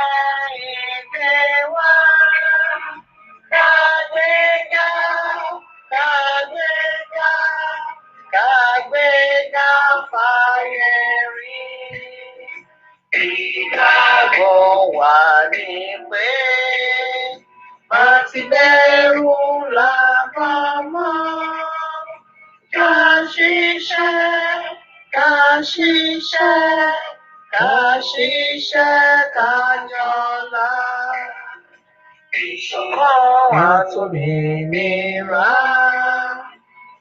Orílẹ̀-èdè wa. Kàgbéga, kàgbéga, kàgbéga fáyé rí. Ìgbàgbọ́ wa ni pé bá ti bẹ̀rù làbá mọ́. Ká ṣiṣẹ́, ká ṣiṣẹ́, ká ṣiṣẹ́ ká yọ̀lá. Ìṣọ̀kan àtòmìnira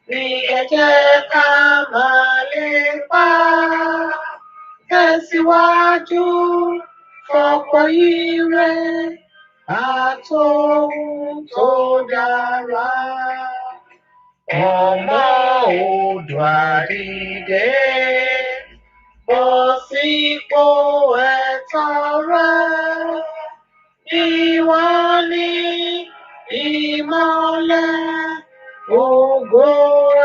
ní ẹ jẹ́ ká máa lépa. Tẹ̀síwájú fọ̀pọ̀ ire àtohun tó dára. Ọmọ Oòduà dìde, bọ́ sípò ẹ̀tọ́ rẹ. Ìwọ ni ìmọ́lẹ̀ ògo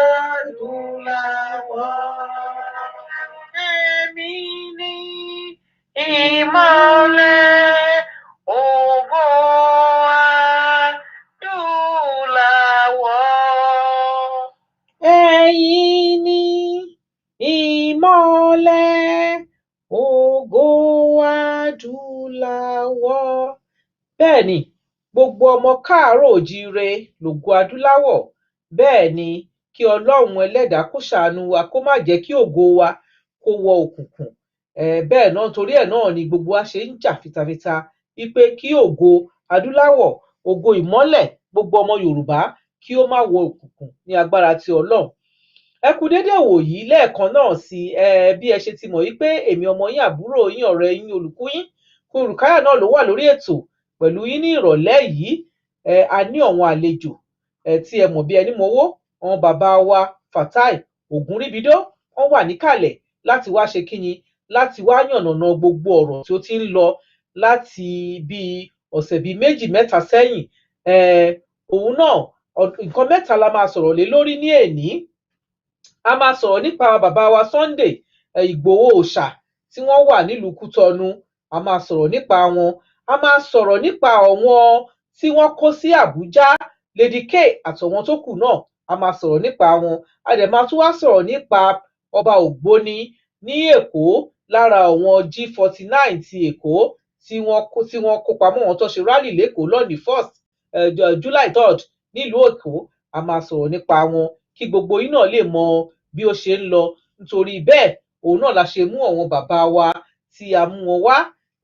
adúláwọ̀. Èmi ni ìmọ́lẹ̀ ògo adúláwọ̀. Ẹ̀yin ni ìmọ́lẹ̀ ògo adúláwọ̀. Bẹ́ẹ̀ ni, gbogbo ọmọ káàárọ̀ oòjíire lògo adúláwọ̀. Bẹ́ẹ̀ ni, kí Ọlọ́run ẹlẹ́dàá kó ṣàánú wa, kó má jẹ́ kí ògo wa kó wọ òkùnkùn. Bẹ́ẹ̀ náà, torí ẹ̀ náà ni gbogbo wa ṣe ń jà fitafita wípé kí ògo adúláwọ̀, ògo ìmọ́lẹ̀ gbogbo ọmọ Yorùbá kí ó má wọ òkùnkùn ní agbára ti Ọlọ́run. Ẹ kú dédé ìwòyí lẹ́ẹ̀kan náà sí ẹ. Bí ẹ ṣe ti mọ̀ wípé èmi ọmọ yín, àbúrò yín, ọ̀rẹ́ yín, olùkú yín, Kúrùkáyà náà ló wà lórí ètò pẹ̀lú yín ní ìrọ̀lẹ́ yìí. A ní àwọn àlejò tí ẹ mọ̀ bí ẹni mowó, àwọn bàbá wa Fatai Ògúnríbidó, wọ́n wà níkàlẹ̀ láti wá ṣe kíni, láti wá yànnàná gbogbo ọ̀rọ̀ tí ó ti ń lọ láti bíi ọ̀sẹ̀ bíi méjì mẹ́ta sẹ́yìn. Òun náà, nǹkan mẹ́ta la máa sọ̀rọ̀ lé lórí ní èní. A máa sọ̀rọ̀ nípa bàbá wa Sunday Ìgbòho Òòṣà tí wọ́n wà nílùú Kútọ́nù, a máa sọ̀rọ̀ nípa wọn. A máa sọ̀rọ̀ nípa àwọn tí wọ́n kó sí Àbújá, Lady K àtàwọn tó kù náà, a máa sọ̀rọ̀ nípa wọn. A dẹ̀ máa tún wá sọ̀rọ̀ nípa ọba Ògbóni ní Èkó, lára àwọn G49 ti Èkó tí wọ́n kó pamọ́, wọn tó ṣe rally l'Ékòó lónìí first July 3rd nílùú Èkó. A máa sọ̀rọ̀ nípa wọn kí gbogbo yín náà lè mọ bí ó ṣe ń lọ. Nítorí bẹ́ẹ̀, òun náà la ṣe mú àwọn bàbá wa tí a mú wọn wá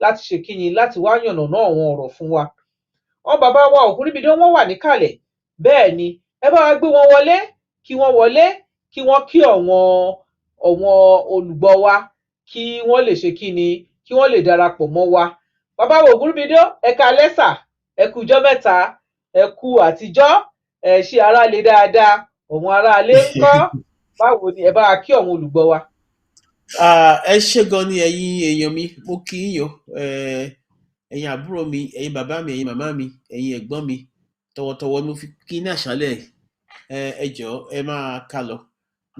láti ṣe kíni, láti wá yànnàná àwọn ọ̀rọ̀ fún wa. Àwọn bàbá wa Ògúnríbidó, wọ́n wà níkàlẹ̀. Bẹ́ẹ̀ ni, ẹ bá wa gbé wọn wọlé, kí wọ́n wọlé, kí wọ́n kí àwọn olùgbọ́ wa, kí wọ́n lè ṣe kíni, kí wọ́n lè darapọ̀ mọ́ wa. Bàbá wa Ògúnríbidó, ẹ káalẹ́ sà, ẹ kú ijọ́ mẹ́ta, ẹ kú àtijọ́. Ẹ ṣé, ará le dáadáa? Òun aráalé ńkọ́? Báwo ni? Ẹ bá wa kí àwọn olùgbọ́ wa. Ah, ẹ ṣé gan ni, ẹ̀yin èèyàn mi, mo kí yín o. Ẹ̀yin àbúrò mi, ẹ̀yin bàbá mi, ẹ̀yin màmá mi, ẹ̀yin ẹ̀gbọ́n mi, tọ̀wọ̀tọ̀wọ̀ ni mo fi kí ní àṣálẹ́ yìí. Ẹ jọ̀ọ́, ẹ máa ká lọ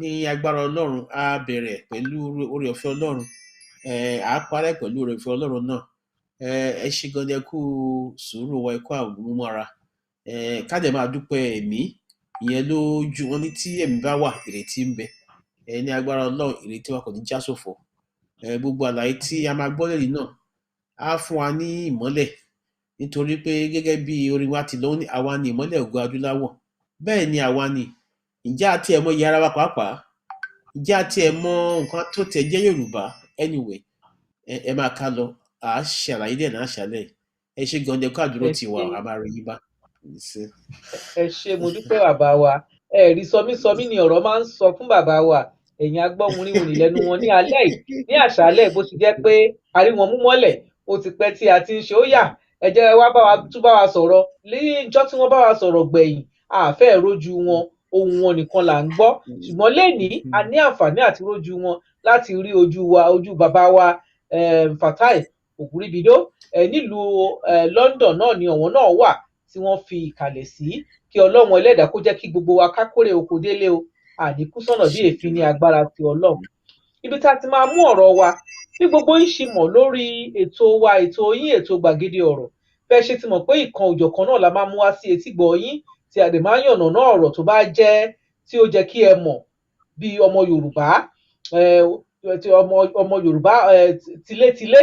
ní agbára Ọlọ́run. Á bẹ̀rẹ̀ pẹ̀lú oore ọ̀fẹ́ Ọlọ́run, à á parẹ́ pẹ̀lú oore ọ̀fẹ́ Ọlọ́run náà. Ẹ ṣé gan ni, ẹ kú sùúrù wa, ẹ kú àmúmọ́ra. Ká dẹ̀ máa dúpẹ́ ẹ̀mí, ìyẹn ló ju wọn ní tí ẹ̀mí bá wà, ìrètí ń bẹ. Ní agbára Ọlọ́run, ìrètí wa kò ní já sófo. Gbogbo àlàyé tí a máa gbọ́ lẹ́yìn náà á fún wa ní ìmọ́lẹ̀, nítorí pé gẹ́gẹ́ bí orin wa ti lọ, ó ní àwa ni ìmọ́lẹ̀ ògo adúláwọ̀. Bẹ́ẹ̀ ni, àwa ni. Ǹjẹ́ a tiẹ̀ mọ iye ara wa pàápàá? Ǹjẹ́ a tiẹ̀ mọ nǹkan tó tiẹ̀ jẹ́ Yorùbá? Anyway, ẹ máa ká lọ, à á ṣe àlàyé díẹ̀ ní àṣálẹ́ yìí. Ẹ ṣé gan ni, ẹ kú àdúró Ẹ tì wá, ṣé. A máa rí yín bá. Ṣé. Ẹ ṣé, mo dúpẹ́, bàbá wa. Ẹ rí sọmísọmí ni ọ̀rọ̀ máa ń sọ fún bàbá wa. Ẹ̀yin agbọ́hunríhunrìn lẹ́nu wọn ní alẹ́ yìí, ní àṣálẹ́. Bó ti jẹ́ pé a rí wọn mú mọ́lẹ̀, ó ti pẹ́ tí a ti ń ṣe. Ó yá, ẹ jẹ́ wá bá wa tún bá wa sọ̀rọ̀. Níjọ́ tí wọ́n bá wa sọ̀rọ̀ gbẹ̀yìn, a fẹ́ rójú wọn, ohùn wọn nìkan là ń gbọ́. Ṣùgbọ́n lénìí, a ní àǹfààní àti rójú wọn, láti rí ojú wa, ojú bàbá wa Fatai Ògúnríbidó. Nílùú London náà ni ọ̀wọ́n náà wà tí wọ́n fi ìkàlẹ̀ sí. Kí Ọlọ́run ẹlẹ́dàá kó jẹ́ kí gbogbo wa ká kórè oko délé o, àní kú sọ́nà bí èéfín ní agbára ti Ọlọ́run. Ibi tá a ti máa mú ọ̀rọ̀ wa Bí gbogbo yín ṣe mọ̀ lórí ètò wa, ètò yín, ètò Gbàgede Ọ̀rọ̀, bẹ́ẹ̀ ṣe ti mọ̀ pé ìkan òjọ̀kan náà la máa mú wá sí etígbọ̀ọ́ yín, tí a dẹ̀ máa ń yànnàná ọ̀rọ̀ tó bá jẹ́ tí ó jẹ́ kí ẹ mọ̀ bí ọmọ Yorùbá, ti ọmọ Yorùbá tilétilé,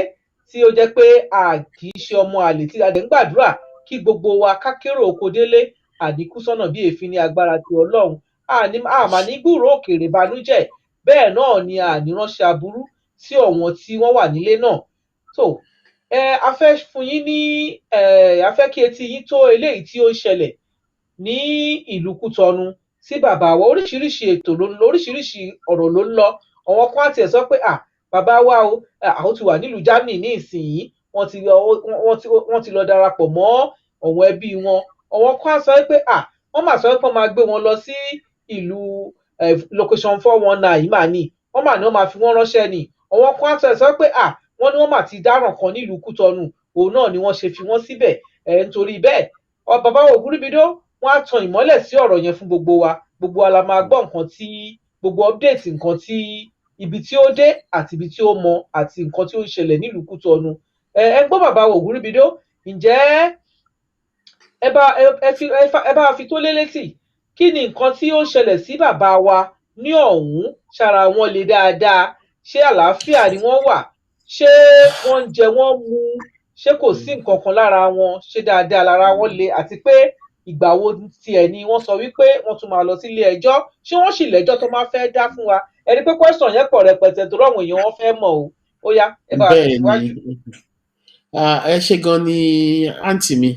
tí ó jẹ́ pé a kì í ṣe ọmọ àlè, tí a dẹ̀ ń gbàdúrà kí gbogbo wa ká kérò oko délé, àníkú sọ́nà bí èéfín ní agbára ti Ọlọ́run. A mà ní gbúròó òkèèrè banújẹ́, bẹ́ẹ̀ náà ni a ní ránṣẹ́ aburú sí ọ̀wọ́n tí wọ́n wà nílé náà. Tó a fẹ́ fún yín ní a fẹ́ kí etí yín tó eléyìí tí ó ń ṣẹlẹ̀ ní ìlú Kútọnu sí bàbá wa. Oríṣiríṣi ètò ló ń lọ, oríṣiríṣi ọ̀rọ̀ ló ń lọ. Àwọn kan á tiẹ̀ sọ pé bàbá wa o, àwọn ti wà nílùú Germany ní ìsinyìí, wọ́n ti lọ darapọ̀ mọ́ àwọn ẹbí wọn. Àwọn kan á sọ pé wọ́n mà sọ pé wọ́n máa gbé wọn lọ sí ìlú location 419 mà ní, wọ́n mà ní wọ́n máa fi wọ́n ránṣẹ́ ni. Àwọn kan á sọ pé wọ́n ní wọ́n mà ti dáràn kan nílùú Kútọnu, òun náà ni wọ́n ṣe fi wọ́n síbẹ̀. Nítorí bẹ́ẹ̀, bàbá wa Ògúnríbidó, wọ́n á tan ìmọ́lẹ̀ sí ọ̀rọ̀ yẹn fún gbogbo wa. Gbogbo wa la máa gbọ́ nǹkan tí gbogbo update, nǹkan tí ibi tí ó dé àti ibi tí ó mọ àti nǹkan tí ó ń ṣẹlẹ̀ nílùú Kútọnu. Ẹ gbọ́ bàbá wa Ògúnríbidó, ǹjẹ́ ẹ bá ẹ fi ẹ bá fi tó lé létí kí ni nǹkan tí ó ń ṣẹlẹ̀ sí bàbá wa ní ọ̀hún? Ṣara wọn le dáadáa? Ṣé àlàáfíà ni wọ́n wà? Ṣé wọ́n ń jẹ, wọ́n mu? Ṣé kò sí nǹkan kan lára wọn? Ṣé dáadáa lára wọn le? Àti pé ìgbà wo tiẹ̀ ni wọ́n sọ wípé wọ́n tún máa lọ sílé ẹjọ́? Ṣé wọ́n sì lẹ́jọ́ tó máa fẹ́ dá fún wa? Ẹni pé question yẹn pọ̀ rẹpẹtẹ torí àwọn èèyàn wọn fẹ́ mọ̀ o. Ó yá, ẹ bá wa tẹ̀síwájú. Ẹ ṣé gan ni, àǹtí mi.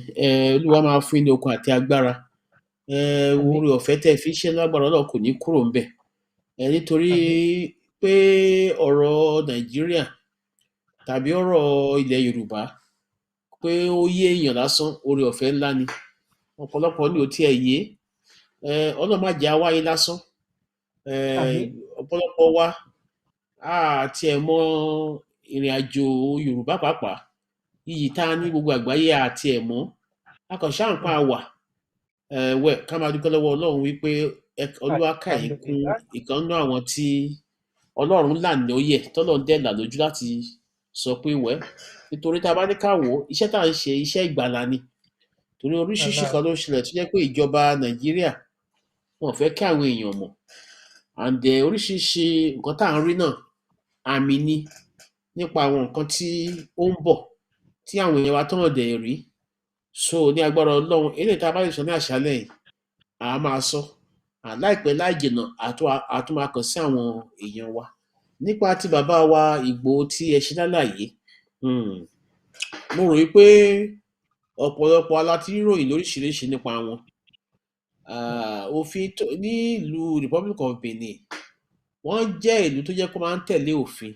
Olúwa máa fún yín ní okun àti agbára. Oore ọ̀fẹ́ tẹ́ fi ṣe lágbára Ọlọ́run kò ní kúrò ńbẹ̀. Nítorí pé ọ̀rọ̀ Nàìjíríà tàbí ọ̀rọ̀ ilẹ̀ Yorùbá pé ó yé èèyàn lásán, oore ọ̀fẹ́ ńlá ni. Ọ̀pọ̀lọpọ̀ ni ò tiẹ̀ yé. Ọlọ́run má jẹ́ á wáyé lásán. Ọ̀pọ̀lọpọ̀ wa a tiẹ̀ mọ ìrìn àjò Yorùbá pàápàá, iyì tá a ní gbogbo àgbáyé a tiẹ̀ mọ̀. A kàn ṣáà ń pa wà wẹ̀ ká máa dúpẹ́ lọ́wọ́ Ọlọ́run wípé Olúwa kà yín kún ìkan nínú àwọn tí Ọlọ́run là lóyè, tọ́lọ́run dẹ̀ là lójú láti sọ pé wẹ́, nítorí tá a bá ní ká wò ó, iṣẹ́ tá à ń ṣe, iṣẹ́ ìgbàlà ni. Torí oríṣiríṣi kan ló ń ṣẹlẹ̀ tó jẹ́ pé ìjọba Nàìjíríà wọn ò fẹ́ kí àwọn èèyàn mọ̀, and oríṣiríṣi nǹkan tá à ń rí náà, àmì ni nípa àwọn nǹkan tí ó ń bọ̀ tí àwọn èèyàn wa tán dẹ̀ rí. So ní agbára Ọlọ́run, eléyìí tá a bá lè sọ ní àṣálẹ́ yìí, à á máa sọ láìpẹ́ láì jìnnà, a tún máa kàn sí àwọn èèyàn wa nípa ti bàbá wa Ìgbòho tí ẹ ṣe lálàyé. Mo rò wípé ọ̀pọ̀lọpọ̀ la ti rí ìròyìn lóríṣiríṣi nípa wọn. Òfin ní ìlú Republic of Benin, wọ́n jẹ́ ìlú tó jẹ́ kó máa ń tẹ̀lé òfin.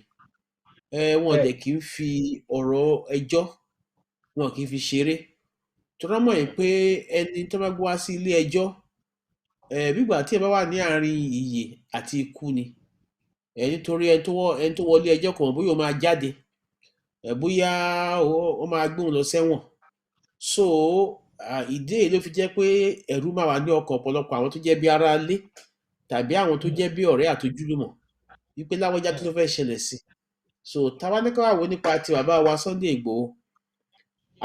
Wọn dẹ̀ kì í fi ọ̀rọ̀ ẹjọ́, wọn kì í fi ṣeré, torí wọ́n mọ̀ pé ẹni tó bá gbé wá sí ilé ẹjọ́, bígbà tí ẹ bá wà ní àárín ìyè àti ikú ni. Nítorí ẹni tó wọlé ẹjọ́ kò mọ̀ bóyá ó máa jáde, bóyá ó máa gbé òun lọ sẹ́wọ̀n. So ìdí èyí ló fi jẹ́ pé ẹ̀rù máa wà ní ọkàn ọ̀pọ̀lọpọ̀ àwọn tó jẹ́ bí ará ilé tàbí àwọn tó jẹ́ bí ọ̀rẹ́ àtojúlùmọ̀ wípé lágbájá, kí ló fẹ́ ṣẹlẹ̀ sí? So tá bá ní ká wá wò nípa ti bàbá wa Sunday Igboho,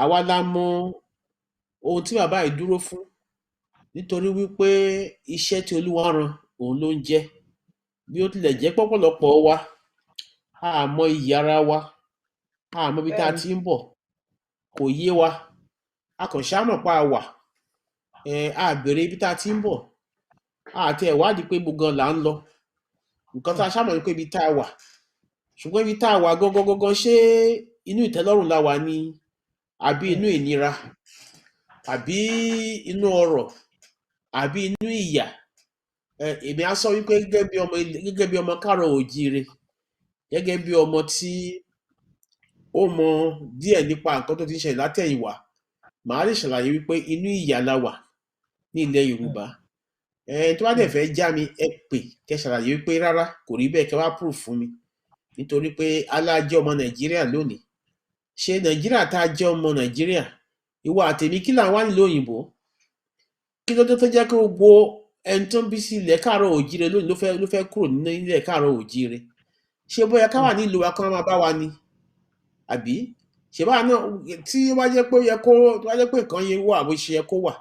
àwa la mọ ohun tí bàbá yìí dúró fún, nítorí wípé iṣẹ́ tí Olúwa rán òun ló ń jẹ́. Bí ó tilẹ̀ jẹ́ pọ̀pọ̀lọpọ̀ wa a mọ iyì ara wa, a mọ ibi tá a ti ń bọ̀, kò yé wa, a kàn ṣáà mọ̀ pé a wà, a béèrè ibi tá a ti ń bọ̀, a tiẹ̀ wádìí pé ibo gan là ń lọ. Nǹkan tá a ṣáà mọ̀ ni pé ibi tá a wà, ṣùgbọ́n ibi tá a wà gangan gangan, ṣé inú ìtẹ́lọ́rùn la wà ni, àbí inú ìnira, àbí inú ọrọ̀, àbí inú ìyà? Èmi á sọ wípé gẹ́gẹ́ bí ọmọ káàárọ̀ oòjíire, gẹ́gẹ́ bí ọmọ tí ó mọ díẹ̀ nípa nǹkan tó ti ń ṣẹlẹ̀ látẹ̀yìnwá, màá lè ṣàlàyé wípé inú ìyà la wà ní ilẹ̀ Yorùbá. Tó bá dẹ̀ fẹ́ já mi, ẹ pè kẹ́ ṣàlàyé wípé rárá, kò rí bẹ́ẹ̀, kẹ́ wá proof fún mi. Nítorí pé alá jẹ́ ọmọ Nàìjíríà lónìí, ṣé Nàìjíríà tá a jẹ́ ọmọ Nàìjíríà, ìwọ àtèmi, kí là ń wá nílùú òyìnbó? Kí ló dé tó jẹ́ kí gbogbo ẹni tó ń bí sí ilẹ̀ káàárọ̀ oòjíire lónìí ló fẹ́ kúrò ní ilẹ̀ káàárọ̀ oòjíire? Ṣé bóyá ká wà nílùú wa kán máa bá wa ni, àbí ṣe báwa náà tí ó bá jẹ́ pé ó yẹ kó tó bá jẹ́ pé nǹkan yẹn wà bó ṣe yẹ kó wà,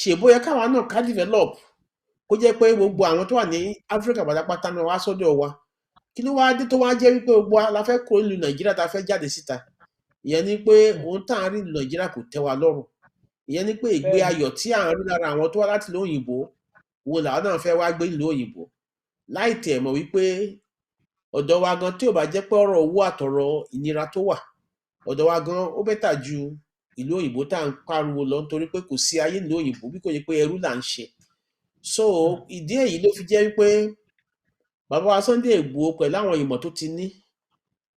ṣe bóyá káwa náà ká develop, kó jẹ́ pé gbogbo àwọn tó wà ní Áfíríkà pátápátá náà wá sọ́dọ̀ wa? Kí ló wá dé tó wá jẹ́ wípé gbogbo wa la fẹ́ kúrò nílùú Nàìjíríà, tá a fẹ́ jáde síta? Ìyẹn ni pé ohun tá à ń rí nílùú Nàìjíríà kò tẹ́ wa lọ́rùn. Ìyẹn ni pé ìgbé ayọ̀ tí à ń rí lára àwọn tó wá láti ìlú òyìnbó wo làwọn náà fẹ́ wá gbé nílùú òyìnbó, láì tẹ̀ mọ̀ wípé ọ̀dọ̀ wa gan, tí ò bá jẹ́ pé ọ̀rọ̀ owó àtọ̀rọ̀ ìnira tó wà ọ̀dọ̀ wa gan, ó better ju ìlú òyìnbó tá à ń pariwo lọ, nítorí pé kò sí ayé nílùú òyìnbó bí kò yẹ pé ẹrú là ń ṣe. So ìdí èyí ló fi jẹ́ wípé bàbá wa Sunday Igboho, pẹ̀lú àwọn ìmọ̀ tó ti ní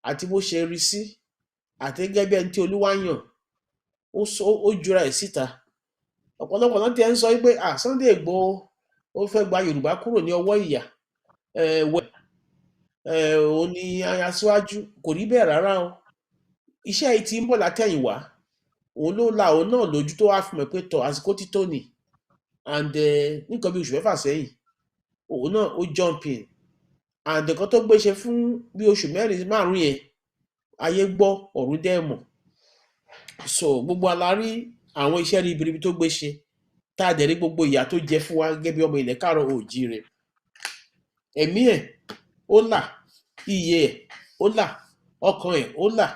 àti bó ṣe rí sí, àti gẹ́gẹ́ bí ẹni tí Olúwa yàn, ó ó jura ẹ̀ síta. Ọ̀pọ̀lọpọ̀ náà ti ẹ̀ ń sọ wípé, ah, Sunday Igboho ó fẹ́ gba Yorùbá kúrò ní ọwọ́ ìyà, òun ni aṣíwájú. Kò rí bẹ́ẹ̀ rárá o. Iṣẹ́ yìí ti ń bọ̀ látẹ̀yìnwá. Òun ló la òun náà lójú tó wá fi mọ̀ pé tọ̀, àsìkò ti tó ni. And nǹkan bí oṣù 6 sẹ́yìn, òun náà ó jump in, and nǹkan tó gbé ṣe fún bí oṣù 4, 5 yẹn, ayé gbọ́, ọ̀run dẹ́ mọ̀. So gbogbo wa la rí àwọn iṣẹ́ ribiribi tó gbé ṣe, tá a dẹ̀ rí gbogbo ìyà tó jẹ fún wa gẹ́gẹ́ bí ọmọ ilẹ̀ káàárọ̀ oòjíire. Ẹ̀mí ẹ̀ ó là, iyè ẹ̀ ó là, ọkàn ẹ̀ ó là.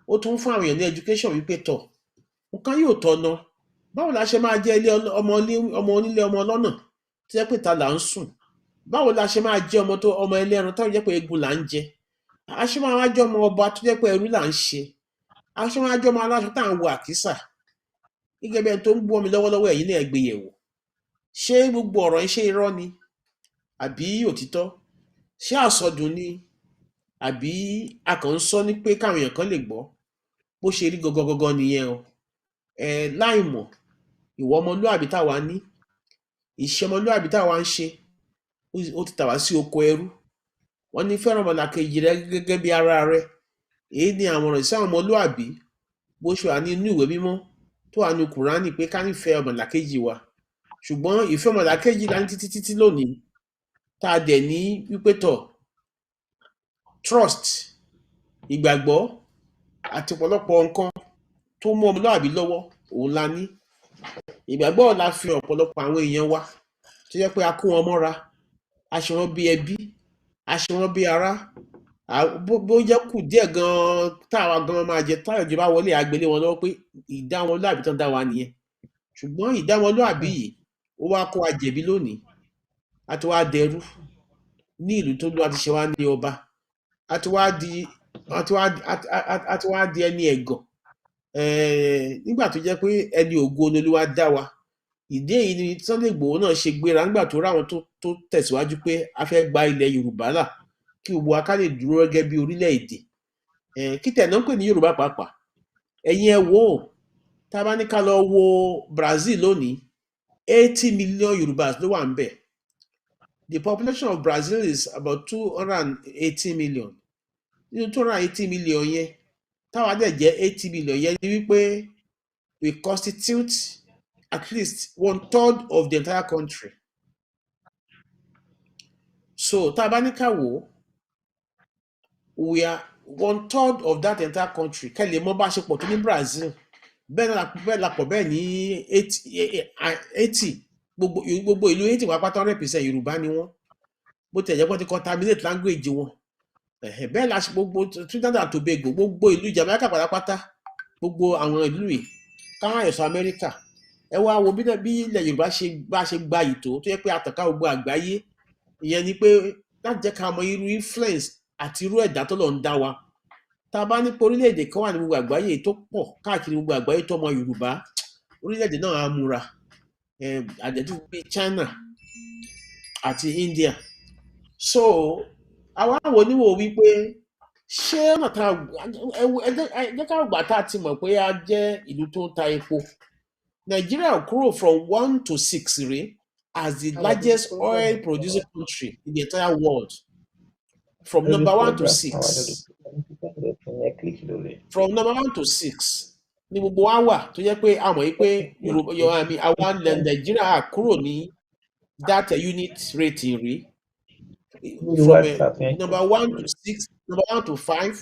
Ó tún fún àwọn èèyàn ní education wípé tọ̀, nǹkan yóò tọ̀nà. Báwo la ṣe máa jẹ́ ilé ọmọ ọmọ onílé, ọmọ ọlọ́nà tó jẹ́ pé ta là ń sùn? Báwo la ṣe máa jẹ́ ọmọ tó ọmọ ẹlẹ́ran tó jẹ́ pé egun là ń jẹ? A ṣe máa wá jẹ́ ọmọ ọba tó jẹ́ pé ẹrú là ń ṣe? A ṣe máa jẹ́ ọmọ aláṣọ tá à ń wọ àkísà? Gẹ́gẹ́ bí ẹni tó ń gbọ́ mi lọ́wọ́lọ́wọ́, ẹ̀yin náà gbé yẹ̀wò. Ṣé gbogbo ọ̀rọ̀ yìí, ṣé irọ́ ni àbí òtítọ́? Ṣé àsọdùn ni àbí a kàn ń sọ ní pé káwọn èèyàn kan lè gbọ́? Bó ṣe rí gangan gangan nìyẹn o. Ẹ láì mọ̀ ìwọ ọmọlúàbí táwa ní, ìṣe ọmọlúàbí táwa ń ṣe, ó ti tà wá sí oko ẹrú. Wọ́n ní fẹ́ràn ọmọlàkejì rẹ gẹ́gẹ́ bí ara rẹ. Èyí ni àmọ̀ràn sí àwọn ọmọlúàbí, bó ṣe wà ní inú ìwé mímọ́, tó wà nínú Kùránì, pé ká nífẹ̀ẹ́ ọmọlàkejì wa. Ṣùgbọ́n ìfẹ́ ọmọlàkejì la ní títí títí lónìí, tá a dẹ̀ ní wípé tọ̀, trust, ìgbàgbọ́ àti ọ̀pọ̀lọpọ̀ nǹkan tó mú ọmọlúàbí lọ́wọ́, òun la ní. Ìgbàgbọ́ la fi ọ̀pọ̀lọpọ̀ àwọn èèyàn wa tó jẹ́ pé a kó wọn mọ́ra, a ṣe wọ́n bí ẹbí, a ṣe wọ́n bí ará. Bó jẹ́ kù díẹ̀ gan-an táwa gan-an máa jẹ táwọn ìjọba wọlé, àgbélé wọn lọ́wọ́ pé ìdá ọmọlúàbí tán dá wa nìyẹn. Ṣùgbọ́n ìdá ọmọlúàbí yìí, ó wá kó wa jẹ̀bi lónìí. A ti wá dẹrú ní ìlú tó lúwa ti ṣe wá ní ọba. A ti wá di ẹni ẹ̀gàn nígbà tó jẹ́ pé ẹni ògo ni Olúwa dá wa. Ìdí èyí ni Sunday Igboho náà ṣe gbéra nígbà tó ráwọn tó tẹ̀síwájú pé a fẹ́ gba ilẹ̀ Yorùbá là, kí gbogbo wa ká lè dúró gẹ́gẹ́ bí orílẹ̀-èdè. Kí tẹ̀ náà ń pè ní Yorùbá pàápàá? Ẹ̀yin ẹ wò ó, tá a bá ní ká lọ wo Brazil lónìí, 80 million Yorùbás ló wà níbẹ̀. The population of Brazil is about 280 million. Nínú 280 million yẹn, táwa dẹ̀ jẹ́ 80 million yẹn, ni wípé we constitute at least one third of the entire country. So tá a bá ní ká wò ó, we are one third of that entire country. Kẹ́ lè mọ̀ bá ṣe pọ̀ tó ní Brazil. Bẹ́ẹ̀ náà bẹ́ẹ̀ la pọ̀ bẹ́ẹ̀ ní Haiti. Gbogbo ìlú Haiti pátá represent, Yorùbá ni wọ́n, bó tiẹ̀ jẹ́ pé wọ́n ti contaminate language wọn. Bẹ́ẹ̀ la ṣe gbogbo Trinidad and Tobago, gbogbo ìlú Jamaica pátápátá, gbogbo àwọn ìlú yìí, káwọn ẹ̀sọ́ Amẹ́ríkà. Ẹ wá wo bí ilẹ̀ Yorùbá ṣe bá ṣe gba ìtò tó yẹ pé àtànká gbogbo àgbáyé. Ìyẹn ni pé láti jẹ́ ká mọ irú influence àti irú ẹ̀dá tó lọ ń dá wa. Tá a bá ní pé orílẹ̀-èdè kan wà ní gbogbo àgbáyé tó pọ̀ káàkiri gbogbo àgbáyé tó ọmọ Yorùbá, orílẹ̀-èdè náà á múra àjẹjù bíi China àti India. So àwa wò níwò wípé ṣé ọ̀nà tá ẹ jẹ́ ká gbà tá a ti mọ̀ pé a jẹ́ ìlú tó ń ta epo. Nàìjíríà kúrò from one to six rèé as the largest oil producing country in the entire world, from number one to six. From number one to six ní gbogbo wa wà, tó jẹ́ pé a mọ̀ yìí pé Yorùbá yọ àmì àwa ilẹ̀ Nàìjíríà kúrò ní that unit rating rí. Lórí From WhatsApp yẹn. number one to six, number one to five,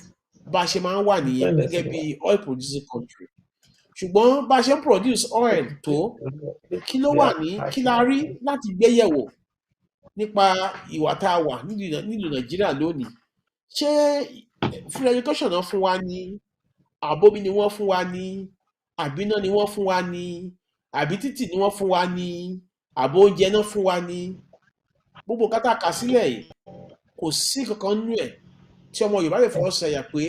bá a ṣe máa ń wà nìyẹn Send ẹ̀ gẹ́gẹ́ sí bí oil producing country. Ṣùgbọ́n bá a ṣe ń produce oil tó, kí ló wà ní, kí la rí láti gbé yẹ̀wò nípa ìwà tá a wà nílùú Nàìjíríà lónìí? Ṣé free education náà fún wa ní, àbómi ni wọ́n fún wa ní, àbí iná ni wọ́n fún wa ní, àbí títì ni wọ́n fún wa ní, àbó oúnjẹ náà fún wa ní? Gbogbo nǹkan tá a kà sílẹ̀ yìí, kò sí kankan nínú ẹ̀ tí ọmọ Yorùbá lè fọwọ́ sọ̀yà pé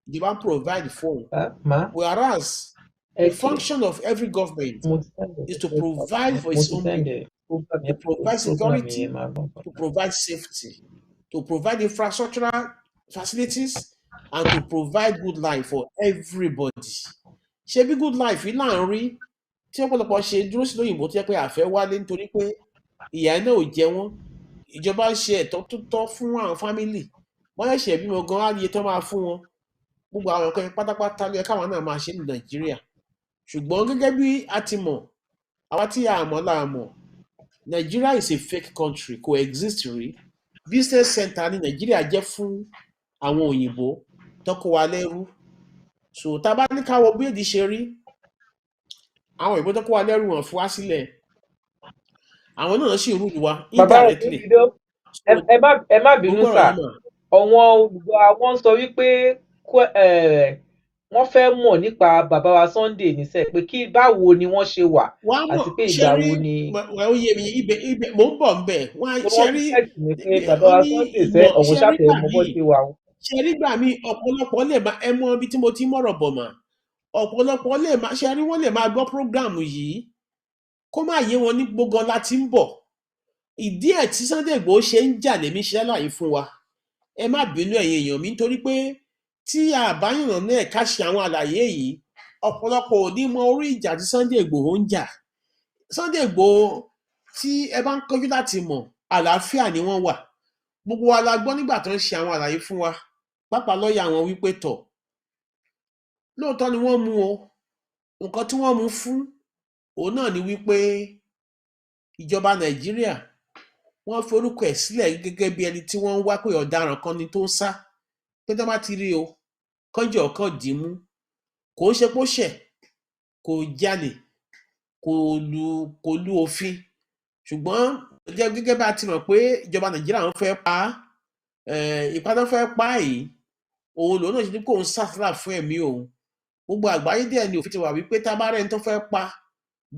ìjọba ń provide fóun. Má Whereas ẹ the kí function of every government mo ti send ẹ̀ is to sí WhatsApp. provide for Mo its ti own send people, ẹ̀ program to yẹn, provide program security, yẹn máa gbọ́. to provide safety, to provide infrastructural facilities, and to provide good life for everybody. Ṣé bí good life yìí là ń rí tí ọ̀pọ̀lọpọ̀ ṣe dúró sí lóyìnbó tó jẹ́ pé àfẹ́ wálé nítorí pé ìyà náà ò jẹ wọ́n? Ìjọba ń ṣe ẹ̀tọ́ tó tọ́ fún àwọn family, wọ́n ṣẹ̀ṣẹ̀ bímọ gan á níye tó máa fún wọn. Gbogbo àwọn nǹkan yẹn pátápátá ló yẹ káwọn náà máa ṣe ní Nàìjíríà. Ṣùgbọ́n gẹ́gẹ́ bí a ti mọ̀, àwa tí a mọ̀ la mọ̀, Nigeria is a fake country, kò exist rí. Business center ní Nàìjíríà jẹ́ fún àwọn òyìnbó tó kó wa lẹ́rú. So tá a bá ní ká wo bí èdè ṣe rí, àwọn òyìnbó tó kó wa lẹ́rú wọn fi wá sílẹ̀, àwọn náà sì rule wa Bàbá indirectly. Ògúnbídó, So ẹ má mo bínú gbọ́rọ̀ sà. yín mà. Àwọn olùgbọ́ àwọn sọ wípé wọ́n fẹ́ mọ̀ nípa bàbá wa Sunday níṣẹ́, pé kí báwo ni wọ́n ṣe wà Wọ́n á mọ̀ àti pé ṣe ìgbà rí wo ni wẹ́, ó yé mi. Ibẹ̀ mò ń bọ̀ ńbẹ̀. Wọ́n á tó ṣe wọ́n rí text mi pé bàbá ó wa ní Sunday sẹ́ ìmọ̀ ọ̀hún ṣe rí ṣàfẹ́ gbà mọ bó míì ṣe wà o. Ṣe rí gbà míì, ọ̀pọ̀lọpọ̀ lè máa ẹ mọ ibi tí mo ti ń mọ̀rọ̀ bọ̀ mà. Ọ̀pọ̀lọpọ̀ lè máa ṣe rí, wọ́n lè máa gbọ́ program yìí kó má yé wọn ní gbogbo láti ń bọ̀. Ìdí ẹ̀ tí Sunday Igboho ṣe ń jà lèmi ṣe lálàyé fún wa. Ẹ má bínú, ẹ̀yin èèyàn mi, nítorí pé tí a bá yànnà náà ká ṣe àwọn àlàyé yìí, ọ̀pọ̀lọpọ̀ ò ní mọ orí ìjà tí Sunday Igboho ń jà. Sunday Igboho tí ẹ bá ń kọjú láti mọ̀, àlàáfíà ni wọ́n wà. Gbogbo wa la gbọ́ nígbà tó ń ṣe àwọn àlàyé fún wa, pápá lọ́ọ̀yà wọn, wípé tọ̀, lóòótọ́ ni wọ́n mú o. Nǹkan tí wọ́n mú fún òun náà ni wípé ìjọba Nàìjíríà wọ́n fi orúkọ ẹ̀ sílẹ̀ gẹ́gẹ́ bí ẹni tí wọ́n ń wá, pé ọ̀daràn kan ni tó ń sá, pé tó bá ti rí o, kánjọ kan dì í mú. Kò ń ṣe pé ó ṣẹ̀, kò jalè, kò lu òfin. Ṣùgbọ́n gẹ́gẹ́ bá a ti mọ̀ pé ìjọba Nàìjíríà ń fẹ́ pa á, ìpá tó fẹ́ pa á yìí, òun lòun náà ṣe ní kóun sàsálà fún ẹ̀mí òun. Gbogbo àgbáyé dẹ̀ ni òfin ti wà wípé tá a bá rẹ́ni tó fẹ́ pa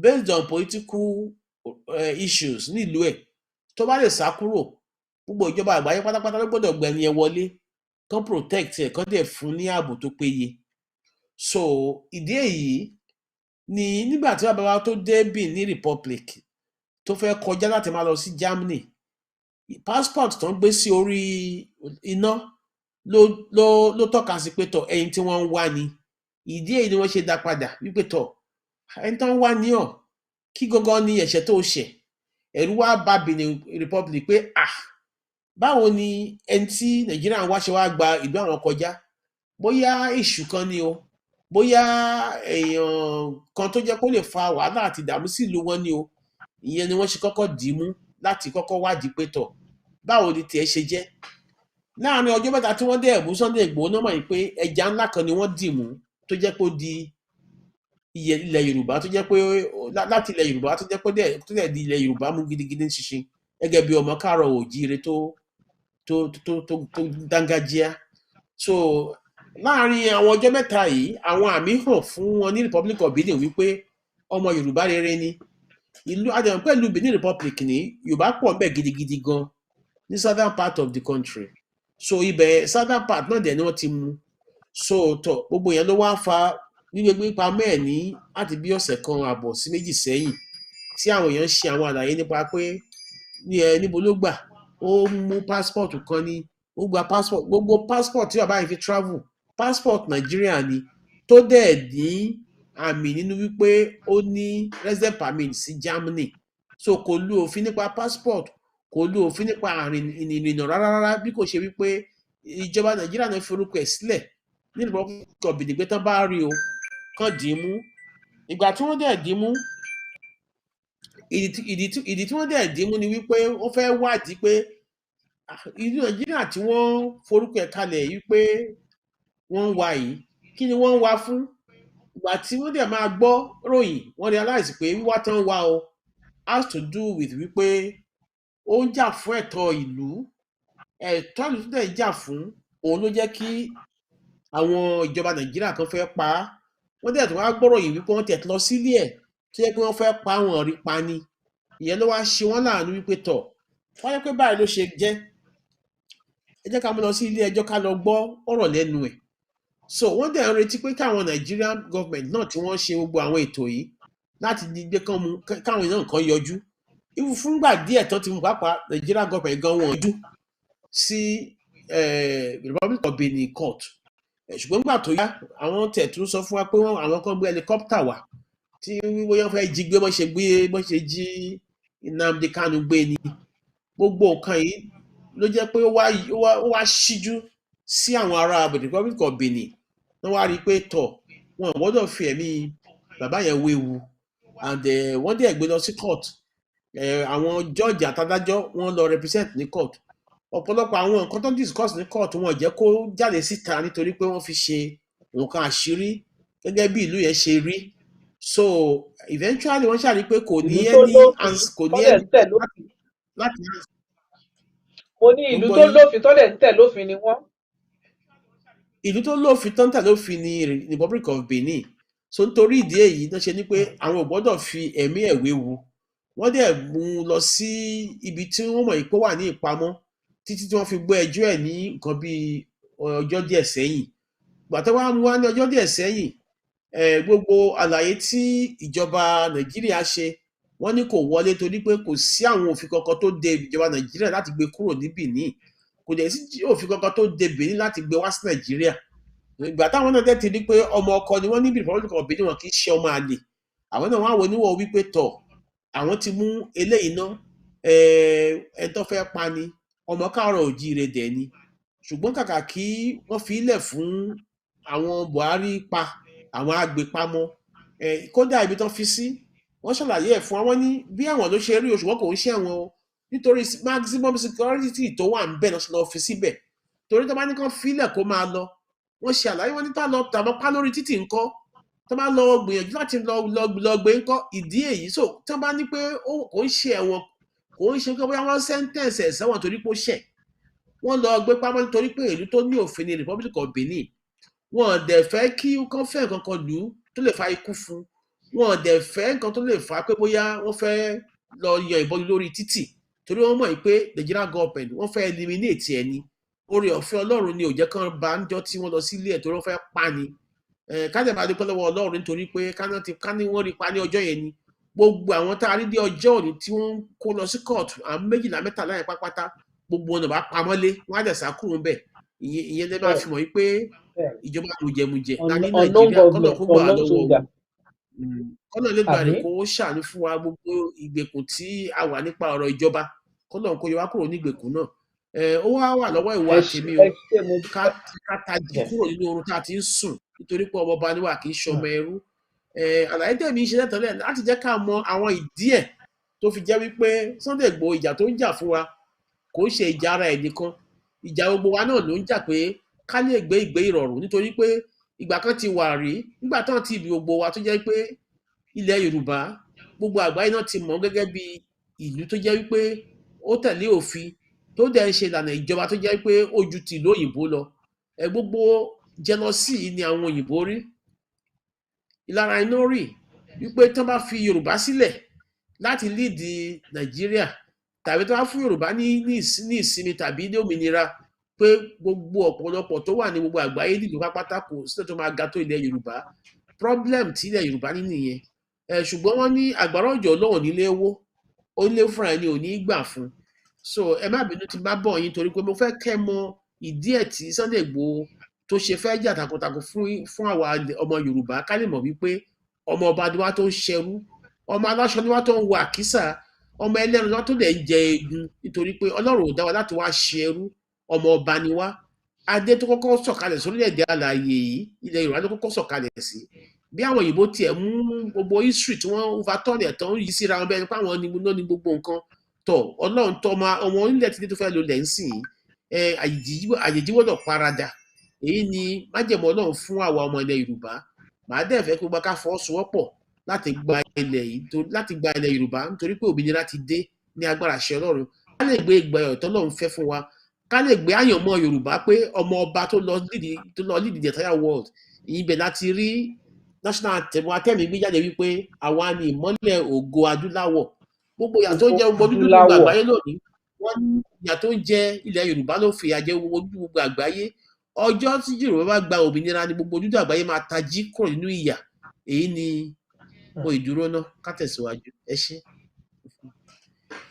based on political issues nílùú ẹ̀, tó bá lè sá kúrò, gbogbo ìjọba àgbáyé pátápátá ló gbọ́dọ̀ gbẹni ẹ wọlé, kán protect ẹ̀, kán dẹ̀ fún ní ààbò tó péye. So ìdí èyí ni nígbà tí bàbá wa tó dé Benin Republic, tó fẹ́ kọjá láti máa lọ sí Germany, passport tó ń gbé sí orí iná ló tọ́ka sí pé tọ̀, ẹni tí wọ́n ń wá ni. Ìdí èyí ni wọ́n ṣe dá padà wípé tọ̀, ẹni tó ń wá ní ọ̀, kí gangan ni ẹ̀ṣẹ̀ tó ṣẹ̀? Ẹ̀rù wá bà Benin Republic pé, ah, báwo ni ẹni tí Nàìjíríà ń wá ṣe wá gba ìlú àwọn kọjá? Bóyá èṣù kan ni o, bóyá èèyàn kan tó jẹ́ kó lè fa wàhálà àti ìdààmú sí ìlú wọn ni o. Ìyẹn ni wọ́n ṣe kọ́kọ́ dì í mú láti kọ́kọ́ wádìí pé tọ̀, báwo ni tiẹ̀ ṣe jẹ́? Láàrin ọjọ́ 3 tí wọ́n dẹ̀ mú Sunday Igboho náà, mọ̀ pé ẹja ńlá kan ni wọ́n dì mú tó jẹ́ pé ó di ilẹ̀ Yorùbá, tó jẹ́ pé láti ilẹ̀ Yorùbá tó jẹ́ pé tó dẹ̀ di ilẹ̀ Yorùbá mú gidigidi ṣinṣin gẹ́gẹ́ bí ọmọ káàárọ̀ òjíire tó dángájíá. So láàrin àwọn ọjọ́ 3 yìí, àwọn àmì hàn fún wọn ní Republic of Benin wípé ọmọ Yorùbá rere ni. Ìlú adẹ̀wọ̀n pẹ̀lú Benin Republic ní Yorùbá pọ̀ ńbẹ̀ gidigidi gan ní southern part of the country. So ibẹ̀ southern part náà dẹ̀ ni wọ́n ti mú. So tọ̀, gbogbo yẹn ló wá fa gbígbé pamọ́ ẹ̀ ní láti bí ọ̀sẹ̀ kan àbọ̀ sí 2 sẹ́yìn, tí àwọn èèyàn ń ṣe àwọn àlàyé nípa pé ní ẹ níbo ló gbà ó mú passport kan ní ó gba passport. Gbogbo passport tí bàbá yìí fi travel, passport Nàìjíríà ni, tó dẹ̀ ní àmì nínú wípé ó ní resident permit sí Germany. So kò lu òfin nípa passport, kò lu òfin nípa ìrìnnà rárá rárá, bí kò ṣe wípé ìjọba Nàìjíríà náà fi orúkọ ẹ̀ sílẹ̀ ní Republic of Benin pé tán bá rí o, kàn dì í mú. Ìgbà tí wọ́n dẹ̀ dì í mú, ìdí tí wọ́n dẹ̀ dì í mú ni wípé wọ́n fẹ́ wádìí pé Ìlú Nàìjíríà tí wọ́n forúkọ ẹ̀ kalẹ̀ yìí pé wọ́n ń wá yìí, kí ni wọ́n ń wá fún? Ìgbà tí wọ́n dẹ̀ máa gbọ́ ròyìn, wọ́n realize pé wíwá tán wá o has to do with wípé ó ń jà fún ẹ̀tọ́ ìlú. Ẹ̀tọ́ ìlú tó dẹ̀ ń jà fún òun ló jẹ́ kí àwọn ìjọba Nàìjíríà kan fẹ́ pa á. Wọ́n dẹ̀ tó wá gbọ́rọ̀ yìí wípé wọ́n tẹ̀ lọ sílé ẹ̀ tó yẹ pé wọ́n fẹ́ pa wọ́n rí pa ni. Ìyẹn ló wá ṣe wọ́n láàánú wípé tọ̀ wọ́n yẹ pé báyìí ló ṣe jẹ́, ẹ jẹ́ ká mú lọ sí ilé ẹjọ́ ká lọ gbọ́ ọ̀rọ̀ lẹ́nu ẹ̀. So wọ́n dẹ̀ ń retí pé káwọn Nigerian government náà tí wọ́n ṣe gbogbo àwọn ètò yìí láti di gbé kán mú káwọn náà kan yọjú. Irú fúngbà díẹ̀ tán ti mú pàápàá, Nigerian government gan wọn yọjú sí Republic of Benin court. Ṣùgbọ́n nígbà tó yá, àwọn tẹ̀ tún sọ fún wa pé wọ́n àwọn kan gbé helicopter wá tí wọ́n fẹ́ jí gbé, bọ́n ṣe jí Nnamdi Kanu gbé ni. Gbogbo nǹkan yìí ló jẹ́ pé ó wá ṣíjú sí àwọn ará Republic of Benin. Wọ́n wá rí i pé tọ̀ wọn ò gbọ́dọ̀ fi ẹ̀mí bàbá yẹn wéwu, and wọ́n dẹ̀ gbé lọ sí court. Àwọn judge àtàdájọ́ wọ́n lọ represent ní court. Ọ̀pọ̀lọpọ̀ àwọn nǹkan tó discuss ní court, wọn ò jẹ́ kó jáde síta nítorí pé wọ́n fi ṣe nǹkan àṣírí gẹ́gẹ́ bí ìlú yẹn ṣe rí. So eventually wọ́n ṣàrí pé kò ní Ìlú tó any lófin kò ní tọ́lẹ̀ any ń tẹ̀ lófin. Láti Mo ní Mo ìlú gbọ́ tó yín. lófin tọ́lẹ̀ ń tẹ̀ lófin ni wọ́n. Ìlú tó lófin tó ń tẹ̀ lófin ní Republic of Benin. So nítorí ìdí èyí náà ṣe ni pé àwọn ò gbọ́dọ̀ fi ẹ̀mí ẹ̀ wéwu. Wọ́n dẹ̀ mú un lọ sí ibi tí wọ́n mọ̀ pé ó wà ní ìpamọ́ títí tí wọ́n fi gbọ́ ẹjọ́ ẹ̀ ní nǹkan bíi ọjọ́ díẹ̀ sẹ́yìn. Ìgbà tó wá mú wá ní ọjọ́ díẹ̀ sẹ́yìn, gbogbo àlàyé tí ìjọba Nàìjíríà ṣe, wọ́n ní kò wọlé torí pé kò sí àwọn òfin kankan tó de ìjọba Nàìjíríà láti gbé kúrò ní Benin, kò dẹ̀ sí òfin kankan tó de Benin láti gbé wá sí Nàìjíríà. Ìgbà táwọn náà dẹ̀ ti rí pé ọmọ ọkọ ni wọ́n ní Republic of Benin, wọn kì í ṣe ọmọ àlè. Àwọn náà wọ́n á wo níwọ̀ wípé tọ̀ àwọn ti mú eléyìí ná ẹ tó fẹ́ pa ni, ọmọ káàárọ̀ òjíire dẹ̀ ni. Ṣùgbọ́n kàkà kí wọ́n fi ilẹ̀ fún àwọn Buhari pa àwọn agbèpamọ́, kódà ibi tán fi sí, wọ́n ṣàlàyé ẹ̀ fún wọn ní bí àwọn ló ṣe rí o, ṣùgbọ́n kò ń ṣe àwọn o, nítorí maximum security tó wà ń bẹ̀ lọ́ fi síbẹ̀, torí tó bá ní kán fílẹ̀ kó máa lọ. Wọ́n ṣe àlàyé, wọn ní tá lọ tàbọ̀ pa lórí títì ńkọ́, tó bá lọ gbìyànjú láti lọ gbé ńkọ́? Ìdí èyí, so tó bá ní pé kò ń ṣe ẹ̀wọ̀n, kò ń ṣe pé bóyá wọ́n sentence ẹ̀ sẹ́wọ̀n torí pé ó ṣẹ̀. Wọ́n lọ gbé pamọ́ nítorí pé ìlú tó ní òfin ní Republic of Benin. Wọn dẹ̀ fẹ́ kí kán fẹ́ nǹkan kan lù ú tó lè fa ikú fún. Wọn dẹ̀ fẹ́ nǹkan tó lè fa pé bóyá wọ́n fẹ́ lọ yan ìbọn lórí títì, torí wọ́n mọ̀ pé Nigeria government wọ́n fẹ́ eliminate ẹ̀ ni. Oore ọ̀fẹ́ Ọlọ́run ni ò jẹ́ kán bá ń jọ́ tí wọ́n lọ sílé ẹ̀ torí wọ́n fẹ́ pa ni. Ká dẹ̀ máa dúpẹ́ lọ́wọ́ Ọlọ́run nítorí pé ká ní wọ́n rí pa ní ọjọ́ yẹn ni, gbogbo àwọn tá a rí dé ọjọ́ òní tí wọ́n ń kó lọ sí kóòtù, àwọn 12, 13 yẹn pátápátá, gbogbo wọn náà bá pamọ́lé, wọ́n á dẹ̀ sá kúrò ńbẹ̀. Ìyẹn lè máa fi mọ̀ wípé ìjọba mùjẹmùjẹ la ní Nàìjíríà. Kọ́nà kó gbà lọ́wọ́ wọn, kọ́nà lè gbà rè kó ṣàánú fún wa. Gbogbo ìgbèkùn tí a wà nípa ọ̀rọ̀ ìjọba, kọ́nà kó yọ wá kúrò ní ìgbèkùn náà. Ó wá wà lọ́wọ́ ìwọ àtèmi o, ká tají kúrò nínú oorun tá a ti ń sùn, nítorí pé ọmọ ọba ni wà, kì í ṣọmọ ẹrú. Àlàyé tẹ̀mí ń ṣe lẹ́tọ̀ọ́lẹ̀ láti jẹ́ ká mọ àwọn ìdí ẹ̀ tó fi jẹ́ wípé Sunday Igboho, ìjà tó ń jà fún wa kò ń ṣe ìjà ara ẹ̀ nìkan, ìjà gbogbo wa náà ló ń jà pé ká lè gbé ìgbé ìrọ̀rùn, nítorí pé ìgbà kan ti wà rí nígbà tán ti ibi gbogbo wa tó jẹ́ pé ilẹ̀ Yorùbá, gbogbo àgbáyé náà ti mọ̀ gẹ́gẹ́ bí ìlú tó jẹ́ wípé ó tẹ̀lé òfin, tó dẹ̀ ń ṣe ìlànà ìjọba tó jẹ́ pé ó ju ti ìlú òyìnbó lọ. Ẹ gbogbo jealousy ni àwọn òyìnbó rí, ìlara iná rí wípé tí wọ́n bá fi Yorùbá sílẹ̀ láti lead Nàìjíríà, tàbí tí wọ́n bá fún Yorùbá ní ìsinmi tàbí ní òmìnira, pé gbogbo ọ̀pọ̀lọpọ̀ tó wà ní gbogbo àgbáyé nílùú pápátá kò sílẹ̀ tó máa ga tó ilẹ̀ Yorùbá. Problem tí ilẹ̀ Yorùbá ní nìyẹn. Ẹ ṣùgbọ́n wọ́n ní àgbàrá òjò lóhùn nílé wó, onílé fúnra ẹni ò ní í gbà fún. So ẹ má bínú tí bá bọ̀ yín, torí pé mo fẹ́ kẹ́ mọ ìdí ẹ̀ tí Sunday Igboho tó ṣe fẹ́ jà takuntakun fún àwa ọmọ Yorùbá, ká lè mọ̀ wípé ọmọ ọba ni wá tó ń ṣẹrú, ọmọ aláṣọ ni wá tó ń wọ àkísà, ọmọ ẹlẹ́ran ni wá tó lè ń jẹ eegun, nítorí pé Ọlọ́run ò dá wa láti wá ṣe ẹrú. Ọmọ ọba ni wá. Adé tó kọ́kọ́ sọ̀kalẹ̀ sórílẹ̀-èdè alààyè yìí, ilẹ̀ Yorùbá ló kọ́kọ́ sọ̀kalẹ̀ sí. Bí àwọn òyìnbó tiẹ̀ mú gbogbo history tí wọ́n overturn ẹ̀ tán, yí síra wọn bẹ́ẹ̀ ni pé àwọn ni ló ní gbogbo nǹkan. Tọ Ọlọ́run tọ ọmọ ọmọ onílẹ̀ tí tó fẹ́ lò lẹ̀ ń sìn ẹ, àjèjì gbọ́dọ̀ paradà. Èyí ni májẹ̀mú Ọlọ́run fún àwa ọmọ ilẹ̀ Yorùbá. Màá dẹ̀ fẹ́ kí gbogbo ká fọwọ́sowọ́pọ̀ láti gba ilẹ̀ yìí, láti gba ilẹ̀ Yorùbá, nítorí pé òmìnira ti dé ní agbára àṣẹ Ọlọ́run. Ká lè gbé ìgbà ọ̀tọ̀ Ọlọ́run fẹ́ fún wa, ká lè gbé àyànmọ́ Yorùbá pé ọmọ ọba tó lọ lead the entire world. Ibẹ̀ láti rí national anthem wa tẹ́mi gbé jáde wípé àwa ni ìmọ́lẹ̀ ògo adúláwọ̀. Gbogbo ìyà tó ń jẹ gbogbo dúdú gbogbo Adúláwọ̀. àgbáyé lónìí, wọ́n ní ìyà tó ń jẹ ilẹ̀ Yorùbá ló fìyà jẹ gbogbo dúdú gbogbo àgbáyé. Ọjọ́ tí Yorùbá bá gba òmìnira ni gbogbo dúdú àgbáyé máa tají kúrò nínú ìyà. Èyí ni mo ìdúró náà, ká tẹ̀síwájú. Ẹ ṣé.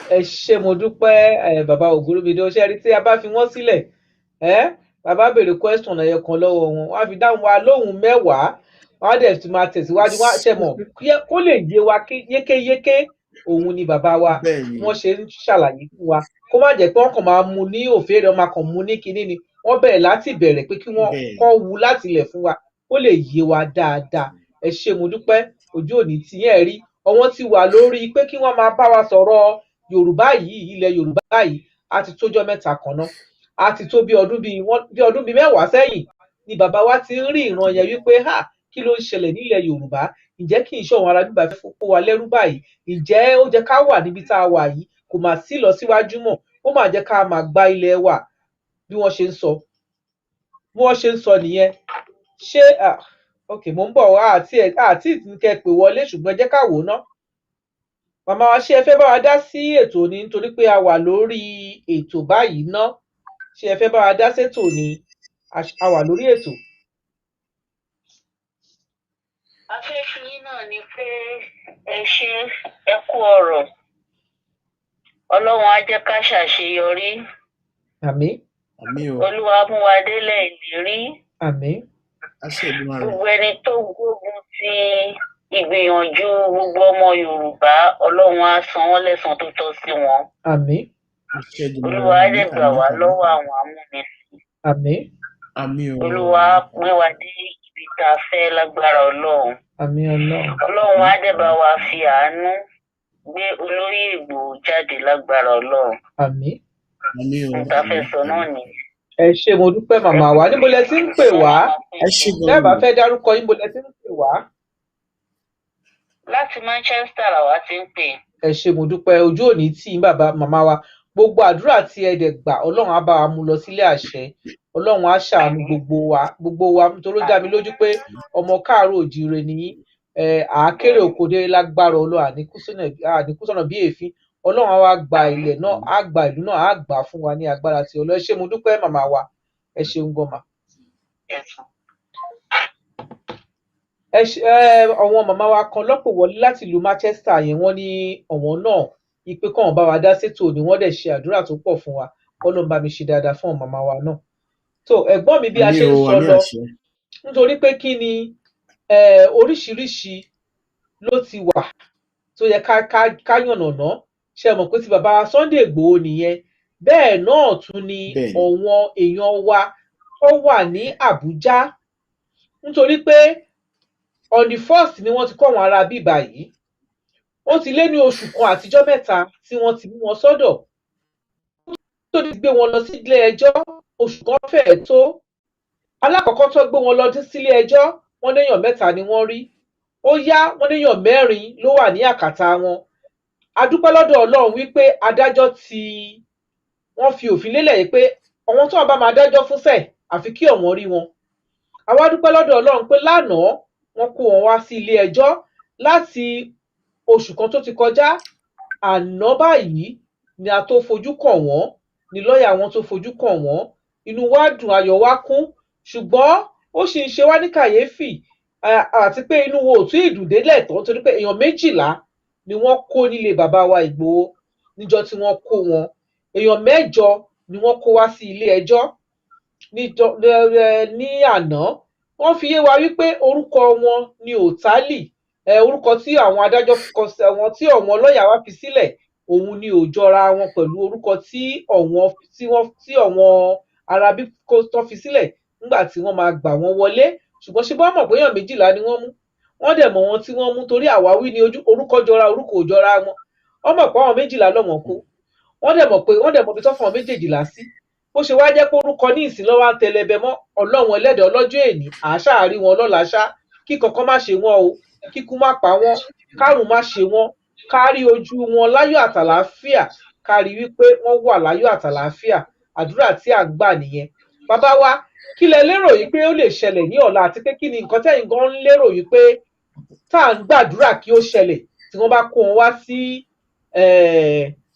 Ẹ ṣé, mo dúpẹ́. Ẹ bàbá Ògúnrúbídé, ṣe rí tí a bá fi wọ́n sílẹ̀, ẹ bàbá béèrè question ẹyọ kan lọ́wọ́ wọn, wọ́n á fi dáhùn wa lóhùn 10, wọ́n á dẹ̀ tún máa tẹ̀síwájú. Wọ́n á ṣe mọ̀ kó lè yé wa yékéyéké. Òun ni bàbá wa wọ́n ṣe ń ṣàlàyé fún wa, kó má jẹ́ pé wọ́n kàn máa mú ní òféèrè, wọ́n máa kàn mú ní kinní ni. Wọ́n bẹ̀rẹ̀ láti bẹ̀rẹ̀ pé kí wọ́n kọ́ wu láti ilẹ̀ fún wa, kó lè yé wa dáadáa. Ẹ ṣé, mo dúpẹ́. Ojú òní tí yẹn rí ọwọ́n ti wà lórí pé kí wọ́n máa bá wa sọ̀rọ̀ Yorùbá yìí, ilẹ̀ Yorùbá yìí. Á ti tójọ́ 3 kan náà, á ti tó bí ọdún bíi 10 sẹ́yìn ni bàbá wa ti ń rí ìran yẹn wípé, ha, kí ló ń ṣẹlẹ̀ nílẹ̀ Yorùbá? Ǹjẹ́ kì í ṣe àwọn ará bíbá fẹ́ kó wa lẹ́rú báyìí? Ǹjẹ́ ó jẹ́ ká wà níbi tá a wà yìí? Kò mà sí lọ síwájú mọ́. Ó mà jẹ́ ká máa gba ilẹ̀ wa bí wọ́n ṣe ń sọ, bí wọ́n ṣe ń sọ nìyẹn. Ṣé, ah, ok, mò ń bọ̀ wá. Àti ẹ̀ àti kẹ́ pè wọlé, ṣùgbọ́n ẹ jẹ́ ká wò ó ná. Màmá wa, ṣé ẹ fẹ́ bá wa dá sí ètò ni? Nítorí pé a wà lórí ètò báyìí ná. Ṣé ẹ fẹ́ bá wa dá sétò ni? A wà lórí ètò. Afẹ́fẹ́ yín náà ni pé ẹ ṣe, ẹ kú ọ̀rọ̀. Ọlọ́run á jẹ́ ká ṣàṣeyọrí. Àmín. Àmín o. Olúwa mú wa délẹ̀ ìlérí. Àmín. Àṣẹ Èdùmàrè. Gbogbo ẹni tó gbógun ti ìgbìyànjú gbogbo ọmọ Yorùbá, Ọlọ́run á san wọ́n lẹ́san tó tọ́ sí wọn. Àmín. Àṣẹ Èdùmàrè. Olúwa á Àmín. dẹ̀ gbà Àmín. wá Àmín. lọ́wọ́ àwọn amúnisìn. Àmín. Àmín o. Olúwa á pín wa dé ibi tá a fẹ́ lágbára Ọlọ́run. Àmín Ọlọ́run. Ọlọ́run á dẹ̀ bá wa fi àánú gbé olóyè Ìgbòho jáde lágbára Ọlọ́run. Àmín. Àmín o. Nǹkan fẹ́ Àmín. sọ náà Àmín. nìyẹn. Ẹ ṣé, mo dúpẹ́. Màmá wa, níbo lẹ ti ń pè wá? Ẹ ṣé Tẹ́ ẹ bá gan-an. fẹ́ dárúkọ yín, níbo lẹ ti ń pè wá? Láti Manchester làwa ti ń pè. Ẹ ṣé, mo dúpẹ́. Ojú òní tí yín, bàbá, màmá wa. Gbogbo àdúrà tí ẹ dẹ̀ gbà, Ọlọ́run á bá wa mú lọ sílé àṣẹ. Ọlọ́run á ṣàánú gbogbo wa, gbogbo wa, nítorí ó dá mi lójú pé ọmọ káàárọ̀ òjíire ni yín. Ẹ àákérè òkòdé lágbára Ọlọ́run, àníkú sọ̀nà bí èéfín. Ọlọ́run á wá gba ilẹ̀ náà, á gba ìlú náà, á gbà á fún wa ní agbára ti Ọlọ́run. Ẹ ṣé, mo dúpẹ́, màmá wa. Ẹ ṣeun gan mà. Ẹ ṣe. Ẹ àwọn màmá wa kan lọ́pọ̀ wọlé láti ìlú Manchester yẹn. Wọ́n ní ọ̀wọ́n náà ipe kàn bá wa dá sétò ni. Wọ́n dẹ̀ ṣe àdúrà tó pọ̀ fún wa. Kọ́lọ́run bá mi ṣe dáadáa fún àwọn màmá wa náà. Tó ẹ̀gbọ́n mi, bí a Àmín ṣe ń o. sọ Àmín. lọ, Àṣẹ. nítorí pé kí ni, oríṣiríṣi ló ti wà tó yẹ ká yànnàná. Ṣe mọ̀ pé ti bàbá Sunday Ìgbòho nìyẹn, bẹ́ẹ̀ náà tún ni ọ̀wọ́n èèyàn wa tó wà ní Àbújá, nítorí pé on the 1st ni wọ́n ti kó àwọn ará bíbá yìí. Ó ti lé ní oṣù kan àtijọ́ 3 tí wọ́n ti mú wọn sọ́dọ̀, tó ti gbé wọn lọ sílé ẹjọ́. Oṣù kan fẹ́ẹ̀ tó. Alákọ̀ọ́kọ́ tó gbé wọn lọ sílé ẹjọ́, wọ́n léèyàn mẹ́ta ni wọ́n rí. Ó yá, wọ́n léèyàn mẹ́rin ló wà ní àkàtà wọn. A dúpẹ́ lọ́dọ̀ Ọlọ́run wípé adájọ́ tí wọ́n fi òfin lélẹ̀ yìí pé àwọn tó wà bá máa dájọ́ fún sẹ̀, àfi kí ọ̀wọ́n rí wọn. Àwa dúpẹ́ lọ́dọ̀ Ọlọ́run pé lánàá wọ́n kó wọn wá sí ilé ẹjọ́ láti oṣù kan tó ti kọjá. Àná báyìí ni a tó fojú kàn wọ́n, ni lọ́ọ̀yà wọn tó fojú kàn wọ́n. Inú wa dùn, ayọ̀ wa kún, ṣùgbọ́n ó sì ń ṣe wá ní kàyéfì, àti pé inú wo ò tún ìdùn délẹ̀ tán, torí pé èèyàn 12 ni wọ́n kó nílé bàbá wa Ìgbòho níjọ́ tí wọ́n kó wọn. Èèyàn 8 ni wọ́n kó wá sí ilé ẹjọ́ ní àná. Wọ́n fi yé wa wípé orúkọ wọn ni ò tally. Orúkọ tí àwọn adájọ́ kọ sí àwọn tí àwọn lọ́ọ̀yà wa fi sílẹ̀, òun ni ò jọra wọn pẹ̀lú orúkọ tí ọ̀wọ́n tí wọ́n tí àwọn arábí kó tán fi sílẹ̀ nígbà tí wọ́n máa gbà wọ́n wọlé. Ṣùgbọ́n ṣé bá mọ̀ pé èèyàn 12 ni wọ́n mú, wọ́n dẹ̀ mọ̀ wọn tí wọ́n mú, torí àwáwí ni ojú orúkọ jọra, orúkọ ò jọra wọn. Wọ́n mọ̀ pé àwọn 12 lọ́wọ́n kó. Wọ́n dẹ̀ mọ̀ pé wọ́n dẹ̀ mọ̀ ibi tó fọ́n méjèèjìlá sí. Bó ṣe wá jẹ́ pé orúkọ ní ìsìn lọ́wọ́ à ń tẹlẹbẹ mọ́ Ọlọ́run ẹlẹ́dàá ọlọ́jọ́ èní, àṣà àrí wọn lọ́la ṣá. Kí kankan má ṣe wọ́n o, kíkú má pa wọ́n, kárùn má ṣe wọ́n, ká rí ojú wọn láyọ̀ àtàlàáfíà, ká rí wípé wọ́n wà láyọ̀ àtàlàáfíà. Àdúrà tí à ń gbà nìyẹn. Bàbá wa, kí lẹ lérò yìí pé ó lè ṣẹlẹ̀ ní ọ̀la, àti pé kí ni nǹkan tẹ́yin gan ń lérò yìí pé tá à ń gbàdúrà kí ó ṣẹlẹ̀ tí wọ́n bá kó wọn wá sí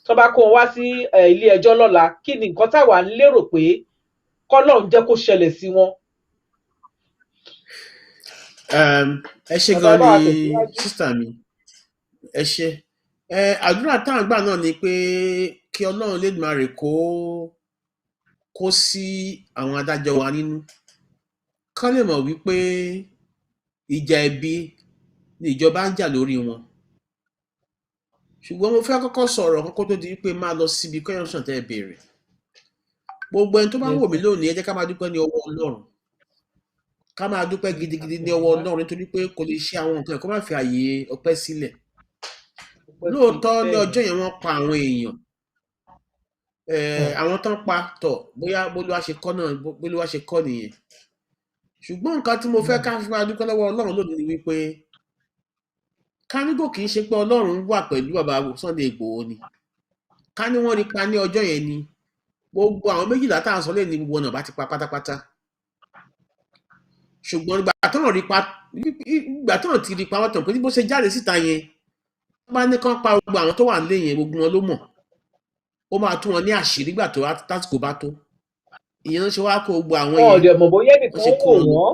tí wọ́n bá kó wọn wá sí ilé ẹjọ́ lọ́la? Kí ni nǹkan táwa ń lérò pé kọ́lọ́run jẹ́ kó ṣẹlẹ̀ sí wọn? Ẹ ṣé Bàbá, gan bá wa ni tẹ̀síwájú. Sísà mi, ẹ ṣé. Àdúrà tá à ń gbà náà ni pé kí Ọlọ́run Elédùmarè kó sí àwọn adájọ́ wa nínú, kán lè mọ̀ wípé ìjà ẹ̀bi ni ìjọba ń jà lórí wọn. Ṣùgbọ́n mo fẹ́ kọ́kọ́ sọ̀rọ̀ kan kó tó di wípé máa lọ síbi question tẹ́ ẹ béèrè. Gbogbo ẹni tó bá ń Yes wò mí sir. lónìí, ẹ jẹ́ ká máa dúpẹ́ ní ọwọ́ Ọlọ́run, ká máa dúpẹ́ gidigidi ní ọwọ́ Ọlọ́run, nítorí pé kò lè ṣe àwọn nǹkan ẹ̀ kó má fi àyè ọpẹ́ sílẹ̀. Ọpẹ́ sí Lóòótọ́ ní bẹ́ẹ̀ ni. ọjọ́ yẹn wọ́n pa àwọn èèyàn, àwọn tán pa tọ̀, bóyá bólúwa ṣe kọ́ náà, bólúwa ṣe kọ́ nìyẹn. Ṣùgbọ́n nǹkan tí mo fẹ́ ká fi máa dúpẹ́ lọ́wọ́ Ọlọ́run lónìí ni wípé ká ní kò kì í ṣe pé Ọlọ́run wà pẹ̀lú bàbá Sunday Igboho ni, ká ní wọ́n rí pa ní ọjọ́ yẹn ni, gbogbo àwọn 12 tá à ń sọ lé ní gbogbo ọ̀nà bá ti pa pátápátá. Ṣùgbọ́n ìgbà tán rí pa, ìgbà tán ti rí pa, wọ́n tàn pé bó ṣe jáde síta yẹn, wọ́n bá ní kán pa gbogbo àwọn tó wà nílé yẹn, gbogbo wọn ló mọ̀, ó máa tú wọn ní àṣírí nígbà tó tásìkò bá tó. Ìyẹn ló ṣe wá kó gbogbo àwọn Wọn ò yẹn, dẹ̀ mọ̀ bóyá wọ́n ẹnìkan ṣe ń kó wò wọn lọ.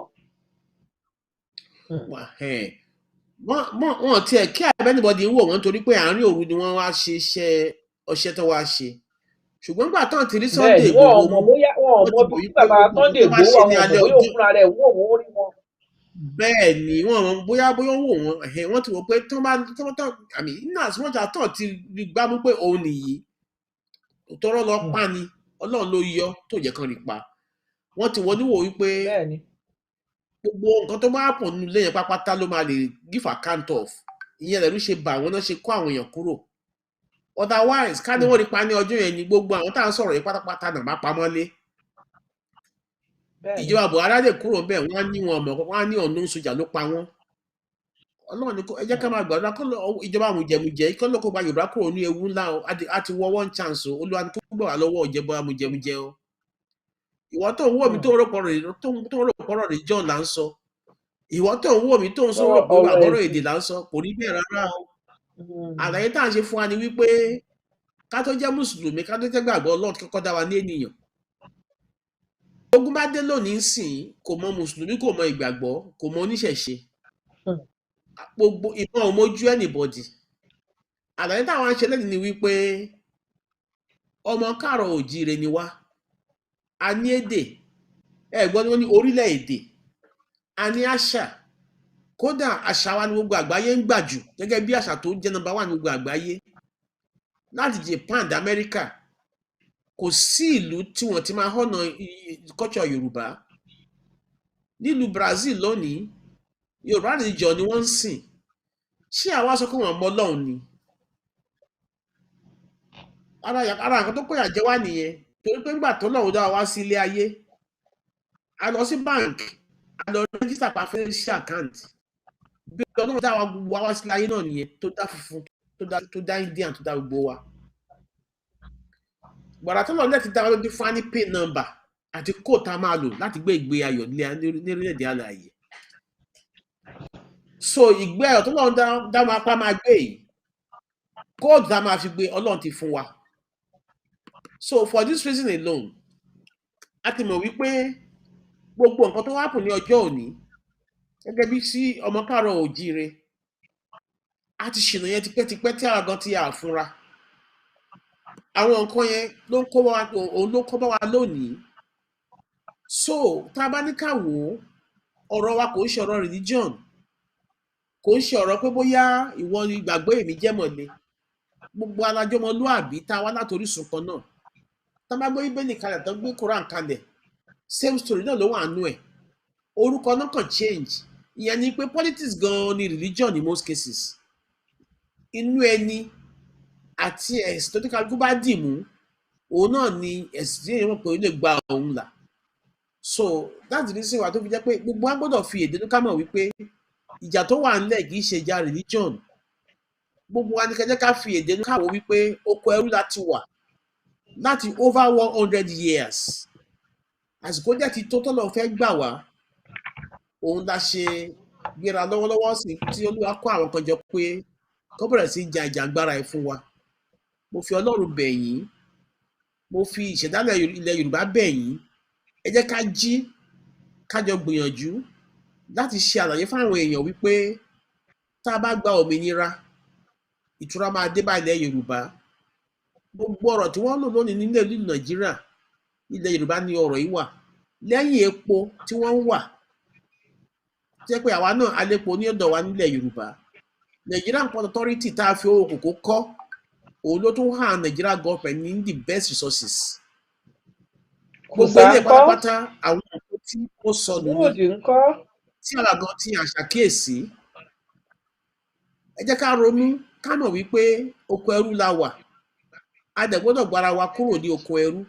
wọ́n. Wọ́n tiẹ̀ kí anybody ń wò wọ́n, torí pé àárín òru ni wọ́n wá ṣe iṣẹ́ ọṣẹ́ tó wá ṣe. Ṣùgbọ́n nígbà tán ti rí Bẹ́ẹ̀ Sunday ni, wọn ò Igboho mọ̀ mú, bóyá wọn ò wọ́n mọ ti mọ̀ bí wípé bàbá gbogbo nǹkan Sunday tó bá Igboho ṣe wà, ní wọn ò mọ̀ alẹ́ bóyá òun ọjọ́ fúnra rẹ̀ wò wọ́n, ó rí wọn. Bẹ́ẹ̀ ni, wọ́n mọ̀ bóyá ó wò wọ́n. Wọ́n ti wò pé tán bá tán àmì nínú àsùnwọ̀n tán ti rí gbámú pé òun nìyí, tọrọ lọ pa ni, Ọlọ́run ló yọ tó jẹ́ kán rí pa. Wọ́n ti wọ́n níwò wípé Bẹ́ẹ̀ ni. gbogbo nǹkan tó bá pọ̀ nínú ilé yẹn pápátá ló máa lè give account of. Ìyẹn lẹ̀rú ṣe bà wọ́n náà ṣe kó àwọn èèyàn kúrò. Otherwise, ká ní wọ́n rí pa ní ọjọ́ yẹn ni, gbogbo àwọn tá à ń sọ̀rọ̀ yìí pátápátá náà bá pamọ́ lé. Bẹ́ẹ̀ ni. Ìjọba Buhari á lè kúrò bẹ́ẹ̀, wọ́n á ní wọn mọ̀, wọ́n á ní ọ̀nà sójà ló pa wọ́n. Ọlọ́run ní kó ẹ jẹ́ ká máa gbàdúrà kó ìjọba àmùjẹmùjẹ kó lóko gba Yorùbá kúrò ní ewu ńlá o. A ti wọ one chance o. Olúwa ní kó gbà wá lọ́wọ́ ìjẹba àmùjẹmùjẹ o. Ìwọ tó ń wò mí tó ń rò pọ̀rọ̀ rẹ̀ John là ń sọ. Ìwọ tó ń wò mí tó ń sọ̀rọ̀ pé Ọ̀rọ̀ àbọ̀rọ̀ ẹ̀sìn. èdè là ń sọ, kò rí bẹ́ẹ̀ rárá o. Àlàyé tá à ń ṣe fún wa ni wípé ká tó jẹ́ mùsùlùmí, ká tó jẹ́ gbàgbọ́, Ọlọ́run kọ́kọ́ dá wa ní ènìyàn. Ogun bá dé lónìí sìn, kò mọ mùsùlùmí, kò mọ ìgbàgbọ́, kò mọ oníṣẹ̀ṣe, gbogbo ìbọn ò mójú anybody. Àlàyé táwọn ń ṣe lẹ́nu ni wípé ọmọ káàrọ̀ òjíire ni wá, a ní èdè, ẹ gbọ́ ni wọ́n ní orílẹ̀-èdè, a ní àṣà. Kódà àṣà wa ní gbogbo àgbáyé ń gbà jù gẹ́gẹ́ bí àṣà tó jẹ́ number one ní gbogbo àgbáyé. Láti Japan dé Amẹ́ríkà, kò sí ìlú tí wọ́n ti máa hànà culture Yorùbá. Nílùú Brazil lónìí, Yorùbá religion ni wọ́n ń sìn. Ṣé àwa sọ pé wọ́n mọ Ọlọ́run ni? Ara nǹkan tó kóyà jẹ wá nìyẹn, torí pé ńgbà tó Ọlọ́run dá wa wá sí ilé ayé, a lọ sí bank, a lọ register pa fẹ́ ṣe account. Bí Ọlọ́run dá wa gbogbo wa wá sí ilé ayé náà nìyẹn, tó dá funfun, tó dá Indian, tó dá gbogbo wa. Gbàrà tó lọ́ọ́ lẹ́ẹ̀tì dá wa lójú fún wa ní pin number àti code tá a máa lò láti gbé ìgbé ayọ̀ ní orílẹ̀-èdè alààyè. So ìgbé ayọ̀ tó lọ́ọ́ dá máa pa máa gbé yìí, code tá a máa fi gbé, Ọlọ́run ti fún wa. So for this reason alone, a ti mọ̀ wípé gbogbo nǹkan tó wá pò ní ọjọ́ òní gẹ́gẹ́ bí sí ọmọ káàárọ̀ òjíire, a ti ṣìnà yẹn tipẹ́tipẹ́ tí àwa gan ti yà fúnra. Àwọn nǹkan yẹn ló ń kó bá wa, òun ló kó bá wa lónìí. So tá a bá ní ká wò ó, ọ̀rọ̀ wa kò ń ṣe ọ̀rọ̀ religion, kò ń ṣe ọ̀rọ̀ pé bóyá ìwọ ni gbàgbé èmi jẹ́ mọ̀lẹ́. Gbogbo alájọmọlúàbí tá a wá láti orísun kan náà, tá a bá gbé Bíbélì kalẹ̀, tó gbé Quran kalẹ̀, same story náà ló wà nú ẹ̀, orúkọ náà kàn change. Ìyẹn ni pé politics gan-an ni religion in most cases. Inú ẹni Àti ẹ̀sìn tó ní kálukú bá dì mú, òun náà ni ẹ̀sìn tí èèyàn mọ̀ pé ó lè gba òun là. So that's the reason why tó fi jẹ́ pé gbogbo wa gbọ́dọ̀ fi èdè ká mọ̀ wípé ìjà tó wà ńlẹ̀ kì í ṣe ìjà religion. Gbogbo wa ní kẹjẹ́ ká fi èdè ká wò wípé oko ẹrú láti wà láti over 100 years. Àsìkò jẹ́ ti tó tọ́lọ́ fẹ́ gbà wá, òun la ṣe gbéra lọ́wọ́lọ́wọ́ sí tí Olúwa kó àwọn kan jọ pé kó bẹ̀rẹ̀ sí ja ìjàngbara ẹ̀ fún wa. Mo fi Ọlọ́run bẹ̀ yín, mo fi ìṣẹ̀dálẹ̀ ilẹ̀ Yorùbá bẹ̀ yín, ẹ jẹ́ ká jí, ká jọ gbìyànjú láti ṣe àlàyé fáwọn èèyàn wípé tá a bá gba òmìnira, ìtura máa dé bá ilẹ̀ Yorùbá. Gbogbo ọ̀rọ̀ tí wọ́n ń lò lónìí nílẹ̀ ìlú Nàìjíríà, ilẹ̀ Yorùbá ni ọ̀rọ̀ yìí wà. Lẹ́yìn epo tí wọ́n ń wà, jẹ́ pé àwa náà alépo ní ọ̀dọ̀ wa nílẹ̀ Yorùbá. Nigerian Port Authority tá a fi owó kòkó kọ́, òun ló tún hàn Nigeria government ní the best resources. Gbogbo Kùsà ilé ńkọ́? pátápátá, àwọn nǹkan tí ó sọnù ni Góòdì ńkọ́? tí àwa gan tí a ṣàkíyèsí. Ẹ jẹ́ ká ronú, ká mọ̀ wípé oko ẹrú la wà, a dẹ̀ gbọ́dọ̀ gbára wa kúrò ní oko ẹrú.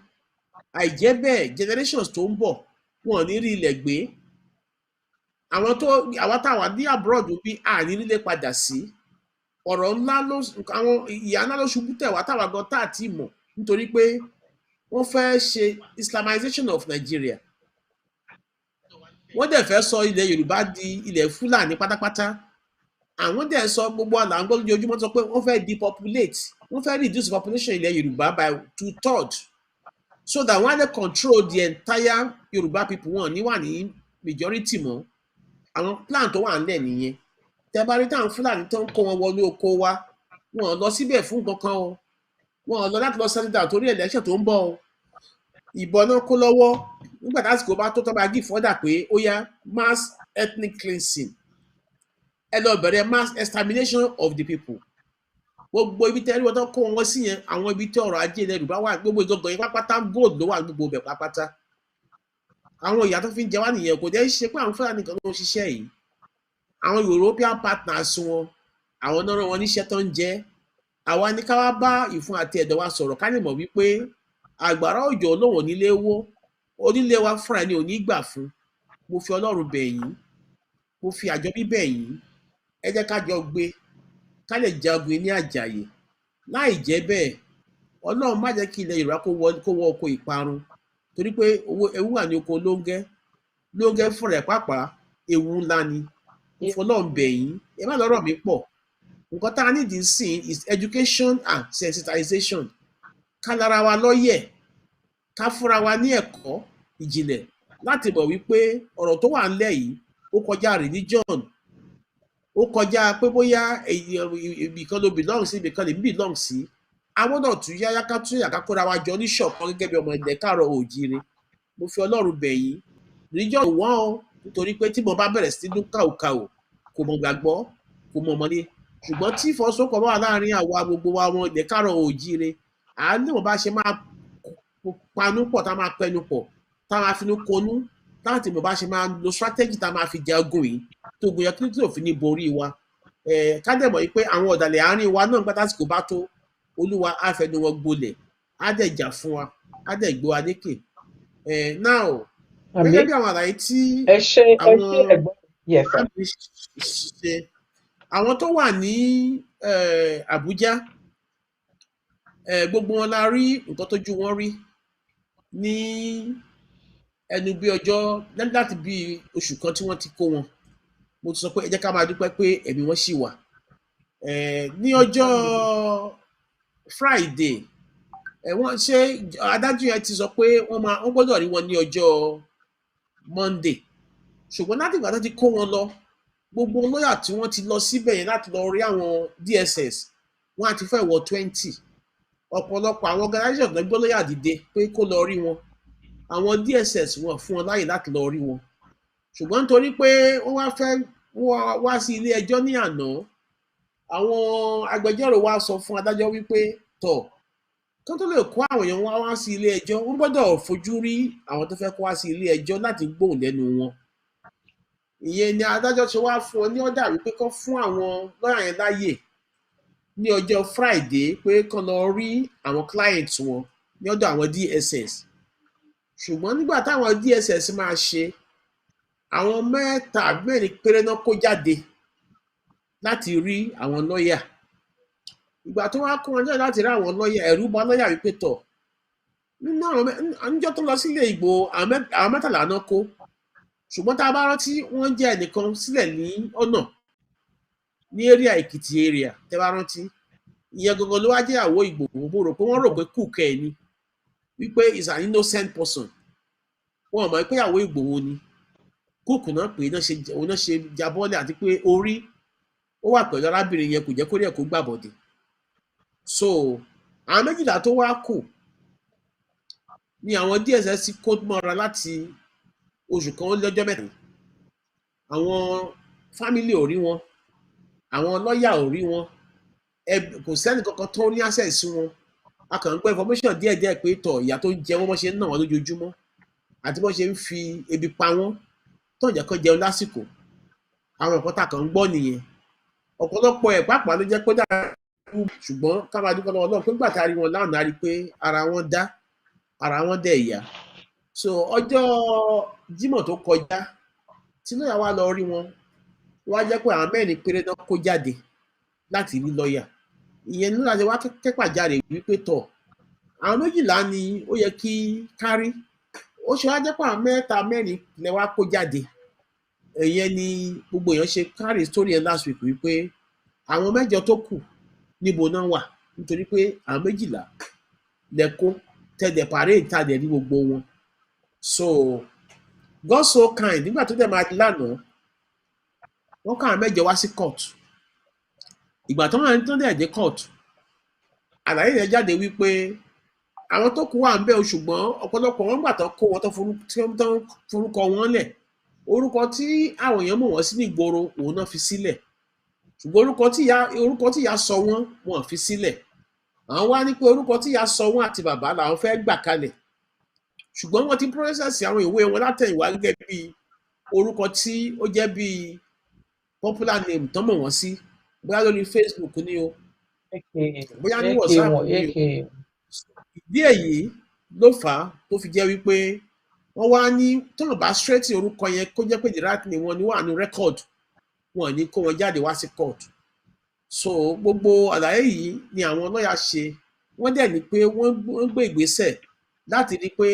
Àìjẹ́ bẹ́ẹ̀, generations tó ń bọ̀, wọn ò ní rí ilẹ̀ gbé. Àwọn tó àwa táwa ní abroad bí a ní nílé padà sí. Ọ̀rọ̀ ńlá ló, àwọn ìyà ńlá ló ṣubú tẹ̀ wá táwa gan tá àti mọ̀, nítorí pé wọ́n fẹ́ ṣe Islamization of Nigeria, wọ́n dẹ̀ fẹ́ sọ ilẹ̀ Yorùbá di ilẹ̀ Fúlàní pátápátá. Àwọn dẹ̀ sọ, gbogbo àlà ń gbọ́ lójoojúmọ́, sọ pé wọ́n fẹ́ depopulate, wọ́n fẹ́ reduce population ilẹ̀ Yorùbá by 2/3 so that wọ́n á lè control the entire Yorùbá people. Wọn ní wà ní majority mọ́. Àwọn plan tó wà ńlẹ̀ nìyẹn. Tẹ́ bá rí táwọn Fúlàní tó ń kó wọn wọnú oko wa, wọn ò lọ síbẹ̀ fún nǹkan kan o. Wọn ò lọ láti lọ settle down torí election tó ń bọ̀ o. Ìbọn náà kó lọ́wọ́. Nígbà tásìkò bá tó, tó bá give order pé ó yá, mass ethnic cleansing, ẹ lọ bẹ̀rẹ̀ mass extermination of the people. Gbogbo ibi tẹ́rí wọn tó kó wọn sí yẹn, àwọn ibi tí ọrọ̀ ajé ilẹ̀ Yorùbá wà, gbogbo ìgangan yẹn pápátá, gold ló wà gbogbo ibẹ̀ pápátá. Àwọn ìyà tó fi ń jẹ wá nìyẹn. Kò dẹ́ ṣe pé àwọn Fúlàní kan ló ń ṣiṣẹ́ yìí. Àwọn European partners wọn, àwọn náà rán wọn níṣẹ́ tó ń jẹ́. Àwa ní ká wá bá ìfun àti ẹ̀dọ̀ wa sọ̀rọ̀, ká lè mọ̀ wípé àgbàrá òjò olóhùn onílé wó onílé wa fúnra ẹni ò ní gbà fún. Mo fi Ọlọ́run bẹ̀ yín, mo fi àjọ bíbẹ̀ yín, ẹ jẹ́ ká jọ gbé, ká lè jagun ní àjàyè. Láì jẹ́ bẹ́ẹ̀, Ọlọ́run má jẹ́ kí ilẹ̀ Yorùbá kó wọ oko ìparun, torí pé owó ewu wà ní oko lóńgẹ́. Lóńgẹ́ fúnra ẹ̀ pàápàá, ewu ńlá ni. Mo fọlọ́run bẹ̀ yín, ẹ má lọ́rọ̀ mi pọ̀. Nǹkan tá a nídìí sìn is education and sensitization. Ká lára wa lọ́yẹ̀, ká fúnra wa ní ẹ̀kọ́ ìjìnlẹ̀ láti mọ̀ wípé ọ̀rọ̀ tó wà ńlẹ̀ yìí, ó kọjá religion, ó kọjá pé bóyá ibì kan ló belong sí, ibì kan lèmi belong sí. A gbọ́dọ̀ tún yáyá, ká tún yà, ká kóra wa jọ níṣọ̀kan gẹ́gẹ́ bí ọmọ ilẹ̀ káàárọ̀ oòjíire. Mo fi Ọlọ́run bẹ̀ yín. Religion wọ́n o, nítorí pé tí mo bá bẹ̀rẹ̀ sí dún kàùkàù, kò mọ̀ gbàgbọ́, kò mọ̀ mọ́lé. Ṣùgbọ́n tí ìfọwọ́sowọ́pọ̀ bá wà láàrin àwa gbogbo wa, ọmọ ilẹ̀ káàárọ̀ oòjíire, à ń níwọ̀n bá ṣe máa panú pọ̀, tá a máa pẹnu pọ̀, tá a máa finú konú láti mọ̀ bá ṣe máa lo strategy tá a máa fi jagun yìí, tó gun yẹn kí òfin ní borí wa. Ká dẹ̀ mọ̀ pé àwọn ọ̀dàlẹ̀ àárín wa náà, nígbà tásìkò bá tó, Olúwa á fẹnu wọn gbolẹ̀, á dẹ̀ jà fún wa, á dẹ̀ gbé wa lékè. Now, gẹ́gẹ́ bí àwọn àlàyé tí Ẹ ṣe, ẹ àwọn ṣe, ẹ̀gbọ́n. Yes sir. ṣe, àwọn tó wà ní Àbújá, gbogbo wọn la rí nǹkan tójú wọn rí ní ẹnu bí ọjọ́ láti bí oṣù kan tí wọ́n ti kó wọn. Mo ti sọ pé ẹ jẹ́ ká máa dúpẹ́ pé ẹ̀mí wọn ṣì wà. Ní ọjọ́ Friday, wọ́n ṣe, adájọ́ yẹn ti sọ pé wọ́n gbọ́dọ̀ rí wọn ní ọjọ́ Monday. Ṣùgbọ́n láti ìgbà tó ti kó wọn lọ, gbogbo lọ́yà tí wọ́n ti lọ síbẹ̀ yẹn láti lọ rí àwọn DSS, wọ́n á ti fẹ́ wọ 20. Ọ̀pọ̀lọpọ̀ àwọn organisation tó gbé lọ́yà dìde pé kó lọ rí wọn, àwọn DSS wọn fún wọn láàyè láti lọ rí wọn. Ṣùgbọ́n nítorí pé wọ́n wá fẹ́ wá sí ilé ẹjọ́ ní àná, àwọn agbẹjọ́rò wa sọ fún adájọ́ wípé tọ̀ kí wọ́n tó lè kó àwọn èèyàn wá wá sí ilé ẹjọ́, wọ́n gbọ́dọ̀ fojú rí àwọn tó fẹ́ kó wá sí ilé ẹjọ́ láti gbóhùn lẹ́nu wọn. Ìyẹn ni adájọ́ ṣe wá fún ọ ní order wípé kó fún àwọn lọ́yà yẹn láàyè. Ní ọjọ́ Friday pé kán lọ rí àwọn client wọn ní ọ̀dọ̀ àwọn DSS. Ṣùgbọ́n nígbà táwọn DSS máa ṣe, àwọn mẹ́ta àbí mẹ́rin péré náà kó jáde láti rí àwọn lọ́ọ̀yà. Ìgbà tó wá kó wọn jáde láti rí àwọn lọ́ọ̀yà, ẹ̀rù bà lọ́ọ̀yà wípé tọ̀ nínú àwọn níjọ́ tó lọ sílé Ìgbòho, àwọn 13 náà kó. Ṣùgbọ́n tá a bá rántí, wọ́n jẹ́ ẹnìkan sílẹ̀ ní ọ̀nà ní area Èkìtì area. Tẹ́ bá rántí, ìyẹn gangan ló wá jẹ́ ìyàwó Ìgbòho. Mo rò pé wọ́n rò pé cook ẹ̀ ni, wípé is an innocent person. Wọn ò mọ̀ pé ìyàwó Ìgbòho ni. Cook náà pé náà ṣe òun náà ṣe jabọ́lẹ̀, àti pé orí ó wà pẹ̀lú arábìnrin yẹn, kò jẹ́ kórìí ẹ̀ kó gbàbọ̀dè. So àwọn 12 tó wá kù ni àwọn DSS kó mọ́ra láti oṣù kan ó lọ́jọ́ 3. Àwọn family ò rí wọn, àwọn lọ́ọ̀yà ò rí wọn, kò sẹ́ni kankan tó ní access sí wọn. A kàn ń gbọ́ information díẹ̀díẹ̀ pé tọ̀ ìyà tó ń jẹ wọ́n, bọ́n ṣe ń nà wọ́n lójoojúmọ́ àti bọ́n ṣe ń fi ebi pa wọ́n, tó ń jẹ́ kán jẹun lásìkò. Àwọn nǹkan tá a kàn ń gbọ́ nìyẹn. Ọ̀pọ̀lọpọ̀ ẹ̀ pàápàá ló jẹ́ pé dáa, ṣùgbọ́n ká máa dúpẹ́ lọ́wọ́ Ọlọ́run pé nígbà tá a rí wọn lánàá, a rí i pé ara wọn dá, ara wọn dẹ̀ yá. So ọjọ́ Jímọ̀ tó kọjá tí lọ́ọ̀yà wa lọ rí wọn, wá jẹ́ pé àwọn mẹ́rin péré náà kó jáde láti rí lọ́ọ̀yà. Ìyẹn ní láti wá kẹ́pàjarè wípé tọ̀ àwọn 12 ni ó yẹ kí kárí, ó ṣe wá jẹ́ pé àwọn mẹ́ta mẹ́rin lẹ wá kó jáde. Ìyẹn ni gbogbo èèyàn ṣe carry story yẹn last week wípé àwọn 8 tó kù, níbo náà wà? Nítorí pé àwọn 12 lẹ kó tẹ̀dẹ̀ parade tá a dẹ̀ rí gbogbo wọn. So God so kind, nígbà tó dẹ̀ máa di lánàá, wọ́n kó àwọn 8 wá sí court. Ìgbà tó wọ́n tó dẹ̀ dé court, àlàyé yẹn jáde wípé àwọn tó kù wà ń bẹ̀ o, ṣùgbọ́n ọ̀pọ̀lọpọ̀ wọn gbà tán kó wọn tí wọ́n tán forúkọ wọn lẹ̀, orúkọ tí àwọn èèyàn mọ̀ wọ́n sí ní ìgboro òun náà fi sílẹ̀, ṣùgbọ́n orúkọ tí ìyá sọ wọ́n, wọn fi sílẹ̀. Àwọn wá ní pé orúkọ tí ìyá sọ wọ́n àti bàbá làwọn fẹ́ gbà kalẹ̀, ṣùgbọ́n wọ́n ti process àwọn ìwé wọn látẹ̀yìnwá gẹ́gẹ́ bí orúkọ tí ó jẹ́ bí popular name tán mọ̀ wọ́n sí, bóyá lórí Facebook ni o, bóyá ní WhatsApp ni o. Ìdí èyí ló fà á tó fi jẹ́ wípé wọ́n wá ní tọ́nà bá straight orúkọ yẹn, kó jẹ́ pé the right name wọn ni wà ní record, wọn ní kó wọn jáde wá sí court. So gbogbo àlàyé yìí ni àwọn lọ́ọ̀yà ṣe. Wọ́n dẹ̀ ní pé wọ́n gbé ìgbésẹ̀ láti rí i pé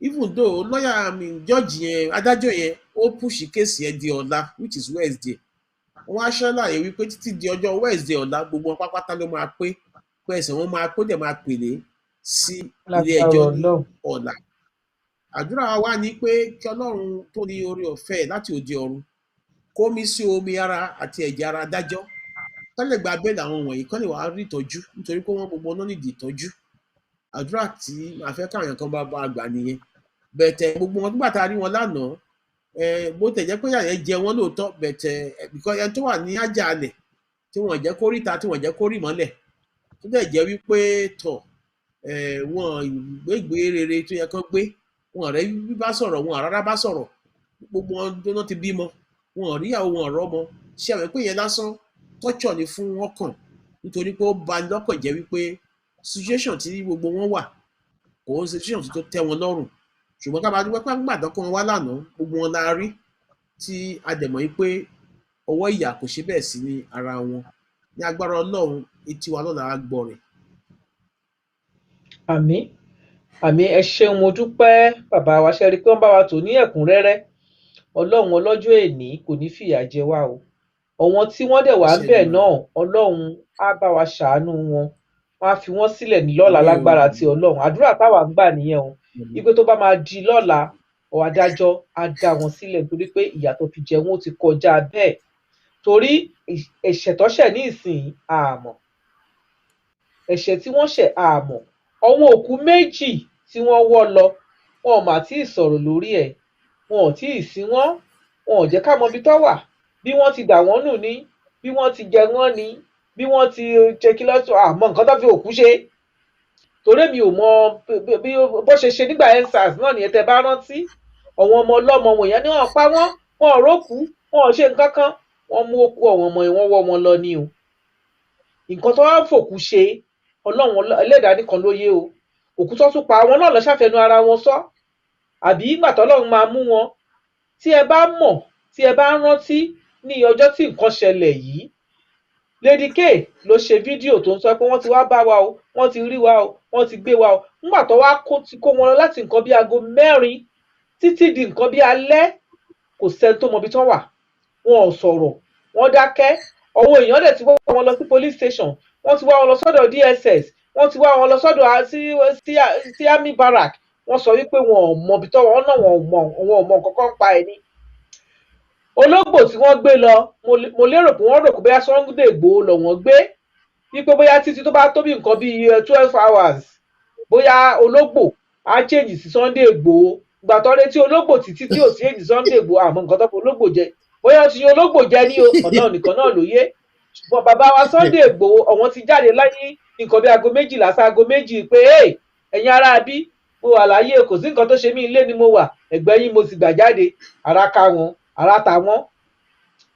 even though lọ́ọ̀yà mi, judge yẹn, adájọ́ yẹn, ó push case yẹn di ọ̀la, which is Wednesday. Wọ́n á ṣàlàyé wípé títí di ọjọ́ Wednesday ọ̀la, gbogbo wọn pápátá ló máa pé pé ẹsẹ̀ wọn máa kó dẹ̀ máa pèlé sí ilé ẹjọ́ ní ọ̀la. Àdúrà wa ni pé kí Ọlọ́run tó ní oore ọ̀fẹ́ láti òde ọ̀run kó mí sí omi ara àti ẹ̀jẹ̀ ara adájọ́, kán lè gba bail àwọn wọ̀nyí, kán lè wá rí ìtọ́jú, nítorí pé wọ́n gbogbo wọn nídìí ìtọ́jú. Àdúrà tí màá fẹ́ káwọn èèyàn kan bá gbà nìyẹn. Bẹ̀tẹ̀ gbogbo wọn, nígbà tá a rí wọn lánàá, bó tẹ̀ jẹ́ pé ìyà yẹn jẹ wọ́n lóòótọ́, bẹ̀tẹ̀ because ẹni tó wà ní àjàalẹ̀ tí wọ́n jẹ́ kó ríta, tí wọ́n jẹ́ kó rí mọ́lẹ̀, tó dẹ̀ jẹ́ wípé tọ̀ wọn gbégbé rere tó yẹ kán gbé, wọn rẹ́ bíbá sọ̀rọ̀, wọn rárá bá sọ̀rọ̀, gbogbo wọn jóná ti bímọ, wọn ò ríyàwó, wọn ò rọ́mọ. Ṣé àwọn pé yẹn lásán torture ni fún wọn kàn, nítorí pé ó bani lọ́kàn jẹ́ wípé situation tí gbogbo wọn wà kò ń ṣe situation tó tẹ́ wọn lọ́rùn. Ṣùgbọ́n ká máa dúpẹ́ pé nígbà tán kó wọn wá lánàá, gbogbo wọn la rí, tí a dẹ̀ mọ̀ wípé ọwọ́ ìyà kò ṣe bẹ́ẹ̀ sí ní ara wọn. Ní agbára Ọlọ́run, etí wa lọ́la á gbọ́ rẹ̀. Àmín, àmín. Ẹ ṣeun, mo dúpẹ́, bàbá wa. Ṣe rí i pé wọ́n bá wa tò ní ẹ̀kúnrẹ́rẹ́? Ọlọ́run ọlọ́jọ́ èní kò ní fìyà jẹ wá o. Ọ̀wọ́n tí wọ́n dẹ̀ wá ń bẹ̀ náà, Ọlọ́run á bá wa ṣàánú wọn, wọ́n á fi wọ́n sílẹ̀ ní lọ́la lágbára ti Ọlọ́run. Àdúrà táwa ń gbà nìyẹn o, wípé tó bá máa di lọ́la, ọ̀ adájọ́ á dá wọn sílẹ̀, nítorí pé ìyà tó fi jẹ wọ́n ó ti kọjá bẹ́ẹ̀, torí ẹ̀ṣẹ̀ tó ṣẹ̀ ní ìsìn àmọ́ ẹ̀ṣẹ̀ tí wọ́n ṣẹ̀ àmọ́. Àwọn òkú 2 tí wọ́n wọ́ lọ, wọn ò mà tí ì sọ̀rọ̀ lórí ẹ̀, wọn ò tí ì sin wọ́n, wọn ò jẹ́ ká mọ ibi tó wà, bí wọ́n ti dà wọ́n nù ní, bí wọ́n ti jẹ wọ́n ní, bí wọ́n ti ṣe kí lọ́sọ̀ àmọ́ nǹkan tó fi òkú ṣe, torí mi ò mọ bí bó ṣe ṣe nígbà EndSARS náà nìyẹn. Tẹ́ bá rántí, àwọn ọmọ ọlọ́mọ wọ̀nyẹn ni wọ́n pa wọ́n, wọn ò rókùú, wọn ò ṣe nǹkan kan, wọ́n mú òkú àwọn ọmọ yẹn, wọ́n wọ́ wọn lọ ní o. Nǹkan tó wá ń fòkú ṣe, Ọlọ́run Ẹlẹ́dàá nìkan ló yé o. Òkú tó tún pa àwọn náà lọ ṣàfẹnu ara wọn sọ, àbí ìgbà tọ́lọ́run máa mú wọn. Tí ẹ bá mọ̀, tí ẹ bá rántí, ní ọjọ́ tí nǹkan ṣẹlẹ̀ yìí, Lady K ló ṣe fídíò tó ń sọ pé wọ́n ti wá bá wa o, wọ́n ti rí wa o, wọ́n ti gbé wa o. Nígbà tó wá kó ti kó wọn lọ láti nǹkan bí aago 4 títí di nǹkan bí alẹ́, kò sẹ́ni tó mọ ibi tán wà. Wọn ò sọ̀rọ̀, wọ́n dákẹ́. Àwọn èèyàn dẹ̀ ti wá wọn lọ sí police station, wọ́n ti wá wọn lọ sọ́dọ̀ DSS, wọ́n ti wá wọn lọ sọ́dọ̀ sí army barrack. Wọ́n sọ wípé wọn ò mọ ibi tán wọn náà, wọn ò mọ nǹkan kan pa ẹ̀ ní. Ológbò tí wọ́n gbé lọ, mo lérò pé wọ́n rò pé bóyá Sunday Igboho lọ wọ́n gbé, wípé bóyá títí tó bá tó bí nǹkan bíi 12 hours, bóyá ológbò á change sí Sunday Igboho. Ìgbà tó retí ológbò títí tí ò sí èjì Sunday Igboho, àmọ́ nǹkan tó fi ológbò jẹ, bóyá ó ti yan ológbò jẹ ní o, ọ̀nà nìkan náà ló yé. Ṣùgbọ́n bàbá wa Sunday Igboho, ọ̀wọ́n ti jáde láyé nǹkan bí aago 12 sí aago 2 pé, "Hey, ẹ̀yin ará bí, mo wà láyé, kò sí nǹkan tó ṣe mí, ilé ni mo wà, ẹ̀gbẹ́ yín mo sì gbà jáde." Ara ká wọn, ara ta wọ́n.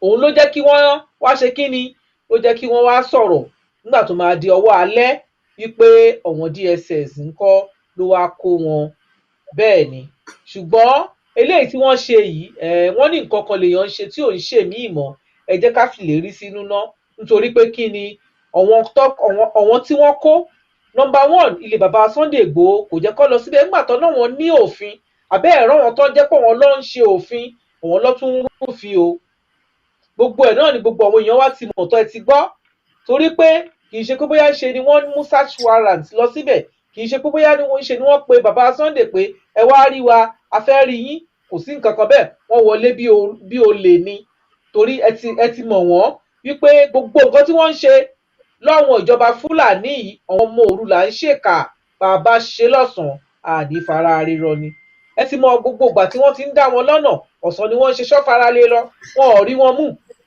Òun ló jẹ́ kí wọ́n wá ṣe kí ni, ló jẹ́ kí wọ́n wá sọ̀rọ̀ nígbà tó máa di ọwọ́ alẹ́ wípé ọ̀wọ́n DSS ńkọ́ ló wá kó wọn. Bẹ́ẹ̀ ni, ṣùgbọ́n eléyìí tí wọ́n ṣe yìí, wọ́n ní nǹkan kan lèèyàn ń ṣe tí ò ń ṣe míì mọ́. Ẹ jẹ́ ká fìlérí sínú ná, nítorí pé kí ni, ọ̀wọ́n tí wọ́n kó, number one, ilé bàbá Sunday Igboho, kò jẹ́ kó lọ síbẹ̀ nígbà tó náà wọ́n ní òfin àbẹ́ ẹ̀rọ wọn tó jẹ́ pé wọ́n lọ ń ṣe òfin, àwọn ló tún ń rúfin o. Gbogbo ẹ̀ náà ni gbogbo àwọn èèyàn wa ti mọ̀ tó ẹ ti gbọ́, torí pé kì í ṣe pé bóyá ṣe ni wọ́n mú search warrant lọ síbẹ̀, kì í ṣe pé bóyá ni wọ́n ṣe ni wọ́n pe bàbá Sunday pé ẹ wá rí wa, a fẹ́ rí yín. Kò sí nǹkan kan bẹ́ẹ̀. Wọ́n wọlé bí olè ni, torí ẹ ti mọ̀ wọ́n wípé gbogbo nǹkan tí wọ́n ń ṣe lọ́wọ́n ìjọba Fúlàní yìí, àwọn ọmọ òru là ń ṣèkà. Bàbá ṣe lọ́sàn-án, àní fara rírọ ni. Ẹ ti mọ gbogbo ìgbà tí wọ́n ti ń dá wọn lọ́nà, ọ̀sán ni wọ́n ń ṣe ṣọ́fara lé lọ. Wọn ò rí wọn mú,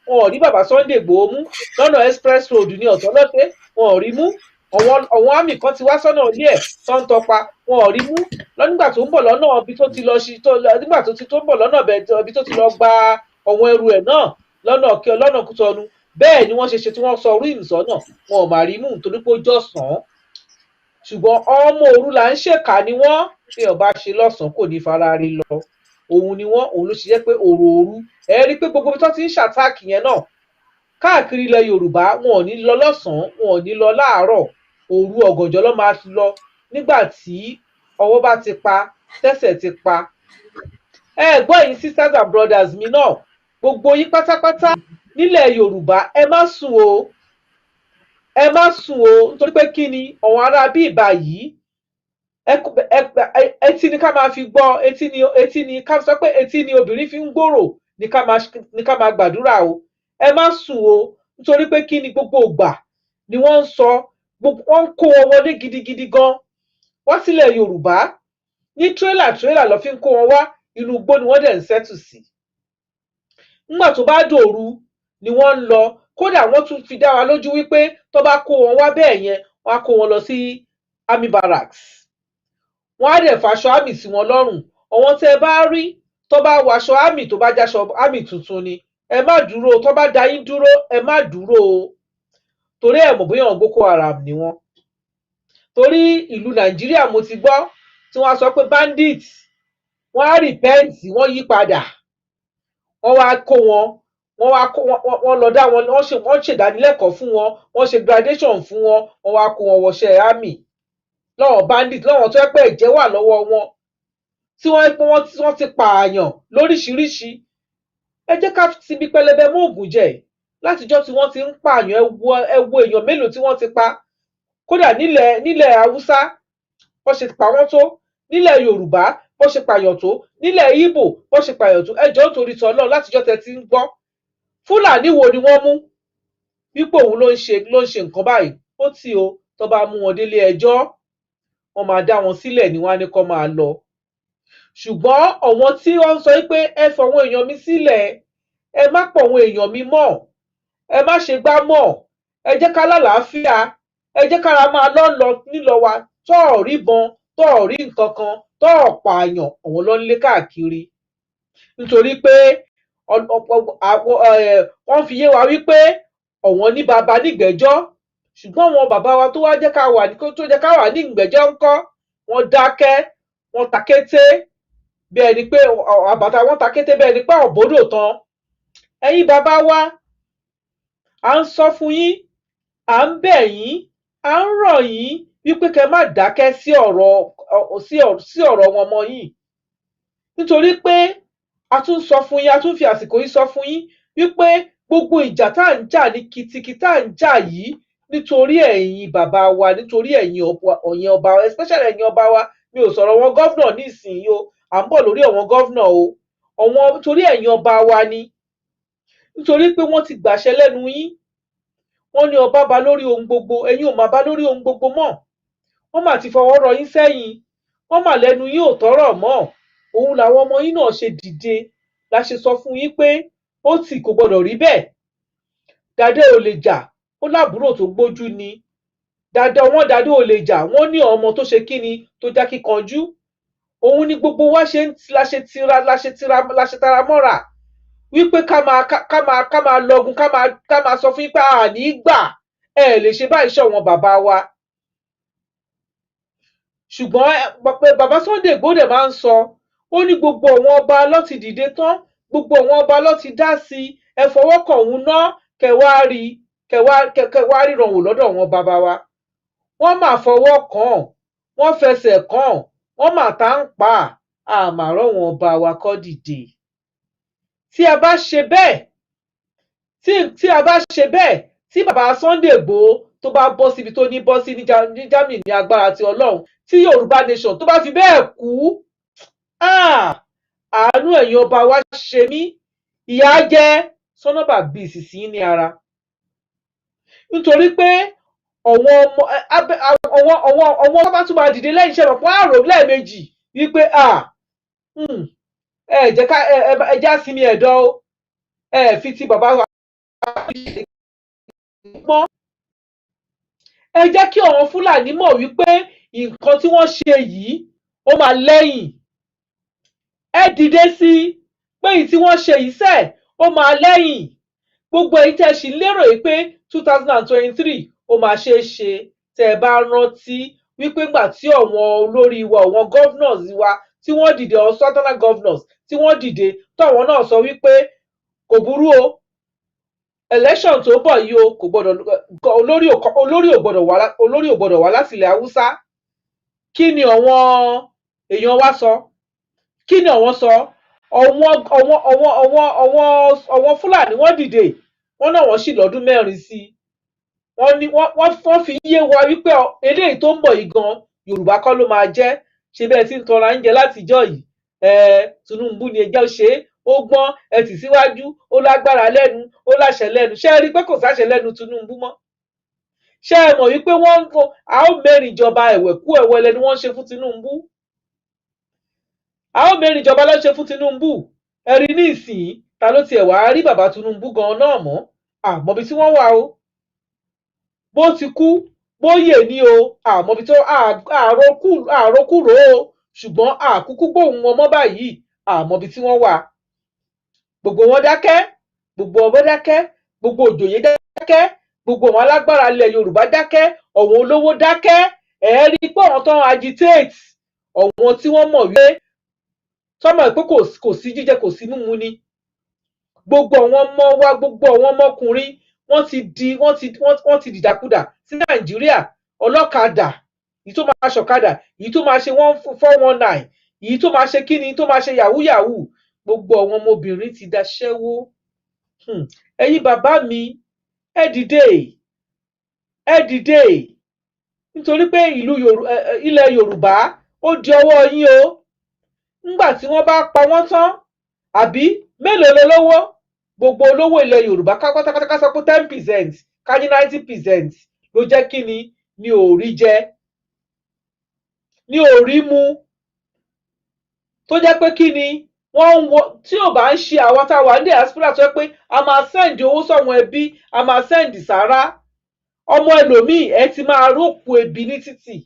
wọn ò rí bàbá Sunday Igboho mú lọ́nà express road ní ọ̀tọ̀ lọ́sẹ̀, wọn ò rí mú. Àwọn army kan ti wá sọ́nà ilé ẹ̀ tó ń tọpa, wọn ò rí mú nígbà tó ń bọ̀ lọ́nà ibi tó ti lọ ṣi tó nígbà tó ti tó ń bọ̀ lọ́nà ibi tó ti lọ gba àwọn ẹrù ẹ̀ náà lọ́nà kí lọ́nà Kútọ́nù. Bẹ́ẹ̀ ni wọ́n ṣe ṣe tí wọ́n sọ ríìmù sọ́nà, wọn ò mà rí mú nítorí pé ó jọ̀sán. Ṣùgbọ́n ọmọ òru là ń ṣèkà ni wọ́n. Bí ọba ṣe lọ́sàn-án, kò ní fara rí lọ. Òun ni wọ́n, òun ló ṣe jẹ́ pé òrò òru ẹ rí i pé gbogbo ibi tó ti ń ṣe attack yẹn náà káàkiri ilẹ̀ Yorùbá, wọn ò ní lọ lọ́sàn-án, wọn ò ní lọ láàárọ̀, òru ọ̀gànjọ́ ló máa lọ, nígbà tí ọwọ́ bá ti pa, tẹ́sẹ̀ ti pa. Ẹ gbọ́, ẹ̀yin sisters and brothers mi náà, gbogbo yín pátápátá nílẹ̀ Yorùbá, ẹ má sùn o, ẹ má sùn o, nítorí pé kí ni, àwọn ará bí ìbá yìí, etí ni ká máa fi gbọ́, etí ni ká sọ pé etí ni obìnrin fi ń gbòrò, ní ká máa gbàdúrà o. Ẹ má sùn o, nítorí pé kí ni, gbogbo ìgbà ni wọ́n ń sọ, wọ́n ń kó wọn wọlé gidigidi gan wá sílẹ̀ Yorùbá ní tírélà tírélà lọ́ fi ń kó wọn wá. Inú igbó ni wọ́n dẹ̀ ń settle sí. Nígbà tó bá dòru ni wọ́n ń lọ. Kódà wọ́n tún fi dá wa lójú wípé tó bá kó wọn wá bẹ́ẹ̀ yẹn, wọ́n á kó wọn lọ sí army barracks, wọ́n á dẹ̀ faṣọ army sí wọn lọ́rùn. Àwọn tẹ́ ẹ bá rí tó bá wọṣọ army, tó bá jáṣọ army tuntun ni, ẹ má dúró. Tó bá dá yín dúró, ẹ má dúró o, torí ẹ mọ̀ bóyá àwọn Boko Haram ni wọ́n. Torí ìlú Nàìjíríà, mo ti gbọ́ tí wọ́n á sọ pé bandits, wọ́n á repent, wọ́n yí padà, wọ́n wá kó wọn, wọ́n wá kó wọn, wọ́n lọ dá wọn, wọ́n ṣèdánilẹ́kọ̀ọ́ fún wọn, wọ́n ṣe graduation fún wọn, wọ́n wá kó wọn wọṣẹ́ army lọ́wọ́ bandit, lọ́wọ́ tó yẹ pé ẹ̀jẹ̀ wà lọ́wọ́ wọn, tí wọ́n pé wọ́n ti pààyàn lóríṣiríṣi. Ẹ jẹ́ ká tibi pẹlẹbẹ mú ògùn jẹ. Látijọ́ tí wọ́n ti ń pààyàn, ẹ wo èèyàn mélòó tí wọ́n ti pa. Kódà nílẹ̀ Haúsá, bó ṣe pa wọ́n tó, nílẹ̀ Yorùbá, bó ṣe pààyàn tó, nílẹ̀ Ìgbò, bó ṣe pààyàn tó. Ẹ jọ̀ọ́, nítorí tọlọ́run, látijọ́ tẹ́ ti ń gbọ́, Fúlàní wo ni wọ́n mú wípé òun ló ń ṣe nǹkan báyìí? Ó tì o. Tó bá mú wọn délé ẹjọ́, wọ́n máa dá wọn sílẹ̀ ní wọ́n á ní kó máa lọ. Ṣùgbọ́n àwọn tí wọ́n ń sọ pé ẹ fọwọ́n èèyàn mi sílẹ̀, ẹ má pọ̀ àwọn èèyàn mi mọ́, ẹ má ṣe gbá mọ́, ẹ jẹ́ ká lálàáfíà, ẹ jẹ́ kára máa lọ́ lọ nílọ wa, tọ́ ọ̀ rí bọn, tọ́ ọ̀ rí nǹkan kan, tọ́ ọ̀ pààyàn, àwọn ló ń lé káàkiri, nítorí pé wọ́n fi yé wa wípé ọ̀wọ́n ní baba nígbẹ́jọ́. Ṣùgbọ́n àwọn bàbá wa tó wá jẹ́ ká wà ní, tó jẹ́ ká wà ní ìgbẹ́jọ́ ńkọ́? Wọ́n dákẹ́, wọ́n ta kété bí ẹni pé àbàtà wọn ta kété bí ẹni pé ọ̀bọ̀dò tán. Ẹ̀yin bàbá wa, à ń sọ fún yín, à ń bẹ̀ yín, à ń rọ̀ yín wípé kẹ́ má dákẹ́ sí ọ̀rọ̀ wọn ọmọ yìí, nítorí pé a tún sọ fún yín, a tún fi àsìkò yìí sọ fún yín wípé gbogbo ìjà tá à ń jà ní kitikí tá à ń jà yìí, nítorí ẹ̀yin bàbá wa, nítorí ẹ̀yin ọba, especially ẹ̀yin ọba wa. Mi ò sọ̀rọ̀ wọn governor nísìnyí o, à ń bọ̀ lórí àwọn governor o. Ọ̀wọ́n nítorí ẹ̀yin ọba wa ni, nítorí pé wọ́n ti gbàṣẹ lẹ́nu yín. Wọ́n ní ọba ba lórí ohun gbogbo. Ẹ̀yin ò mà bá lórí ohun gbogbo mọ́. Wọ́n mà ti fọwọ́ rọ yín sẹ́yìn, wọ́n mà lẹ́nu yín ò tọ́rọ̀ mọ́. Òun làwọn ọmọ yín náà ṣe dìde, la ṣe sọ fún yín pé ó tì, kò gbọdọ̀ rí bẹ́ẹ̀. Dàdé ò lè jà, ó lábúrò tó gbójú ni dàdé wọn. Dàdé ò lè jà, wọ́n ní ọmọ tó ṣe kíni, tó já kíkanjú. Òun ni gbogbo wa ṣe ń la ṣe tira la ṣe tira la ṣe tara mọ́ra wípé ká máa lọgun, ká máa sọ fún yín pé àní gbà, ẹ lè ṣe báyìí ṣọ̀wọ́n bàbá wa. Ṣùgbọ́n pé bàbá Sunday Igboho dẹ̀ máa ń sọ, ó ní gbogbo àwọn ọba ló ti dìde tán, gbogbo àwọn ọba ló ti dá sí i. Ẹ fọwọ́ kàn òun ná, kẹ wá ríran wò lọ́dọ̀ àwọn bàbá wa. Wọ́n máa fọwọ́ kàn án, wọ́n fẹsẹ̀ kàn án, wọ́n mà tá ń pa àmàrọ̀ wọn ọba wa kọ́ dìde. Tí a bá ṣe bẹ́ẹ̀, tí a bá ṣe bẹ́ẹ̀, tí bàbá Sunday Igboho tó bá bọ́ síbi tó ní bọ́ sí ní Germany, ní agbára ti Ọlọ́run, tí Yorùbá Nation tó bá fi bẹ́ẹ̀ kú, àánú ẹ̀yin ọba wa ṣe mí. Ìyà jẹ́ sọ́nọ́bà bíi ìsìsì ní ara, nítorí pé ọ̀wọ́n ọmọ ọ̀wọ́n bá tún máa dìde lẹ́yìn iṣẹ́ mọ̀ fún àrò lẹ́ẹ̀mejì wípé ẹ jẹ́ ká ẹ já sinmi ẹ̀dọ́ o. Ẹ fi ti bàbá wa pọ́n, ẹ jẹ́ kí àwọn Fúlàní mọ̀ wípé nǹkan tí wọ́n ṣe yìí, ó máa lẹ́yìn. Ẹ dìde sí i pé èyí tí wọ́n ṣe yìí sẹ̀, ó máa lẹ́yìn. Gbogbo èyí tẹ́ ẹ sì lérò yìí pé 2023 ó máa ṣeé ṣe, tẹ́ ẹ bá rántí wípé ńgbà tí àwọn olórí wa, àwọn governors wa tí wọ́n dìde, àwọn southern governors tí wọ́n dìde, táwọn náà sọ wípé kò burú o, election tó ń bọ̀ yìí o, kò gbọ́dọ̀ olórí ò gbọ́dọ̀ wá láti ilẹ̀ Haúsá. Kí ni àwọn èèyàn wa sọ? Kí ni àwọn sọ? Àwọn Fúlàní, wọ́n dìde, wọ́n náà wọ́n sì lọ́dún 4 sí i. Wọ́n ní wọ́n fi yé wa wípé eléyìí tó ń bọ̀ yìí gan, Yorùbá kọ́ ló máa jẹ́. Ṣe bẹ́ẹ̀ tí ń tọra ń jẹ látijọ́ yìí? Ẹ Tinubu ni ẹjẹ́ ṣe é, ó gbọ́n, ẹ tì síwájú, ó lágbára lẹ́nu, ó láṣẹ lẹ́nu. Ṣé ẹ rí i pé kò sáṣẹ lẹ́nu Tinubu mọ́? Ṣé ẹ mọ̀ wípé wọ́n ń a ó mẹ́rin ìjọba ẹ̀wẹ̀kú ẹ̀wẹ̀lẹ̀ ni wọ́n ń ṣe fún Tinubu? A ó mẹ́rin ìjọba ló ń ṣe fún Tinubu. Ẹ rí ní ìsìn, ta ló tiẹ̀ wá rí bàbá Tinubu gan náà mọ́? Àmọ́bi tí wọ́n wà o, bó ti kú bóyè ní o, àmọ́bi tí àròkúrò o. Ṣùgbọ́n àkúkú gbóhùn wọn mọ́ báyìí, àmọ́bi tí wọ́n wà. Gbogbo wọn dákẹ́, gbogbo ọmọ dákẹ́, gbogbo òjòyè dákẹ́, gbogbo àwọn alágbára ilẹ̀ Yorùbá dákẹ́, àwọn olówó dákẹ́. Ẹ rí i pé àwọn tó ń agitate, àwọn tí wọ́n mọ̀ wípé tọ́mọ̀ pé kò sí jíjẹ, kò sí mímu ni. Gbogbo àwọn ọmọ wa, gbogbo àwọn ọmọkùnrin, wọ́n ti di wọ́n ti wọ́n ti dìdàkudà sí Nàìjíríà. Ọlọ́kadà, èyí tó máa ṣọ̀kadà, èyí tó máa ṣe 1419, èyí tó máa ṣe kíni, tó máa ṣe yahoo yahoo, gbogbo àwọn ọmọbìnrin ti daṣẹ́wó. Ẹ̀yin bàbá mi, ẹ dìde, ẹ dìde, nítorí pé ìlú ilẹ̀ Yorùbá, ó di ọwọ́ yín o. Ńgbà tí wọ́n bá pa wọ́n tán, àbí mélòó lolówó? Gbogbo olówó ilẹ̀ Yorùbá ká pátápátá, ká sọ pé 10%, ká ní 90% ló jẹ́ kíni ni ò rí jẹ, ní ò rí mu, tó jẹ́ pé kíni wọ́n ń wo. Tí ò bá ń ṣe àwa tá a wà ní diaspora, tó jẹ́ pé a máa send owó sọ̀wọ́n ẹbí, a máa send sára ọmọ ẹlòmíì, ẹ ti máa rókù ebi ní títì,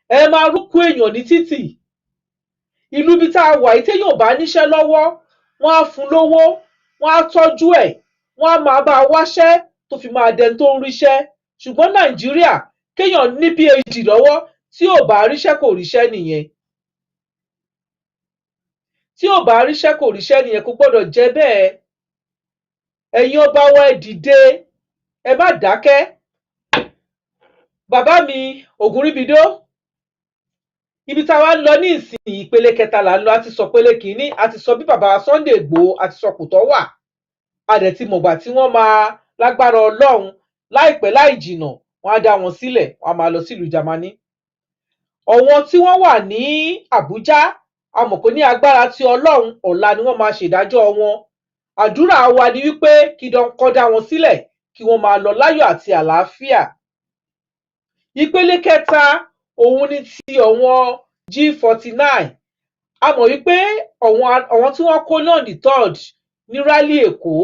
ẹ máa rókù èèyàn ní títì. Ìlú ibi tá a wà yìí, téèyàn ò bá níṣẹ́ lọ́wọ́, wọ́n á fún lówó, wọ́n á tọ́jú ẹ̀, wọ́n á máa bá a wáṣẹ́. Tó tó fi máa dẹni tó ń ríṣẹ́. Ṣùgbọ́n Nàìjíríà, kéèyàn ní PhD lọ́wọ́, tí ò bá ríṣẹ́, kò ríṣẹ́ nìyẹn. Tí ò bá ríṣẹ́, kò ríṣẹ́ nìyẹn. Kò gbọ́dọ̀ jẹ́ bẹ́ẹ̀. Ẹ̀yin ọba wa, ẹ dìde, ẹ má dákẹ́. Bàbá mi Ògúnríbidó, ibi tá a wá ń lọ ní ìsìn, ìpele kẹta là ń lọ. A ti sọ pele kìíní, a ti sọ bí bàbá Sunday Ìgbòho, a ti sọ kò tọ́ wà, a dẹ̀ ti mọ̀gbà tí wọ́n máa, lágbára Ọlọ́run, láìpẹ́ láì jìnà, wọ́n á dá wọn sílẹ̀, wọ́n á máa lọ sílùú Jámánì. Ọ̀wọ́n tí wọ́n wà ní Àbújá, a mọ̀ pé ní agbára ti Ọlọ́run, ọ̀la ni wọ́n máa ṣèdájọ́ wọn. Àdúrà wa ni wípé kí kó dá wọn sílẹ̀, kí wọ́n máa lọ láyọ̀ àti àlàáfíà. Ìpele kẹta, òun ni ti ọ̀wọ́n G49. A mọ̀ wípé ọ̀wọ́n tí wọ́n kó náà, the third ní rally Èkó,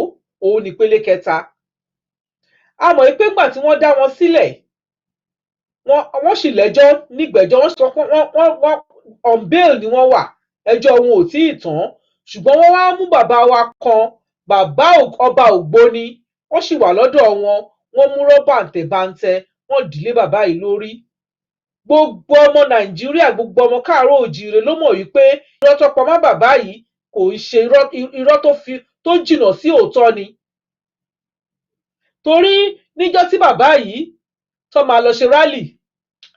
òun ní ìpele kẹta. A mọ̀ wípé ńgbà tí wọ́n dá wọn sílẹ̀, wọ́n sì lẹ́jọ́ nígbẹ̀jọ́. Wọ́n sọ pé wọ́n on bail ni wọ́n wà, ẹjọ́ wọn ò tíì tán. Ṣùgbọ́n wọ́n wá mú bàbá wa kan, bàbá ọba Ògbóni, wọ́n sì wà lọ́dọ̀ wọn. Wọ́n mú rọ́bà bàǹtẹ̀bàǹtẹ̀, wọ́n dìlé bàbá yìí lórí. Gbogbo ọmọ Nàìjíríà, gbogbo ọmọ káàárọ̀ òjíire ló mọ̀ wípé irọ́ tó pa mọ́ bàbá yìí kò ń ṣe irọ́, irọ́ tó fi tó jìnnà sí òótọ́ ni. Torí níjọ́ tí bàbá yìí tó máa lọ ṣe rally,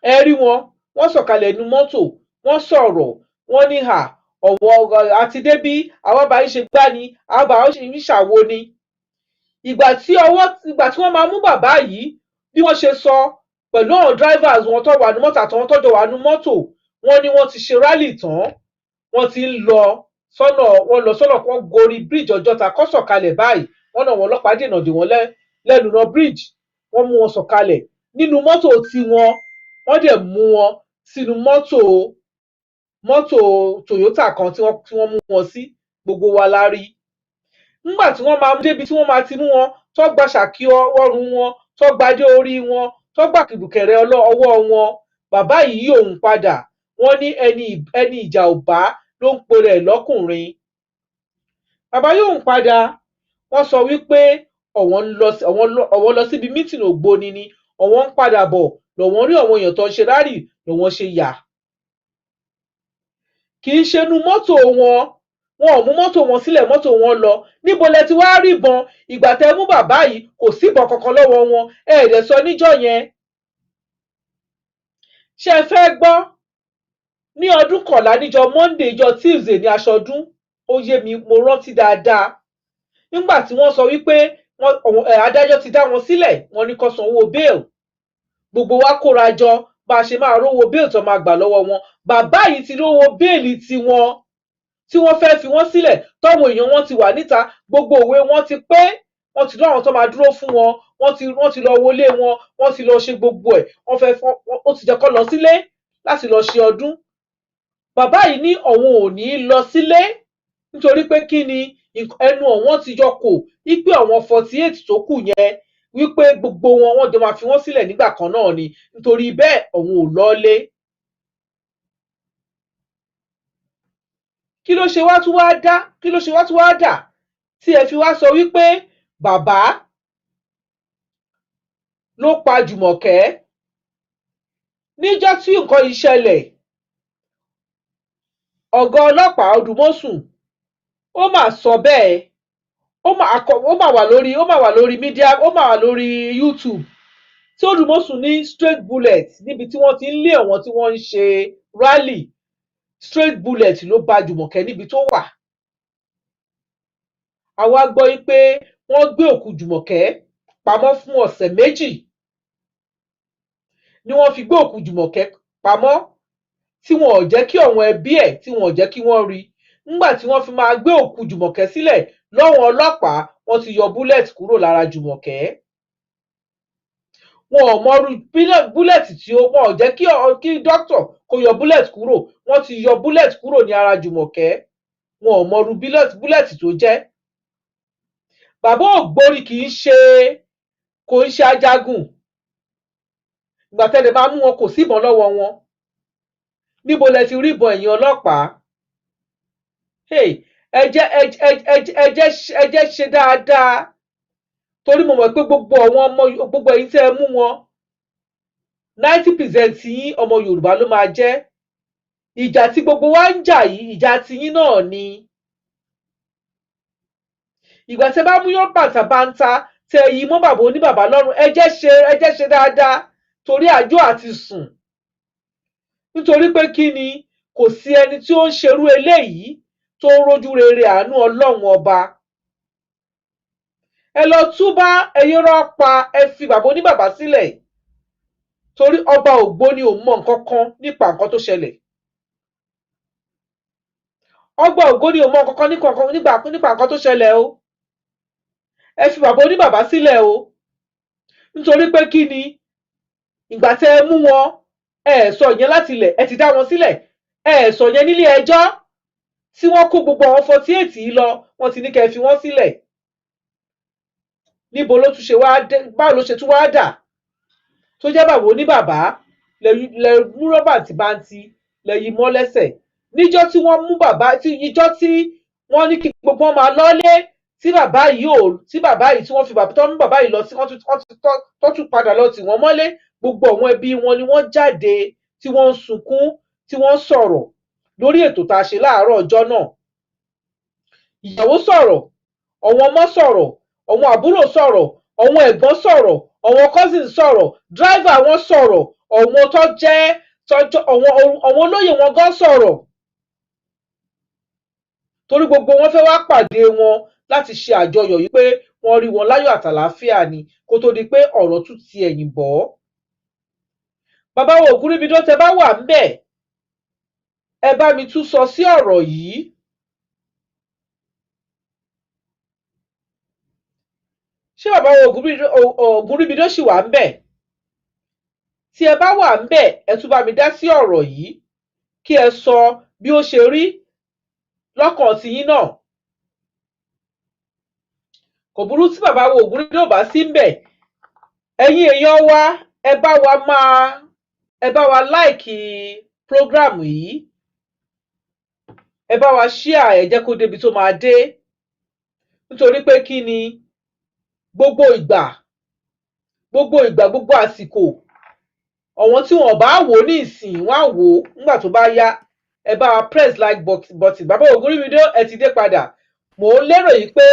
ẹ rí wọn, wọ́n sọ̀kalẹ̀ nínú mọ́tò, wọ́n sọ̀rọ̀, wọ́n ní hà ọ̀wọ́ àti débí, àwọn bá yín ṣe gbá ni, àwọn bá yín ṣàwo ni. Ìgbà tí wọ́n máa mú bàbá yìí, bí wọ́n ṣe sọ pẹ̀lú àwọn drivers wọn tó wà ní mọ́tò àtàwọn tó jọ wà ní mọ́tò, wọ́n ní wọ́n ti ṣe rally tán, wọ́n ti ń lọ sọ́nà, wọ́n lọ sọ́nà kan, gorí bridge Ọjọ́ta kó sọ̀kalẹ̀ báyìí, wọ́n náà wọn ọlọ́pàá dènà dè wọ́n lẹ́nu náà bridge. Wọ́n mú wọn sọ̀kalẹ̀ nínú mọ́tò tiwọn, wọ́n dẹ̀ mú wọn sínú mọ́tò Toyota kan tí wọ́n mú wọn sí. Gbogbo wa la rí nígbà tí wọ́n máa débi tí wọ́n máa ti mú wọn, tó gba ṣàkí ọrùn wọn, tó gba dé orí wọn, tó gbà kìrùkẹ̀rẹ̀ ọwọ́ wọn. Bàbá yìí yí òun padà. Wọ́n ní ẹni ìjà ò bá ló ń pe rẹ̀ lọ́kùnrin. Bàbá yóò ń padà. Wọ́n sọ wípé ọ̀wọ́n lọ síbi meeting Ògbóni ni, ọ̀wọ́n ń padà bọ̀ lọ́wọ́n rí àwọn èèyàn tó ń ṣe rally lọ́wọ́n ṣe yà. Kì í ṣe inú mọ́tò wọn, wọn ò mú mọ́tò wọn sílẹ̀, mọ́tò wọn lọ. Níbo lẹ ti wá rí ìbọn? Ìgbà tẹ mú bàbá yìí, kò sí ìbọn kankan lọ́wọ́ wọn. Ẹ ẹ̀ dẹ̀ sọ níjọ́ yẹn. Ṣé ẹ fẹ́ gbọ́? Ní ọdún kọ̀ọ̀la, níjọ́ Monday, ìjọ́ Tuesday ní aṣọdún, ó yé mi, mo rántí dáadáa. Nígbà tí wọ́n sọ wípé adájọ́ ti dá wọn sílẹ̀, wọ́n ní kó sanwó bail. Gbogbo wa kóra jọ bá a ṣe máa rówó bail tó máa gbà lọ́wọ́ wọn. Bàbá yìí ti rówó bail tiwọn tí wọ́n fẹ́ fi wọ́n sílẹ̀, tọ́wọ́n èèyàn wọn ti wà níta, gbogbo òwe wọn ti pé, wọ́n ti lọ́wọ́n tó máa dúró fún wọn, wọ́n ti lọ wọlé wọn, wọ́n ti lọ ṣe gbogbo ẹ̀, wọ́n fẹ́ fọ́n, ó ti jẹ́ kó lọ sílé láti lọ ṣe ọdún. Bàbá yìí ní òun ò ní lọ sílé, nítorí pé kí ni? Ẹnu ọ̀wọ́n ti jọ kò wípé àwọn 48 tó kù yẹn, wípé gbogbo wọn, wọ́n jọ máa fi wọ́n sílẹ̀ nígbà kan náà ni. Nítorí bẹ́ẹ̀, òun ò lọ́lé. Kí ló ṣe wá tún wá dá? Kí ló ṣe wá tún wá dà tí ẹ fi wá sọ wípé bàbá ló pa Jùmọ̀kẹ́ níjọ́ tí nǹkan yìí ṣẹlẹ̀? Ọ̀gá ọlọ́pàá Odùmọ̀ṣù, ó mà sọ bẹ́ẹ̀, ó mà wà lórí media, ó mà wà lórí YouTube, tí Odùmọ̀ṣù ní straight bullet níbi tí wọ́n ti ń lé àwọn tí wọ́n ń ṣe rally, straight bullet ló ba Jùmọ̀kẹ́ níbi tó wà. Àwa gbọ́ pé wọ́n gbé òkú Jùmọ̀kẹ́ pamọ́ fún ọ̀sẹ̀ 2 ni wọ́n fi gbé òkú Jùmọ̀kẹ́ pamọ́, tí wọn ò jẹ́ kí àwọn ẹbí ẹ̀, tí wọn ò jẹ́ kí wọ́n rí. Nígbà tí wọ́n fi máa gbé òkú Jùmọ̀kẹ́ sílẹ̀ lọ́wọ́n ọlọ́pàá, wọ́n ti yọ bullet kúrò lára Jùmọ̀kẹ́. Wọn ò mọrú bullet tí ó, wọn ò jẹ́ kí dókítà kó yọ bullet kúrò. Wọ́n ti yọ bullet kúrò ní ara Jùmọ̀kẹ́, wọn ò mọrú bullet tó jẹ́. Bàbá Ògbóni kì í ṣe, kò ń ṣe ajagun. Ìgbà tẹ́lẹ̀ máa mú wọn, kò sí ìbọn lọ́wọ́ wọn. Níbo lẹ ti rí ìbọn, ẹ̀yin ọlọ́pàá? Ẹ jẹ́ ẹ jẹ́ ṣe dáadáa. Torí mo mọ̀ pé gbogbo àwọn ọmọ, gbogbo ẹ̀yin tẹ́ ẹ mú wọn, 90% yín, ọmọ Yorùbá ló máa jẹ́. Ìjà tí gbogbo wa ń jà yìí, ìjà tiyín náà ni. Ìgbà tẹ́ bá mú yán bàǹtàbàǹtà tẹ́ yí mọ́ bàbá oníbàbá lọ́rùn, ẹ jẹ́ ṣe, ẹ jẹ́ ṣe dáadáa, torí àjọ àti sùn. Nítorí pé kí ni? Kò sí ẹni tí ó ń ṣerú eléyìí tó ń rójú rere àánú Ọlọ́run Ọba. Ẹ lọ túbá, ẹ yé rọ́ pa, ẹ fi bàbá oníbàbá sílẹ̀, torí ọba Ògbóni ò mọ nǹkan kan nípa nǹkan tó ṣẹlẹ̀. Ọba Ògbóni ò mọ nǹkan kan nípa nǹkan tó ṣẹlẹ̀ o. Ẹ fi bàbá oníbàbá sílẹ̀ o. Nítorí pé kí ni? Ìgbà tẹ́ ẹ mú wọn, ẹ sọ yẹn láti ilẹ̀, ẹ ti dá wọn sílẹ̀. Ẹ sọ yẹn nílé ẹjọ́ tí wọ́n kó gbogbo àwọn 48 yìí lọ, wọ́n ti ní kẹ́ ẹ fi wọ́n sílẹ̀. Níbo ló tún ṣe wá dé? Báwo ló ṣe tún wá dà tó jẹ́ bàbá oníbàbá lẹ mú rọ́bà tìbáǹtì lẹ yí mọ́ lẹ́sẹ̀ níjọ́ tí wọ́n mú bàbá, tí ìjọ́ tí wọ́n ní kí gbogbo wọn máa lọ́lé, tí bàbá yìí ò tí bàbá yìí tí wọ́n fi bàbá tó mú bàbá yìí lọ sí, wọ́n tún tó tún padà lọ tì wọ́n mọ́lé. Gbogbo àwọn ẹbí wọn ni wọ́n jáde, tí wọ́n ń sunkún, tí wọ́n ń sọ̀rọ̀ lórí ètò tá a ṣe láàárọ̀ ọjọ́ náà. Ìyàwó sọ̀rọ̀, àwọn ọmọ sọ̀rọ̀, àwọn àbúrò sọ̀rọ̀, àwọn ẹ̀gbọ́n sọ̀rọ̀, àwọn cousin sọ̀rọ̀, driver wọn sọ̀rọ̀, àwọn tó jẹ́ tọ́jọ́ àwọn olóyè wọn gan sọ̀rọ̀, torí gbogbo wọn fẹ́ wá pàdé wọn láti ṣe àjọyọ̀ yìí pé wọ́n rí wọn láyọ̀ àtàlàáfíà ni, kó tó di pé ọ̀rọ̀ tún ti ẹ̀yìn bọ̀. Bàbá wo Ògúnríbidó, tẹ bá wà ńbẹ̀, ẹ bá mi tún sọ sí ọ̀rọ̀ yìí. Ṣé bàbá wo Ògúnríbidó ṣì wà ńbẹ̀? Tí ẹ bá wà ńbẹ̀, ẹ tún bá mi dá sí ọ̀rọ̀ yìí, kí ẹ sọ bí ó ṣe rí lọ́kàn tiyín náà. Kò burú tí bàbá wo Ògúnríbidó ò bá sí ńbẹ̀. Ẹ̀yin èèyàn wa, ẹ bá wa like program yìí, ẹ bá wa share ẹ, jẹ́ kó débi tó máa dé. Nítorí pé kí ni? Gbogbo ìgbà, gbogbo ìgbà, gbogbo àsìkò, àwọn tí wọn bá wò ó ní ìsìn, wọn á wò ó nígbà tó bá yá. Ẹ bá wa press like button. Bàbá Ògúnríbidó, ẹ ti dé padà. Mò ń lérò yìí pé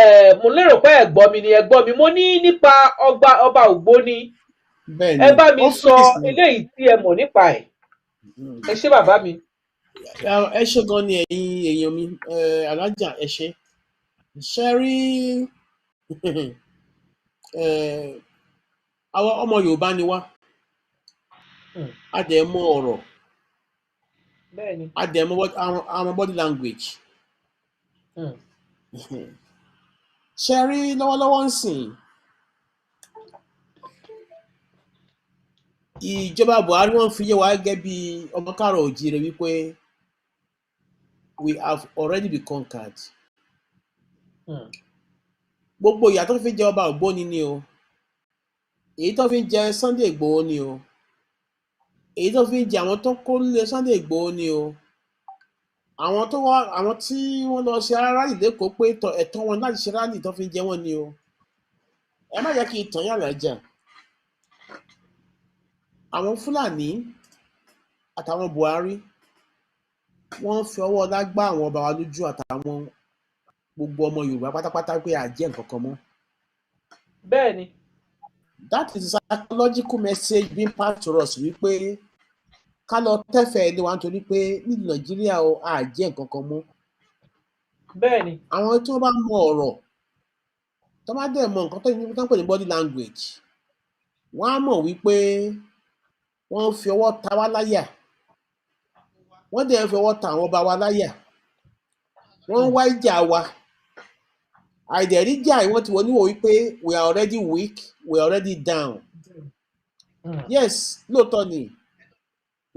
ẹ, mo lérò pé ẹ gbọ́ mi ni. Ẹ gbọ́ mi, mo ní nípa ọgbà ọba Ògbóni. Bẹ́ẹ̀ ni. Ẹ bá mi ó sọ fèsì. eléyìí tí ẹ mọ̀ nípa ẹ̀. Ẹ ṣé, bàbá mi. Ẹ ṣé gan ni, ẹ̀yin èèyàn mi. Alájà, ẹ ṣé. Ṣe rí, àwọn ọmọ Yorùbá ni wá. A dẹ̀ mọ ọ̀rọ̀. bẹ́ẹ̀ ni A dẹ̀ mọ àwọn body language. Ṣe rí, lọ́wọ́lọ́wọ́ ń sìn, ìjọba Buhari, wọ́n fi yé wa gẹ́gẹ́ bí ọmọ káàrọ̀ òjíire wípé we have already been conquered. Gbogbo ìyà tó fi jẹ ọba Ògbóni ni o, èyí tó fi ń jẹ Sunday Igboho ni o, èyí tó fi ń jẹ àwọn tó kó lé Sunday Igboho ni o, àwọn tó wá, àwọn tí wọ́n lọ ṣe rally lÉkòó pé ẹ̀tọ́ wọn láti ṣe rally, tó fi ń jẹ wọ́n ni o. Ẹ má jẹ́ kí n tàn yàrá jà. Àwọn Fúlàní àtàwọn Buhari, wọ́n ń fi ọwọ́ ọlá gbá àwọn ọba wa lójú àtàwọn gbogbo ọmọ Yorùbá pátápátá pé à jẹ́ nǹkan kan mọ́. bẹ́ẹ̀ ni That is a psychological message being passed to us wípé ká lọ tẹ́fẹ̀ẹ́ ilé wa, nítorí pé nílùú Nàìjíríà o, à jẹ́ nǹkan kan mọ́. bẹ́ẹ̀ ni Àwọn tí wọ́n bá mọ ọ̀rọ̀, tó bá dẹ̀ mọ nǹkan tó ń pè ní body language, wọ́n á mọ̀ wípé wọ́n ń fi ọwọ́ ta wá láyà, wọ́n dẹ̀ ń fi ọwọ́ ta àwọn ọba wa láyà, wọ́n ń wá ìjà wa. Àìdẹ̀ríjà yìí, wọ́n ti wọ́n níwò wípé we are already weak, we are already down. Yes, lóòótọ́ ni,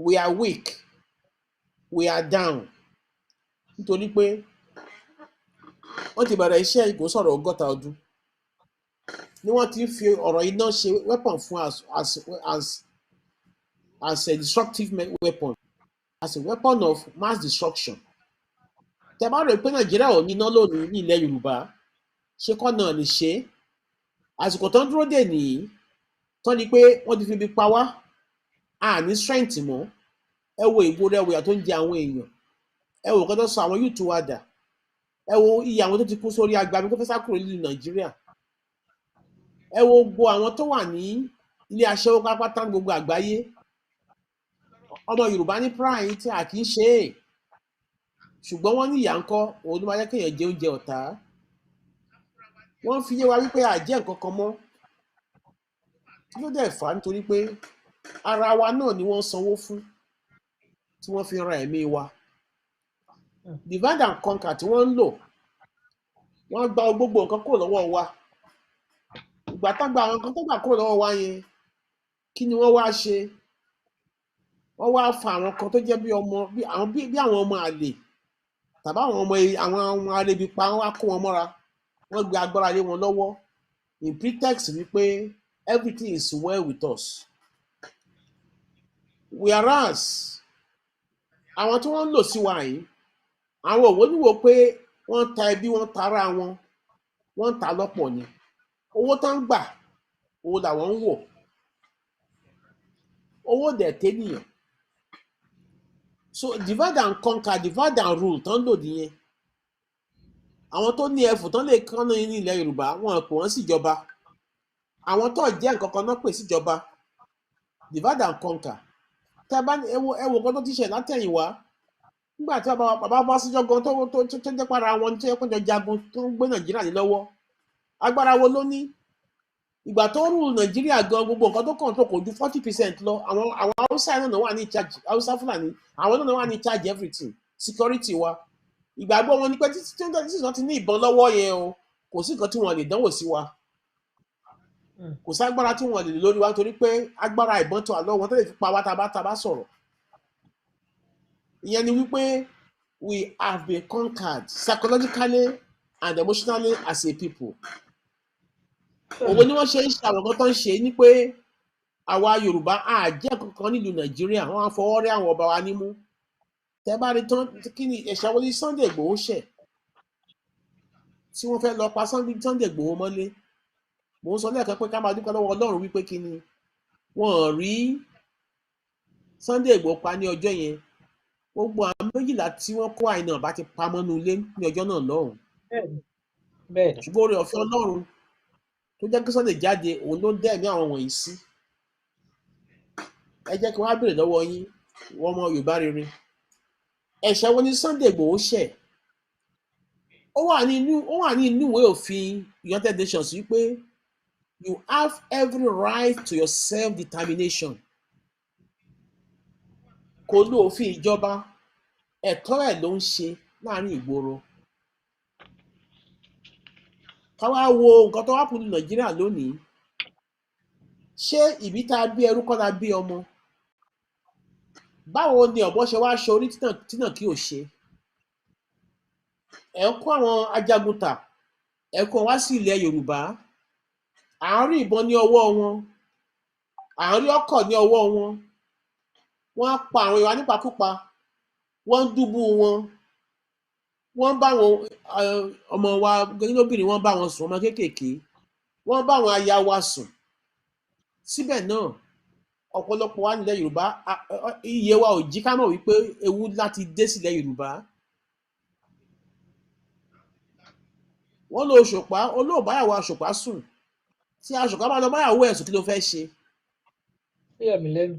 we are weak, we are down, nítorí pé wọ́n ti bẹ̀rẹ̀ iṣẹ́. Kò sọ̀rọ̀ 60 ọdún ni wọ́n ti ń fi ọ̀rọ̀ iná ṣe weapon fún as a destructive weapon, as a weapon of mass destruction. Tẹ bá rò pé Nàìjíríà ò ní iná lónìí ní ilẹ̀ Yorùbá. Ṣé kọ́ náà lè ṣe é? Àsìkò tó ń dúró dè nìyí tán ni pé wọ́n ti fi ibi pa wá, a ní strength mọ́. Ẹ wo ìgboro, ẹ wo ìyà tó ń jẹ àwọn èèyàn, ẹ wo nǹkan tó sọ àwọn youth wa dà, ẹ wo iye àwọn tó ti kú sórí agbami tó fẹ́ sá kúrò nílùú Nàìjíríà, ẹ wo gbogbo àwọn tó wà ní ilé aṣẹ́wó pátápátá ní gbogbo àgbáyé. Ọmọ Yorùbá ní pride tí a kì í ṣe é, ṣùgbọ́n wọ́n ní ìyà ńkọ́, òun ló máa jẹ́ kéèyàn jẹ oúnjẹ ọ̀tá. Wọ́n fi yé wa wípé a jẹ́ nǹkan kan mọ́. Kí ló dẹ̀ fà á? Nítorí pé ara wa náà ni wọ́n sanwó fún tí wọ́n fi ra ẹ̀mí wa. Divide and conquer tí wọ́n ń lò, wọ́n gba gbogbo nǹkan kúrò lọ́wọ́ wa. Ìgbà tá gba àwọn nǹkan tó gbà kúrò lọ́wọ́ wa yẹn, kí ni wọ́n wá ṣe? Wọ́n wá fa àwọn kan tó jẹ́ bí ọmọ bí àwọn bí àwọn ọmọ àlè tàbí àwọn ọmọ àwọn ọmọ arebipa, wọ́n wá kó wọn mọ́ra, wọ́n gbé agbára lé wọn lọ́wọ́ in pretext wípé everything is well with us, whereas àwọn tí wọ́n ń lò sí wa yìí, àwọn òwò níwò pé wọ́n ń ta ẹbí, wọ́n ń ta ara wọn, wọ́n ń ta lọ́pọ̀ ni. Owó tán ń gbà, owó làwọn ń wò, owó dẹ̀ tẹ́nìyàn. So divide and conquer, divide and rule tán lò nìyẹn. Àwọn tó ní ẹfù tán lè kán ní ilẹ̀ Yorùbá, wọn pè wọ́n síjọba. Àwọn tó jẹ́ nǹkan kan náà pè síjọba. Divide and conquer. Tẹ́ bá ní ẹ wo nǹkan tó ti ṣe látẹ̀yìnwá, nígbà tí bàbá bàbá Ọbásanjọ́ gan tó jẹ́ para wọn tó yẹ kó jọ jagun tó ń gbé Nàìjíríà ní lọ́wọ́, agbára wo ló ní? Ìgbà tó rule Nàìjíríà gan, gbogbo nǹkan tó kàn tó kò ju 40% lọ. Àwọn Haúsá náà wà ní charge, Haúsá Fúlàní, àwọn náà wà ní charge everything, security wa. Ìgbàgbọ́ wọn ni pé títí tí wọ́n ti ní ìbọn lọ́wọ́ yẹn o, kò sí nǹkan tí wọ́n lè dánwò sí wa, kò ságbára tí wọ́n lè lò lórí wa, nítorí pé agbára ìbọn tó àlọ́ wọn tó lè fi pa wá tá a bá sọ̀rọ̀. Ìyẹn ni wípé we have been conquered psychologically and emotionally as a people. Òun ni wọ́n ṣe ń ṣe àwọn nǹkan tó ń ṣe ní pé àwa Yorùbá á jẹ́ kankan nílùú Nàìjíríà. Wọ́n á fọwọ́ rí àwọn ọba wa nímú. Tẹ́ bá rí tán, kí ni ẹ̀ṣẹ̀ wo ni Sunday Igboho ṣẹ̀ tí wọ́n fẹ́ lọ pa Sunday Igboho mọ́lé? Mò ń sọ lẹ́ẹ̀kan pé ká máa dúpẹ́ lọ́wọ́ Ọlọ́run wípé kí ni wọ́n rí Sunday Igboho pa ní ọjọ́ yẹn. Gbogbo àwọn 12 tí wọ́n kó àìnà bá ti pa mọ́nú ilé ní ọjọ́ náà lọ́hùn. bẹ́ẹ̀ni bẹ́ẹ̀ni Ṣùgbọ́n oore ọ̀fẹ́ Ọlọ́run tó jẹ́ kí Sunday jáde, òun ló dá ẹ̀mí àwọn wọ̀nyí sí. Ẹ jẹ́ kí wọ́n á béèrè lọ́wọ́ yín, wọ́n ọmọ Yorùbá rere, ẹ̀ṣẹ̀ wo ni Sunday Igboho ṣẹ̀? Ó wà ní inú ìwé òfin United Nations wípé you have every right to your self-determination. Kò lo òfin ìjọba, ẹ̀tọ́ ẹ̀ ló ń ṣe láàrin ìgboro. Ká wá wo nǹkan tó wá kù ní Nàìjíríà lónìí. Ṣé ìbí tá a bí ẹrú kọ́ la bí ọmọ? Báwo ni ọ̀bọ ṣe wá ṣe orí tínà kí ò ṣe? Ẹ̀ ń kó àwọn ajaguntà, ẹ̀ kó wọn wá sí ilẹ̀ Yorùbá, à ń rí ìbọn ní ọwọ́ wọn, à ń rí ọkọ̀ ní ọwọ́ wọn. Wọ́n á pa àwọn èèyàn nípakúpa, wọ́n ń dúbú wọn, wọ́n ń bá àwọn ọmọ wa lóbìnrin, wọ́n bá wọn sùn, ọmọ kéékèèké, wọ́n bá àwọn aya wa sùn. Síbẹ̀ náà, ọ̀pọ̀lọpọ̀ wa nílẹ̀ Yorùbá, iye wa ò jí ká mọ̀ wípé ewu ńlá ti dé sílẹ̀ Yorùbá. Wọ́n lo òṣùpá olóòbáyàwó àṣùpá sùn. Tí àṣùpá bá lọ báyàwó ẹ̀ sùn, kí ló fẹ́ ṣe? Ó yà mí lẹ́nu.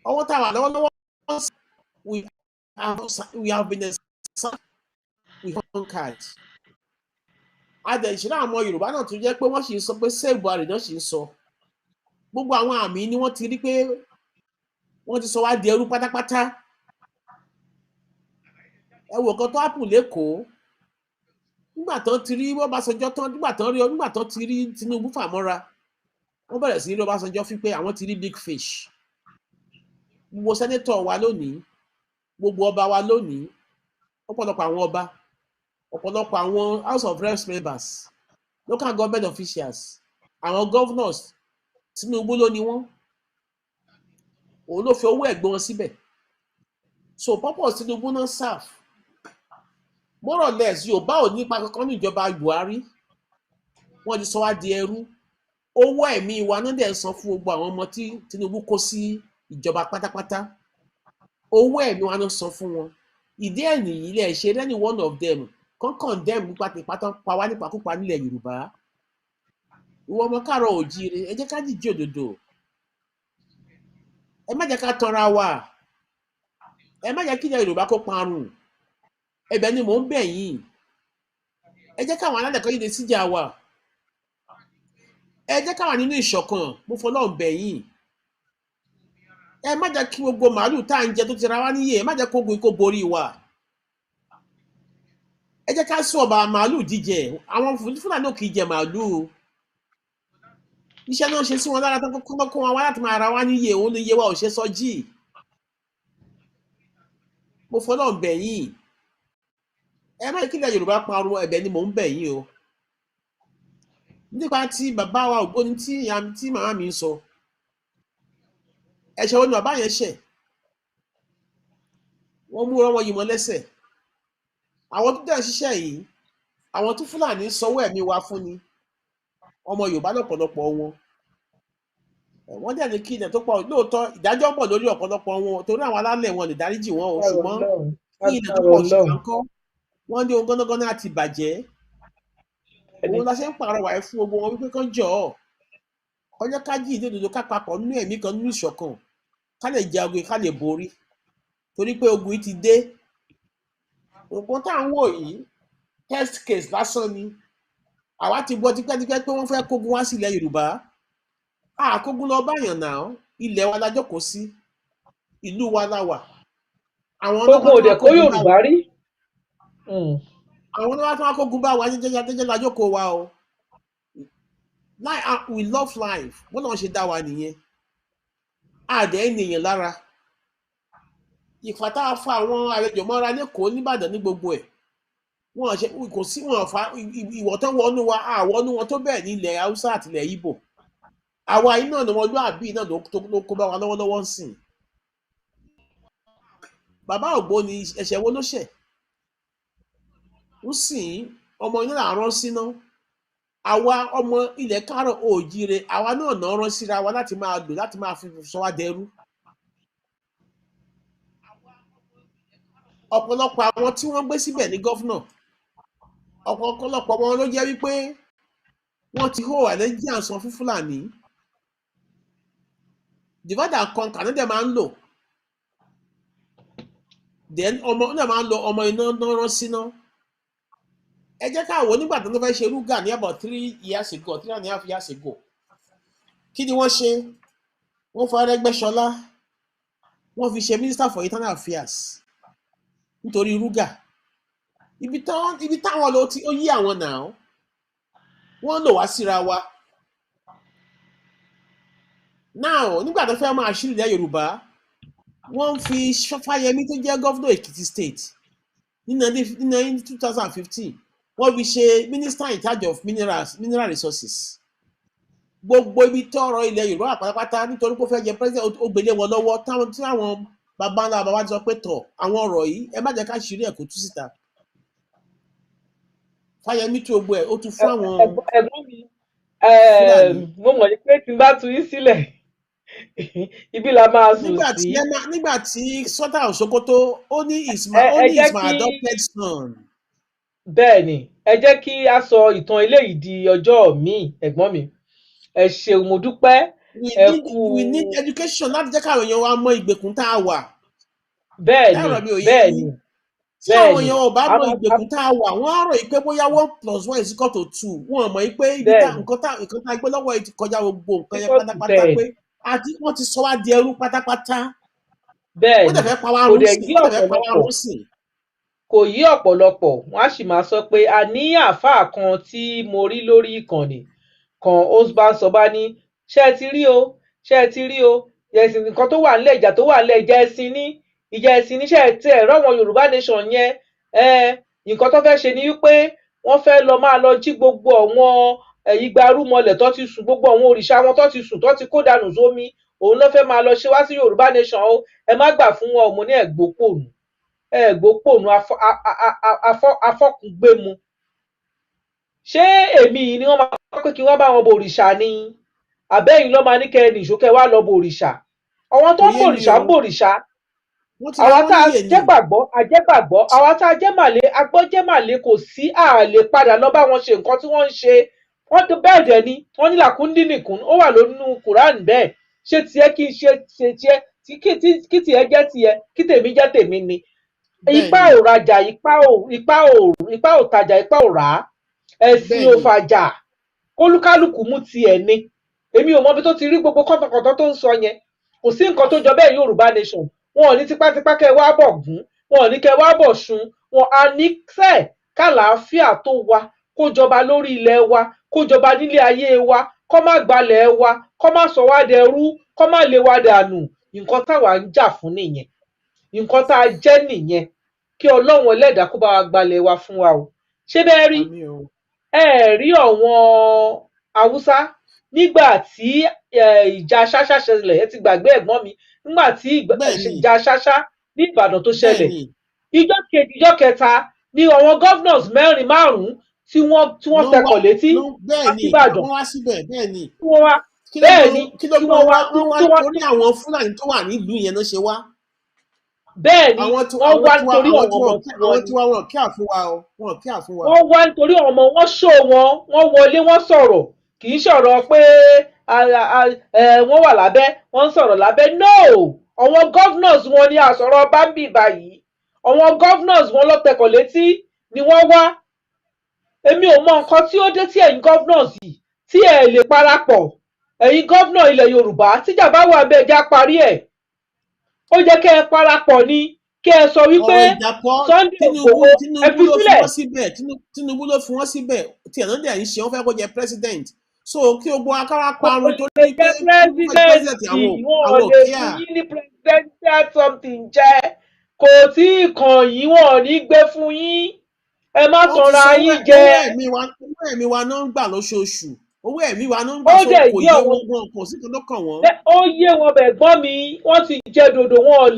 Ọwọ́ tá a wà lọ́wọ́lọ́wọ́, we have been we conquered. Adẹ̀sílẹ̀ àwọn ọmọ Yorùbá náà tún jẹ́ pé wọ́n sì ń sọ pé save Buhari náà sì ń sọ. Gbogbo àwọn àmì ni wọ́n ti rí pé wọ́n ti sọ wá di ẹrú pátápátá. Ẹ wò nǹkan tó happen l'Ékòó nígbà tán ti rí Ọbásanjọ́ tán, nígbà tán ti rí Tinubu fà mọ́ra, wọ́n bẹ̀rẹ̀ sí ní rí Ọbásanjọ́ fi pé àwọn ti rí big fish. Gbogbo senator wa lónìí, gbogbo ọba wa lónìí, ọ̀pọ̀lọpọ̀ àwọn ọba, ọ̀pọ̀lọpọ̀ àwọn House of Reps members, local government officials, àwọn governors, Tinubu ló ní wọ́n. Òun ló fi owó ẹ̀gbọ́n wọn síbẹ̀. So purpose Tinubu náà serve. More or less, Yorùbá ò nípa kankan ní ìjọba Buhari. Wọ́n ti sọ wá di ẹrú. Owó ẹ̀mí wa náà dẹ̀ ń san fún gbogbo àwọn ọmọ tí Tinubu kó sí ìjọba pátápátá. Owó ẹ̀mí wa náà san fún wọn. Ìdí ẹ̀ nìyí lẹ̀ ṣe any one of them kan condemn nípa tìpá tán pa wá nípakúpa nílẹ̀ Yorùbá. Ìwọ ọmọ káàárọ̀ òjíire, ẹ jẹ́ ká jìjì òdodo. Ẹ má jẹ́ ká tanra wa. Ẹ má jẹ́ kí ilẹ̀ Yorùbá kó parun. Ẹ̀bẹ̀ ni mò ń bẹ̀ yín. Ẹ jẹ́ káwọn alálẹ̀ kan yíde síjà wa. Ẹ jẹ́ káwa nínú ìṣọ̀kan. Mo fọlọ́run bẹ̀ yín. Ẹ má jẹ́ kí gbogbo màálù tá à ń jẹ tó ti ra wá níyè, ẹ má jẹ́ kógun kó borí wa. Ẹ jẹ́ ká sún ọba màálù jíjẹ. Àwọn Fúlàní ò kì í jẹ màálù. Iṣẹ́ náà ṣe sí wọn lára tán kó kó wọn wá láti máa ra wá níyè, òun ní iye wa ò ṣe sọ jí. Mo fọlọ́run bẹ̀ yín. Ẹ má jẹ́ kí ilẹ̀ Yorùbá parun. Ẹ̀bẹ̀ ni mò ń bẹ̀ yín o. Nípa ti bàbá wa Ògbóni tí ìyá tí màmá mi ń sọ, ẹ̀ṣẹ̀ wo ni bàbá yẹn ṣẹ̀? Wọ́n mú wọn yìí mọ́ lẹ́sẹ̀. Àwọn tó dẹ̀ ń ṣiṣẹ́ yìí, àwọn tó Fúlàní sanwó ẹ̀mí wa fún ni. Ọmọ Yorùbá lọ́pọ̀lọpọ̀ wọn. Wọ́n dẹ̀ ní kí ilẹ̀ tó pọ̀. Lóòótọ́, ìdájọ́ ń bọ̀ lórí ọ̀pọ̀lọpọ̀ wọn torí àwọn alálẹ̀ wọn lè dáríjì wọn o, ṣùgbọ́n kí ilẹ̀ tó pọ̀ ṣì kàn kọ́ wọ́n ní ohun gánágáná àti bàjẹ́. Òun la ṣe ń pàrọwà ẹ fún gbogbo wọn wípé kán jọ̀ọ́, ọjọ́ ká jí ìdí òdodo, ká papọ̀ nínú ẹ̀mí kan, nínú ìṣọ̀kan, ká lè jagun, ká lè borí, torí pé ogun yìí ti dé. Nǹkan tá à ń wò yìí, test case lásán ni. Àwa ti gbọ́ tipẹ́tipẹ́ pé wọ́n fẹ́ kógun wá sí ilẹ̀ Yorùbá. Àkógun lọ báyàn náà. Ilẹ̀ wa la jókòó sí, ìlú wa la wà. Àwọn náà Ogun wá ò tún wá dẹ̀ kó kógun bá Yorùbá wa. rí. Àwọn náà wá tún wá kógun bá wa. Jẹ́jẹ́ jẹ́jẹ́ la jókòó wa o. We love life. Wọ́n náà ṣe dá wa nìyẹn. Àdẹ́ ènìyàn lára ìfà tá a fa àwọn àlejò mọ́ra lẹ́kọ̀ọ́, nìbàdàn, ní gbogbo ẹ̀, wọn ṣe kò sí wọn fa ìwọ̀ tán wọnú wa, àwọnú wọn tó bẹ́ẹ̀ ní ilẹ̀ Haúsá àti ilẹ̀ Ìgbò. Àwa yìí náà ni ọmọlúàbí náà ló kó bá wa lọ́wọ́lọ́wọ́ ń sìn. Bàbá Ògbóni, ẹ̀ṣẹ̀ wo ló ṣẹ̀ ń sìn? Ọmọ iná là ń rán síná. Àwa ọmọ ilẹ̀ káàárọ̀ oòjíire, àwa náà náà rán síra wa láti máa lò, láti máa fi sọ wá dẹrú. Ọ̀pọ̀lọpọ̀ àwọn tí wọ́n gbé síbẹ̀ ní governor, ọ̀pọ̀lọpọ̀ wọn ló jẹ́ wípé wọ́n ti hó allegiance wọn fún Fúlàní. Divide and conquer náà dẹ̀ máa ń lò. Then ọmọ náà máa ń lo ọmọ iná náà rán síná. Ẹ jẹ́ ká wò ó, nígbà tó ń fẹ́ ṣe rúgà ní about 3 years ago, 3.5 years ago, kí ni wọ́n ṣe? Wọ́n fọ Arẹ́gbẹ́ṣọlá, wọ́n fi ṣe minister for internal affairs nítorí rúgà. Ibi táwọn lọ tí ó yí àwọn náà, wọ́n lò wá síra wa. Now, nígbà tó fẹ́ máa ṣírí ilẹ̀ Yorùbá, wọ́n ń fi Fáyẹmí tó jẹ́ governor Èkìtì State ní 2015, wọ́n fi ṣe minister in charge of minerals, mineral resources, gbogbo ibi tọ́rọ̀ ilẹ̀ Yorùbá wà pátápátá. Nítorí pé ó fẹ́ jẹ president, ó gbélé wọn lọ́wọ́. Táwọn tí àwọn baba ńlá baba ti sọ pé tọ̀, àwọn ọ̀rọ̀ yìí, ẹ má jẹ́ ká ṣírí ẹ̀ kó tú síta. Fáyẹmí tú gbogbo ẹ̀, ó tún fún àwọn Ẹ̀gbọ́n mi, Fúlàní. Mo mọ̀ pé tí n bá tú yín sílẹ̀, ibi la máa sùn Nígbà tí sí. ẹ má nígbà tí Sultan of Sokoto, ó ní is my ó Ẹ ní jẹ́ is my kí adopted son. Bẹ́ẹ̀ ni, ẹ jẹ́ kí a sọ ìtàn eléyìí di ọjọ́ míì. Ẹ̀gbọ́n mi, ẹ ṣeun, mo dúpẹ́. We Ẹ need kú. We need education láti jẹ́ káwọn èèyàn wa mọ ìgbèkùn tá a wà. Bẹ́ẹ̀ ni. Ẹ̀rọ mi ò yé Bẹ́ẹ̀ ni. yín. Tí Bẹ́ẹ̀ àwọn ni. èèyàn ò bá A mọ máa a ìgbèkùn tá a wà, wọ́n á rò yìí pé bóyá one plus one is equal to two. Wọ́n mọ̀ yìí pé ibi tá Bẹ́ẹ̀ ni. nǹkan tá gbé lọ́wọ́ yìí ti kọjá gbogbo nǹkan yẹn Equal to pátápátá 10. pé àti wọ́n ti sọ wá di ẹrú pátápátá. Bẹ́ẹ̀ Wọ́n ni. dẹ̀ fẹ́ pa wá Kò run dẹ̀ sìn. yí Wọ́n dẹ̀ fẹ́ pa wá ọ̀pọ̀lọpọ̀. run sìn. Kò yí ọ̀pọ̀lọpọ̀. Wọ́n á sì máa sọ pé a ní àáfàá kan tí mo rí lórí ìkànnì kan, ó bá ń sọ, bá ní, "Ṣé ẹ ti rí o? Ṣé ẹ ti rí o? Ẹ̀sìn nǹkan tó wà nílẹ̀, ìjà tó wà nílẹ̀, ìjà ẹ̀sìn ní, ìjà ẹ̀sìn ní. Ṣé ẹ ti ẹ̀ rọ́wọn Yorùbá Nation yẹn? Ẹ nǹkan tó fẹ́ ṣe ni wípé wọ́n fẹ́ lọ máa lọ jí gbogbo àwọn igba rúmọlẹ̀ tó ti sùn, gbogbo àwọn òrìṣà wọn tó ti sùn, tó ti kó dànù sómi, òun ló fẹ́ máa lọ ṣe wá sí Yorùbá Nation o. Ẹ má gbà fún wọn o." Mo ní ẹ̀gbópònù. Ẹ gbópònú afọ́kùngbẹ́mu. Ṣé èmi yìí ni wọ́n máa pé kí wọ́n bá wọn bọ òrìṣà ni, àbẹ́yìn ló máa ní kẹ́ ẹ nìṣó kẹ́ ẹ wá lọ bọ òrìṣà? Àwọn tó Kò ń yé mi bòrìṣà ń o. bòrìṣà. Wọ́n ti Àwa ra wọ́n tá a níyè ni. Jẹ́ gbàgbọ́, àjẹ́gbàgbọ́. Àwa tá a jẹ́ màlẹ́ agbọ́jẹ́ màlẹ́, kò sí àlè padà lọ bá wọn ṣe nǹkan tí wọ́n ń ṣe. Wọ́n tó bẹ́ẹ̀ dẹ̀ ni wọ́n ní làkúndínìkún, ó wà lónú Quran bẹ́ẹ̀. Ṣé tiẹ̀ kí n ṣe ṣe tiẹ̀ tí kí tiẹ̀ jẹ́ tiẹ̀, kí tèmi jẹ́ tèmi ni. Ipá ò rajà, ipá ò tajà, ipá ò rà á, ẹ̀sìn ò fàjà, kólúkálùkù mú tiẹ̀ ni. Èmi ò mọ ibi tó ti rí gbogbo kọ́tọ̀kọ̀tọ̀ tó ń sọ yẹn. Kò sí nǹkan tó jọ bẹ́ẹ̀. Yorùbá Nation, wọn ò ní tipátipá kẹ́ ẹ wá bọ̀ gún, wọn ò ní kẹ́ ẹ wá bọ̀ sun wọn. A ní sẹ́ẹ̀ kàlàáfíà tó wa, kó jọba lórí ilẹ̀ wa, kó jọba nílé ayé wa, kó má gbalẹ̀ wa, kó má sọ wá dẹrú, kó má lé wa dànù. Nǹkan táwa ń jà fún nìyẹn, nǹkan tá a jẹ́ nìyẹn. Kí Ọlọ́run ẹlẹ́dàá kó bá wa gbalẹ̀ wa fún wa o. Ṣé bẹ́ẹ̀ rí? Àmín o. Ẹ rí ọ̀wọ́n Haúsá nígbà tí ìjà ṣáṣá ṣẹlẹ̀, ẹ ti gbàgbé, ẹ̀gbọ́n mi, nígbà tí ìjà ṣáṣá ní Ìbàdàn tó ṣẹlẹ̀, ìjọ́ kejì, ìjọ́ kẹta ni àwọn governors mẹ́rin márùn-ún tí wọ́n Ló wá tẹkọ̀ létí bẹ́ẹ̀ ni Ìbàdàn wọ́n wá síbẹ̀, bẹ́ẹ̀ ni. Tí wọ́n wá Kí ló bẹ́ẹ̀ gbé ni kí ló tí gbé wọ́n wọn wá wá? Wọ́n wá tí wọ́n torí àwọn Fúlàní tó wà nílùú yẹn náà ṣe wá. Bẹ́ẹ̀ ni. Àwọn tí Wọ́n àwọn wá tiwa nítorí àwọn àwọn tí ọmọ wọn tí àwọn wọ́n ní. tiwa, wọn kíà fún wa o, wọn kíà fún wa. Wọ́n wá nítorí àwọn ọmọ wọn, ṣó wọn, wọ́n wọlé, wọ́n sọ̀rọ̀. Kì í ṣọ̀rọ̀ pé wọ́n wà lábẹ́, wọ́n ń sọ̀rọ̀ lábẹ́. No, àwọn governors wọn ni àsọ̀rọ̀ bámbì báyìí. Àwọn governors wọn ló tẹkọ̀ létí ni wọ́n wá. Èmi ò mọ nǹkan tí ó dé tí ẹ̀yin governors yìí tí ẹ lè parapọ̀. Ẹ̀yin governor ilẹ̀ Yorùbá, tíjà bá wà bẹ́ẹ̀, já parí ẹ̀. Ó jẹ́ kẹ́ ẹ parapọ̀ ni, kẹ́ ẹ sọ wípé Ọ̀rọ̀ ìjà kọ́. Sunday Tinubu Igboho, ẹ Tinubu fi ló fi sílẹ̀. wọ́n síbẹ̀. Tinubu ló fi wọ́n síbẹ̀ tí ẹ̀ náà dẹ̀ ń ṣe. Wọ́n fẹ́ kó jẹ president, so kí gbogbo akáwá Kò parun lè torí jẹ́ pé Tinubu fẹ́ jẹ president. president, àwọn Wọn ò àwọn ò lè kíá. fún yín ní presidential something jẹ́, kò tí ì kàn yín. Wọn ò ní gbé fún yín, ẹ má Wọ́n ti tanra sọ owó yín jẹ. Owó ẹ̀mí wa, owó ẹ̀mí wa náà ń gbà lóṣooṣù, owó ẹ̀mí wa náà ń gbà. Ó So dẹ̀ kò yé yé àwọn wọn gan, kò sí kan tó kàn wọ́n. Ó yé wọn bẹ̀ gbọ́n mi, wọ́n ti jẹ dòdò, wọn ò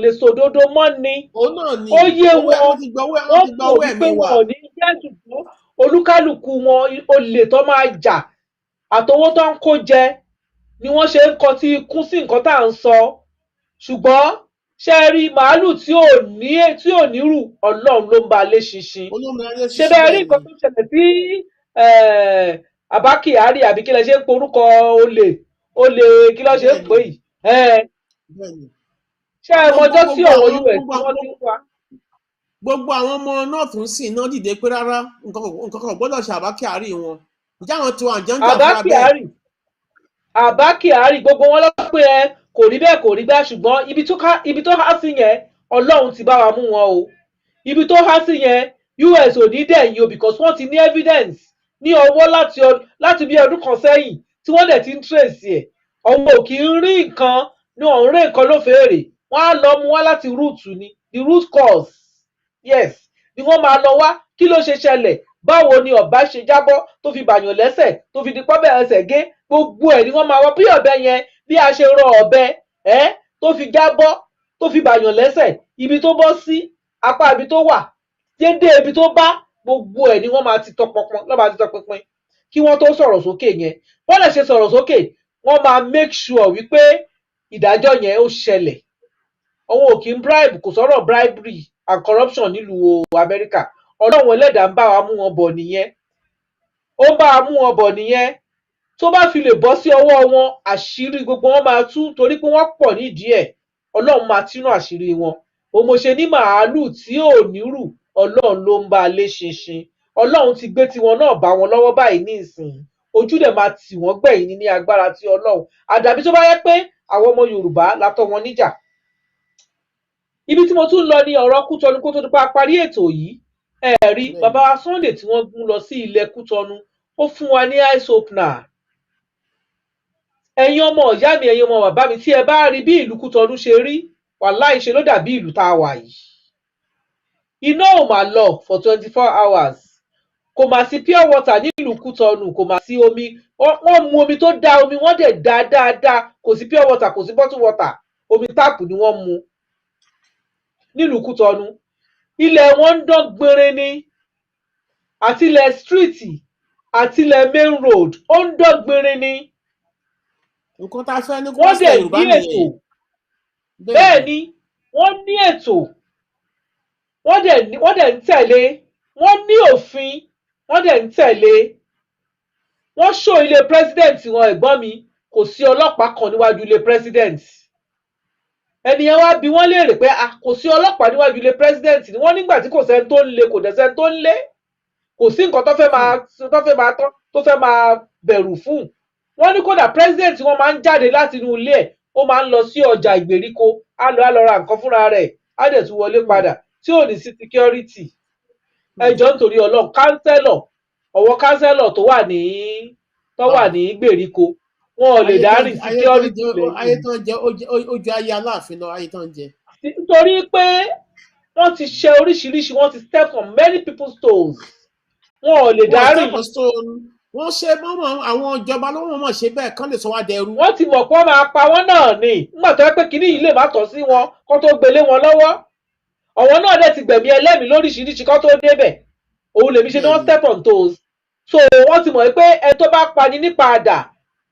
lè sọ òdodo mọ́ ni. Òun náà ni. Ó yé Owó wọn. wọ́n ti gba owó, wọ́n Wọ́n ti gba mọ̀ owó wípé ẹ̀mí wa. wọn ò ní jẹ́, ṣùgbọ́n olúkálùkù wọn, olè tó máa jà àtowó tó ń kó jẹ ni wọ́n ṣe ń kọtí ikún sí nǹkan tá à ń sọ. Ṣùgbọ́n ṣe é rí màálù tí ò ní rù, Ọlọ́run ló ń ba lé ṣinṣin. Olómi ayé Ṣé ṣiṣẹ́. bẹ́ẹ̀ rí Bẹ́ẹ̀ nǹkan ni. tó ṣẹlẹ̀ sí Abba Kyari, àbí kí lẹ ṣe ń porúkọ olè olè, kí lẹ ṣe ń Bẹ́ẹ̀ pè ni. yìí? Bẹ́ẹ̀ ni. Ṣé ẹ Gbogbo mọjọ́ tí gbogbo ọ̀wọ́ àwọn US gbogbo tí wọ́n ti ń wá? Gbogbo àwọn ọmọ north ń sìn náà dìde pé rárá, nǹkan kan ò gbọ́dọ̀ ṣe Abba Kyari wọn. Ìjà àwọn tiwa ǹjẹ́ ń jà Abba fún abẹ́. Kyari, Abba Kyari, gbogbo wọn lọ pé ẹ kò rí bẹ́ẹ̀, kò rí bẹ́ẹ̀, ṣùgbọ́n ibi tó há sí yẹn, Ọlọ́run ti bá wa mú wọn o. Ibi tó há sí yẹn, US ò ní dẹ̀yìn o, because wọ́n ti ní evidence ní ọwọ́ láti bí ọdún kan sẹ́yìn tí wọ́n dẹ̀ ti ń trace ẹ̀. Ọwọ́ ò kì í rí nǹkan ní ọ̀hún, rí nǹkan lófeèrè. Wọ́n á lọ mú wá láti root ni, the root cause, yes, ni wọ́n máa lọ wá. Kí ló ṣe ṣẹlẹ̀? Báwo ni ọ̀bá ṣe jábọ́ tó fi bàyàn lẹ́sẹ̀, tó fi di pọ́bẹ̀ ẹsẹ̀ gé? Gbogbo ẹ̀ ni wọ́n máa wá, bí ọ̀bẹ yẹn, bí a ṣe rọ ọ̀bẹ ẹ́ tó fi jábọ́, tó fi bàyàn lẹ́sẹ̀, ibi tó bọ́ sí, apá ibi tó wà, dédé ibi tó bá, gbogbo ẹ̀ ni wọ́n máa ti tọpinpin, lọ́ máa ti tọpinpin kí wọ́n tó sọ̀rọ̀ sókè yẹn. Wọ́n lè ṣe sọ̀rọ̀ sókè, wọ́n máa make sure wípé ìdájọ́ yẹn ó ṣẹlẹ̀. Àwọn ò kí ń bribe, kò sọ̀rọ̀ bribery and corruption nílùú Amẹ́ríkà. Ọlọ́run ẹlẹ́dàá ń bá wa mú wọn bọ̀ nìyẹn, ó ń bá wa mú wọn bọ̀ nìyẹn. Tó bá fi lè bọ́ sí ọwọ́ wọn, àṣírí gbogbo wọn máa tú, torí pé wọ́n pọ̀ nídìí ẹ̀. Ọlọ́run máa tínú àṣírí wọn. Òun mo ṣe ní màálù tí ò nírù, Ọlọ́run ló ń bá a lé ṣinṣin. Ọlọ́run ti gbé tiwọn náà bá wọn lọ́wọ́ báyìí ní ìsìn, ojú dẹ̀ máa tì wọ́n gbẹ̀yìn ní agbára tí Ọlọ́run. Àdàbí tó bá yẹ pé àwọn ọmọ Yorùbá la tọ́ wọn níjà. Ibi tí mo tún lọ ní ọ̀rọ̀ Kútọnu kó tó di pa parí ètò yìí. Ẹ rí bàbá wa Sunday tí wọ́n gún lọ sí ilẹ̀ Kútọnu, ó fún wa ní eyes opener. Ẹ̀yin ọmọ ìyá mi, ẹ̀yin ọmọ bàbá mi, tí ẹ bá rí bí ìlú Kútọnu ṣe rí, wàláì, ṣe ló dàbí ìlú tá a wà yìí. Iná ò mà lọ for 24 hours, kò mà sí pure water nílùú Kútọnu, kò mà sí omi. Wọ́n mu omi tó da, omi wọ́n dẹ̀ da dáadáa. Kò sí pure water, kò sí bottle water, omi tap ni wọ́n mu. Nílùú Kútọnu, ilẹ̀ wọn ń dán gbinrin ni, àti ilẹ̀ street àti ilẹ̀ main road, ó ń dán gbinrin ni. Nǹkan tá a fẹ́ ní kó Wọ́n wá sílẹ̀ dẹ̀ Yorùbá ní ètò. nìyẹn. Bẹ́ẹ̀ ni, wọ́n ní ètò, wọ́n dẹ̀ ń tẹ̀lé. Wọ́n ní òfin, wọ́n dẹ̀ ń tẹ̀lé. Wọ́n ṣó ilé president wọn, ẹ̀gbọ́n mi, kò sí ọlọ́pàá kan níwájú ilé president. Ẹnìyẹn wá bi wọ́n léèrè pé, ah, kò sí ọlọ́pàá níwájú ilé president ni wọ́n nígbà tí kò sẹ́ni tó ń lé, kò dẹ̀ sẹ́ni tó ń lé, kò sí nǹkan tó fẹ́ máa bẹ̀rù fún. Wọ́n ní kódà president wọn máa ń jáde láti inú ilé ẹ̀, ó máa ń lọ sí ọjà ìgbèríko, á lọ ra nǹkan fúnra rẹ̀, á dẹ̀ tún wọlé padà tí ò ní sí security. Ẹ jọ̀ọ́, nítorí Ọlọ́run, councillor, ọ̀wọ́ councillor tó wà ní ìgbèríko, wọn ò lè Ayé dá tán rìn ayé tán security jẹ ayé lẹ́yìn. tán jẹ, ó ju ayé Aláàfin lọ, ayé tán jẹ. Nítorí pé wọ́n ti ṣe oríṣiríṣi, wọ́n ti step on many people's toes, wọn ò lè Wọn dá ò rìn. step on stone, wọ́n ṣe mọ́mọ́ àwọn ìjọba ló mọ̀ ṣe bẹ́ẹ̀ kán lè sọ wá dẹrú. Wọ́n ti mọ̀ pé wọ́n máa pa wọ́n náà ni nígbà tó yẹ pé kinní yìí lè má tọ́ sí wọn kó tó gbélé wọn lọ́wọ́. Ọ̀wọ́n náà dẹ̀ ti gbẹ̀mí ẹlẹ́mìí lóríṣiríṣi kó tó débẹ̀. Òun lèmi ṣe ni wọ́n step on toes. So wọ́n ti mọ̀ pé ẹ tó bá pani nípa àdà,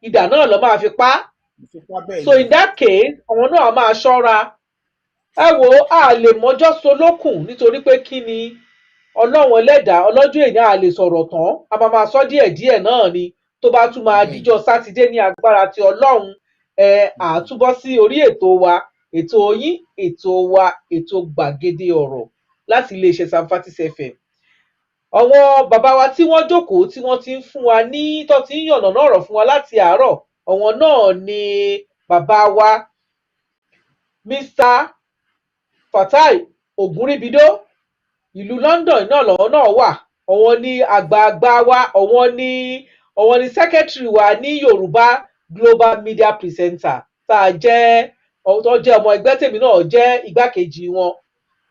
ìdà náà ló máa fi pa á. Ìfipá bẹ́ẹ̀ So ni. in that case, àwọn náà máa ṣọ́ra. Ẹ wo, a lè mọ́jọ́ so lókùn, nítorí pé kí ni, Ọlọ́run ẹlẹ́dàá ọlọ́jọ́ èèyàn, a lè sọ̀rọ̀ tán, a máa máa sọ díẹ̀díẹ̀ náà ni. Tó bá tún máa díjọ́ Sátidé, ní agbára ti Ọlọ́run, ẹ àtúbọ̀ sí orí ètò wa, ètò yín, ètò wa, ètò Gbàgede Ọ̀rọ̀ láti iléeṣẹ́ Sanfatis FM. Àwọn bàbá wa tí wọ́n jókòó, tí wọ́n ti ń fún wa ní, tó ti ń yànnàná ọ̀rọ̀ fún wa láti àárọ̀, àwọn náà ni bàbá wa Mr Fatai Ogunribido. Ìlú London náà lọ́wọ́ náà wà. Àwọn ní àgbààgbà wa, àwọn ní secretary wa ní Yorùbá Global Media Presenter, tá a jẹ́, tó jẹ́ ọmọ ẹgbẹ́, tèmi náà jẹ́ igbákejì wọn,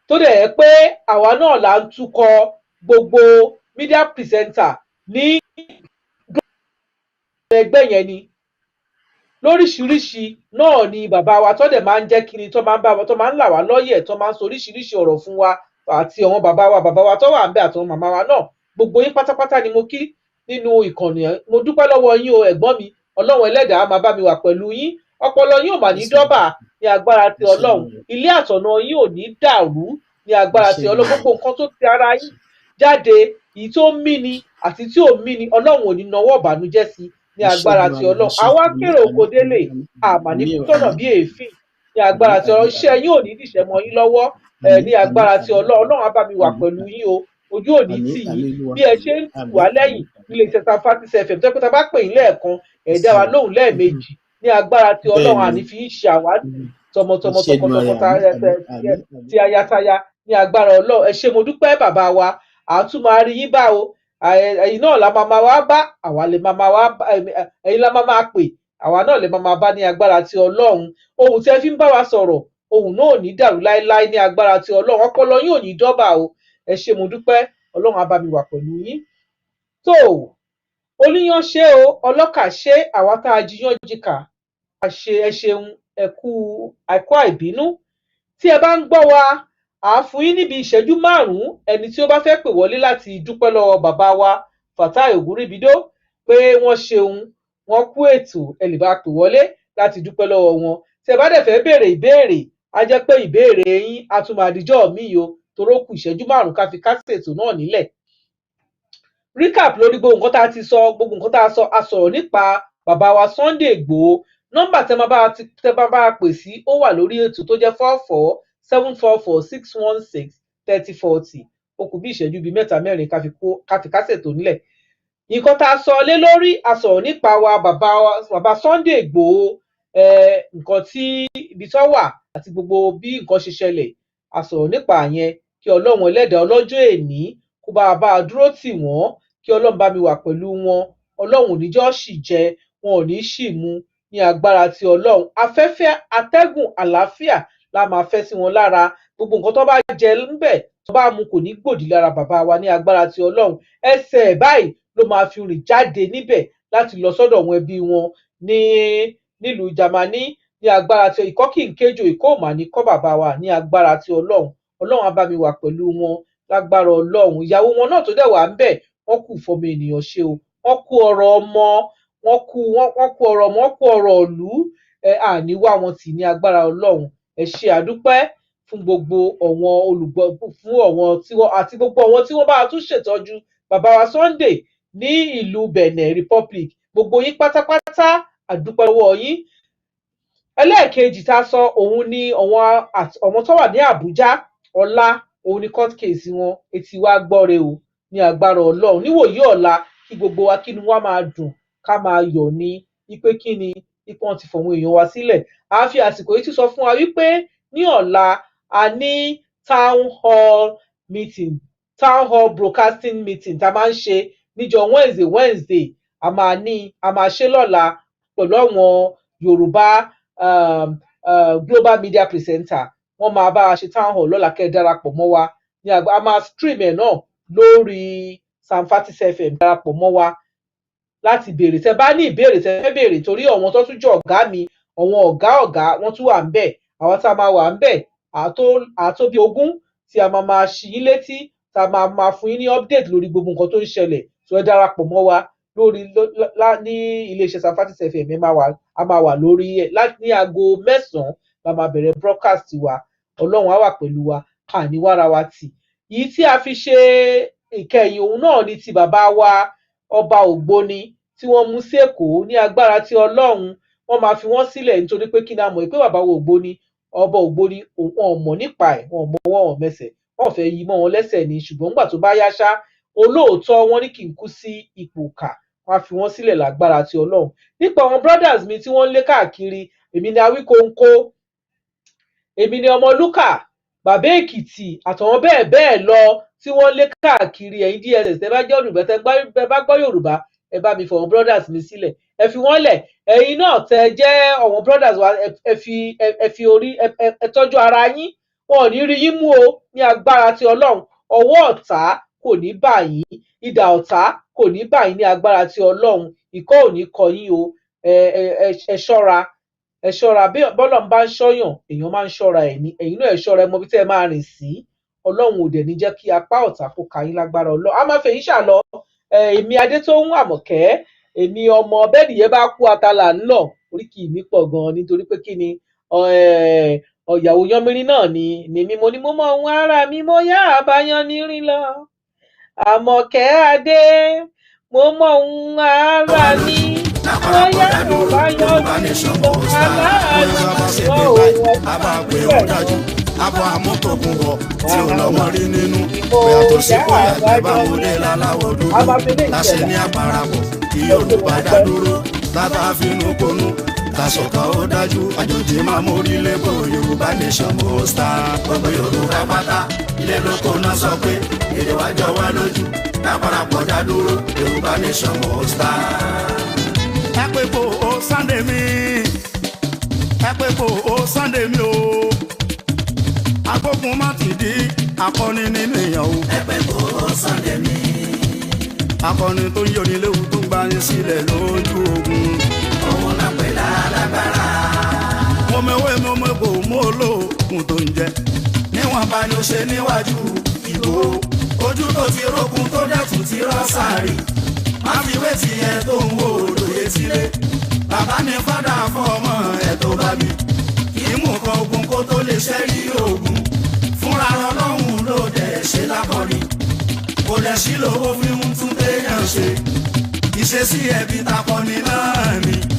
tó dẹ̀ yẹ pé àwa náà là ń tukọ̀ gbogbo media presenter ní ẹgbẹ́ yẹn ni lóríṣiríṣi náà ni. Bàbá wa tó dẹ̀ máa ń jẹ́ kíni, tó máa ń bá wa, tó máa ń là wá lọ́yẹ̀, tó máa ń sọ oríṣiríṣi ọ̀rọ̀ fún wa, àti àwọn bàbá wa tó wà ń bẹ̀, àti àwọn màmá wa náà, gbogbo yín pátápátá ni mo kí nínú ìkànnì ẹ̀. Mo dúpẹ́ lọ́wọ́ yín o, ẹ̀gbọ́n mi. Ọlọ́run ẹlẹ́dàá máa bá mi wà pẹ̀lú yín. Ọpọlọ yín ò mà ní dọ́bà ní agbára ti Ọlọ́run. Ilé àtọ̀nà yín ò ní dàrú ní agbára ti Ọlọ́run. Gbogbo nǹkan tó ti ara yín jáde, èyí tó ń mí ni àti tí ò mí ni, Ọlọ́run ò ní nawọ́ ìbànújẹ́ sí ní agbára ti Ọlọ́run. Àwa kéré oko délé, àmà ní tọ̀nà bí èéfín ní agbára ti Ọlọ́run. Iṣẹ́ yín ò ní dìṣẹ́ mọ́ yín lọ́wọ́ ẹ ní agbára ti Ọlọ́run. Ọlọ́run á bá mi wà pẹ̀lú yín o. Ojú ò ní tì yín bí ẹ ṣe ń tù wá lẹ́yìn nílé iṣẹ́ Sanfatis FM, tó yẹ pé tá a bá pè yín lẹ́ẹ̀kan, ẹ̀ dá wa lóhùn lẹ́ẹ̀mejì ní agbára ti Ọlọ́run. Àní fi ń ṣe àwádìí tọmọtọmọ, tọkọtọkọ, tí ayataya ní agbára Ọlọ́run. Ẹ ṣé, mo dúpẹ́, bàbá wa. Àtún máa rí yín bá o. Ẹ̀yin náà la máa máa wá bá, àwa lè máa máa wá bá ẹ̀yin, la máa máa pè, àwa náà lè máa máa bá ní agbára ti Ọlọ́run. Ohun tí ẹ fi ń bá wa sọ̀rọ̀, ohun náà ò ní dàrú láéláé ní agbára ti Ọlọ́run. Ọpọlọ yín ò ní dọ́bà o. Ẹ ṣé, mo dúpẹ́. Ọlọ́run á bá mi wà pẹ̀lú yín. Tó oníyan ṣe o, ọlọ́kà ṣe, àwa tá a jiyàn jìkà àṣe. Ẹ ṣeun, ẹ kú àìkú àìbínú. Tí ẹ bá ń gbọ́ wa, à á fún yín níbi ìṣẹ́jú 5. Ẹni tí ó bá fẹ́ pè wọlé láti dúpẹ́ lọ́wọ́ bàbá wa Fatai Ògúnríbidó pé wọ́n ṣeun, wọ́n kú ètò, ẹ lè bá pè wọlé láti dúpẹ́ lọ́wọ́ wọn. Tí ẹ bá dẹ̀ fẹ́ béèrè ìbéèrè, á jẹ́ pé ìbéèrè yín á tún máa dijọ́ míì o, toró kù ìṣẹ́jú 5 ká fi kásẹ̀ ètò náà nílẹ̀. Recap lórí gbogbo nǹkan tá a ti sọ, gbogbo nǹkan tá a sọ: a sọ̀rọ̀ nípa bàbá wa Sunday Igboho. Nọ́mbà tẹ́ bá bá a pè sí, ó wà lórí ètò, tó jẹ́ 44 744 616 30 40. Ó kù bí ìṣẹ́jú bíi mẹ́ta mẹ́rin ká fi kásẹ̀ tó nílẹ̀. Nǹkan tá a sọ lé lórí, a sọ̀rọ̀ nípa wa bàbá wa, bàbá Sunday Igboho, nǹkan tí ibi tó wà àti gbogbo bí nǹkan ṣe ṣẹlẹ̀. A sọ̀rọ̀ nípa yẹn, kí Ọlọ́run ẹlẹ́dàá ọlọ́jọ́ èní kó bá a dúró tì wọ́n, kí Ọlọ́run bá mi wà pẹ̀lú wọn. Ọlọ́run ò ní jọ́ ṣì jẹ, wọn ò ní ṣì mu ní agbára ti Ọlọ́run. Afẹ́fẹ́ atẹ́gùn àlàáfíà la máa fẹ́ sí wọn lára. Gbogbo nǹkan tó bá jẹ ńbẹ̀, tó bá mu, kò ní gbòdì lára bàbá wa ní agbára ti Ọlọ́run. Ẹsẹ̀ ẹ̀ báyìí ló máa fi rìn jáde níbẹ̀ láti lọ sọ́dọ̀ àwọn ẹbí wọn ní nílùú Jámánì ní agbára ti ìkọ́. Kì í kéjò, ìkọ́ ò mà ní kọ́ bàbá wa ní agbára ti Ọlọ́run. Ọlọ́run á bá mi wà pẹ̀lú wọn lágbára Ọlọ́run. Ìyàwó wọn náà tó dẹ̀ wà ń bẹ̀, wọ́n kù fọmọ ènìyàn ṣe o, wọ́n kú ọ̀rọ̀ ọmọ, wọ́n kú ọ̀rọ̀ ọmọ, wọ́n kú ọ̀rọ̀ ìlú. Ẹ àní wá wọn tì ní agbára Ọlọ́run. Ẹ ṣé, àdúpẹ́ fún gbogbo àwọn olùgbọ́, fún àwọn tí wọ́n àti gbogbo àwọn tí wọ́n bá wa tún ṣètọ́jú bàbá wa Sunday ní ìlú Benin Republic. Gbogbo yín pátápátá, àdúpẹ́ lọ́wọ́ yín. Ẹlẹ́ẹ̀kejì tá a sọ, òun ni àwọn tó wà ní Àbújá. Ọ̀la òun ni court case wọn. Etí wa gbọ́re o ní agbára Ọlọ́run. Níwòyí ọ̀la, kí gbogbo wa, kínú wa máa dùn, ká máa yọ̀ ní wípé kí ni ipò wọn ti fọ̀wọ́n èèyàn wa sílẹ̀. À ń fi àsìkò yìí tún sọ fún wa wípé ní ọ̀la, a ní town hall meeting, town hall broadcasting meeting tá a máa ń ṣe níjọ́ Wednesday Wednesday. A máa ní a máa ṣe lọ́la pẹ̀lú àwọn Yorùbá global media presenter. Wọ́n máa bá wa ṣe town hall lọ́la. Kẹ́ ẹ darapọ̀ mọ́ wa ní àgbà. A máa stream ẹ̀ náà lórí Sam Fatis FM. Darapọ̀ mọ́ wa láti béèrè tẹ́ bá ní ìbéèrè tẹ́ fẹ́ béèrè, torí àwọn tó tún jẹ́ ọ̀gá mi, àwọn ọ̀gá ọ̀gá, wọ́n tún wà ń bẹ̀. Àwọn tá a máa wà ń bẹ̀ àtó bí 20 tí a máa máa ṣí yín létí, tá a máa máa fún yín ní update lórí gbogbo nǹkan tó ń ṣẹlẹ̀. Tó ẹ darapọ̀ mọ́ wa lórí ní iléeṣẹ́ Sam Fatis FM. Ẹ máa wà, a máa wà lórí ẹ̀ ní aago 9 la máa bẹ̀rẹ̀ broadcast wa. Ọlọ́run á wà pẹ̀lú wa, àní wára wa tì. Èyí tí a fi ṣe ìkẹyìn, òun náà ni ti bàbá wa ọba Ògbóni tí wọ́n mú sí Èkó. Ní agbára tí Ọlọ́run, wọ́n máa fi wọ́n sílẹ̀, nítorí pé kí ni, a mọ̀ pé bàbá wa Ògbóni, ọba Ògbóni, wọn ò mọ̀ nípa ẹ̀, wọn ò mọ wọn ò mẹsẹ̀, wọn ò fẹ́ yí mọ́ wọn lẹ́sẹ̀ ni. Ṣùgbọ́n nígbà tó bá yá ṣá, olóòótọ́ wọn ní kì í kú sí ipò kà, wọ́n á fi wọ́n sílẹ̀ lágbára ti Ọlọ́run. Nípa àwọn brothers mi tí wọ́n ń lé káàkiri, èmi ni Awíkonko, èmi ni Ọmọlúkà, Bàbá Èkìtì àtàwọn bẹ́ẹ̀ bẹ́ẹ̀ lọ tí wọ́n lé káàkiri. Ẹ̀yin DSS, tẹ́ bá jẹ́ Yorùbá, tẹ́ bá gbọ́ Yorùbá, ẹ bá mi fọ̀wọ́n brothers mi sílẹ̀, ẹ fi wọ́n lẹ̀. Ẹ̀yin náà tẹ́ jẹ́ àwọn brothers wa, ẹ fi orí ẹ tọ́jú ara yín. Wọn ò ní rí yín mú o ní agbára ti Ọlọ́run. Ọwọ́ ọ̀tá kò ní bà yín, idà ọ̀tá kò ní bà yín ní agbára ti Ọlọ́run. Ìkọ́ ò ní kọ yín o. Ẹ ṣọ́ra, ẹ ṣọ́ra. Bí bọ́lọ́run bá ń ṣọ́yàn, èèyàn máa ń ṣọ́ra ẹ̀ ní. Ẹ̀yin náà ẹ ṣọ́ra, ẹ mọ ibi tẹ́ ẹ máa rìn sí. Ọlọ́run ò dẹ̀ ní jẹ́ kí apá ọ̀tá kó ka yín lágbára Ọlọ́run. A máa fèyí ṣàlọ. Èmi Adétóhùn Àmọ̀kẹ́, èmi ọmọ bẹ́ẹ̀ bá kú atala ńlọ, oríkì mi pọ̀ gan-an, nítorí pé kí ni, ọ̀yàwó yánmírín náà ni mí. Mo ní mo mọ ohun ara mi, mo yá àbáyán nírin lọ. Àmọ̀kẹ́ Adé, mo mọ ohun ara mi, mo yá àbáyán nírin lọ. Aláàánú wọn ò wọ́n Abọ́ amútòkùnbọ̀ tí ò lọ́mọ rí nínú bóyá tó sì bóyá gbé bá wọlé láláwọ̀ dúdú láṣẹ ní àparapọ̀ kí Yorùbá dá dúró bàbá finú konú kàṣọ̀kan ó dájú, àjòjì máa mórí lẹ́bọ̀. Yorùbá nation must stand. Gbogbo Yorùbá pátá, ilé lóko náà sọ pé èdè wa jọ wá lójú, káparapọ̀ dá dúró. Yorùbá nation must stand. Ẹ pé kó o Sunday mi, ẹ pé kó o Sunday mi o, agbógun má ti di akọni nínú èèyàn o. Ẹ pé kó o Sunday mi. Akọni tó ń yọni léwu, tó ń gbani sílẹ̀ lójú ogun. Òun náà pè lálágbára. Mo mẹ́wé, mo mẹ́kò, mo lóògùn tó ń jẹ. Níwọ̀n bá ní ó ṣe níwájú ìbò. Ojú tó ti rókun tó dẹ̀tún ti rọ́ sáré. Má fi wé tiẹ̀ tó ń wò lóye sílé. Bàbá ní fádà fọmọ ẹ̀ tó bá bí. Kì í mú kan ogun kó tó lè ṣẹ́rí ogun. Fúnra Ọlọ́run ló dẹ̀ ṣe lákọ̀rí. Kò dẹ̀ sí lówó fi ń tún téèyàn ṣe. Ìṣesí ẹbí takọni náà ni.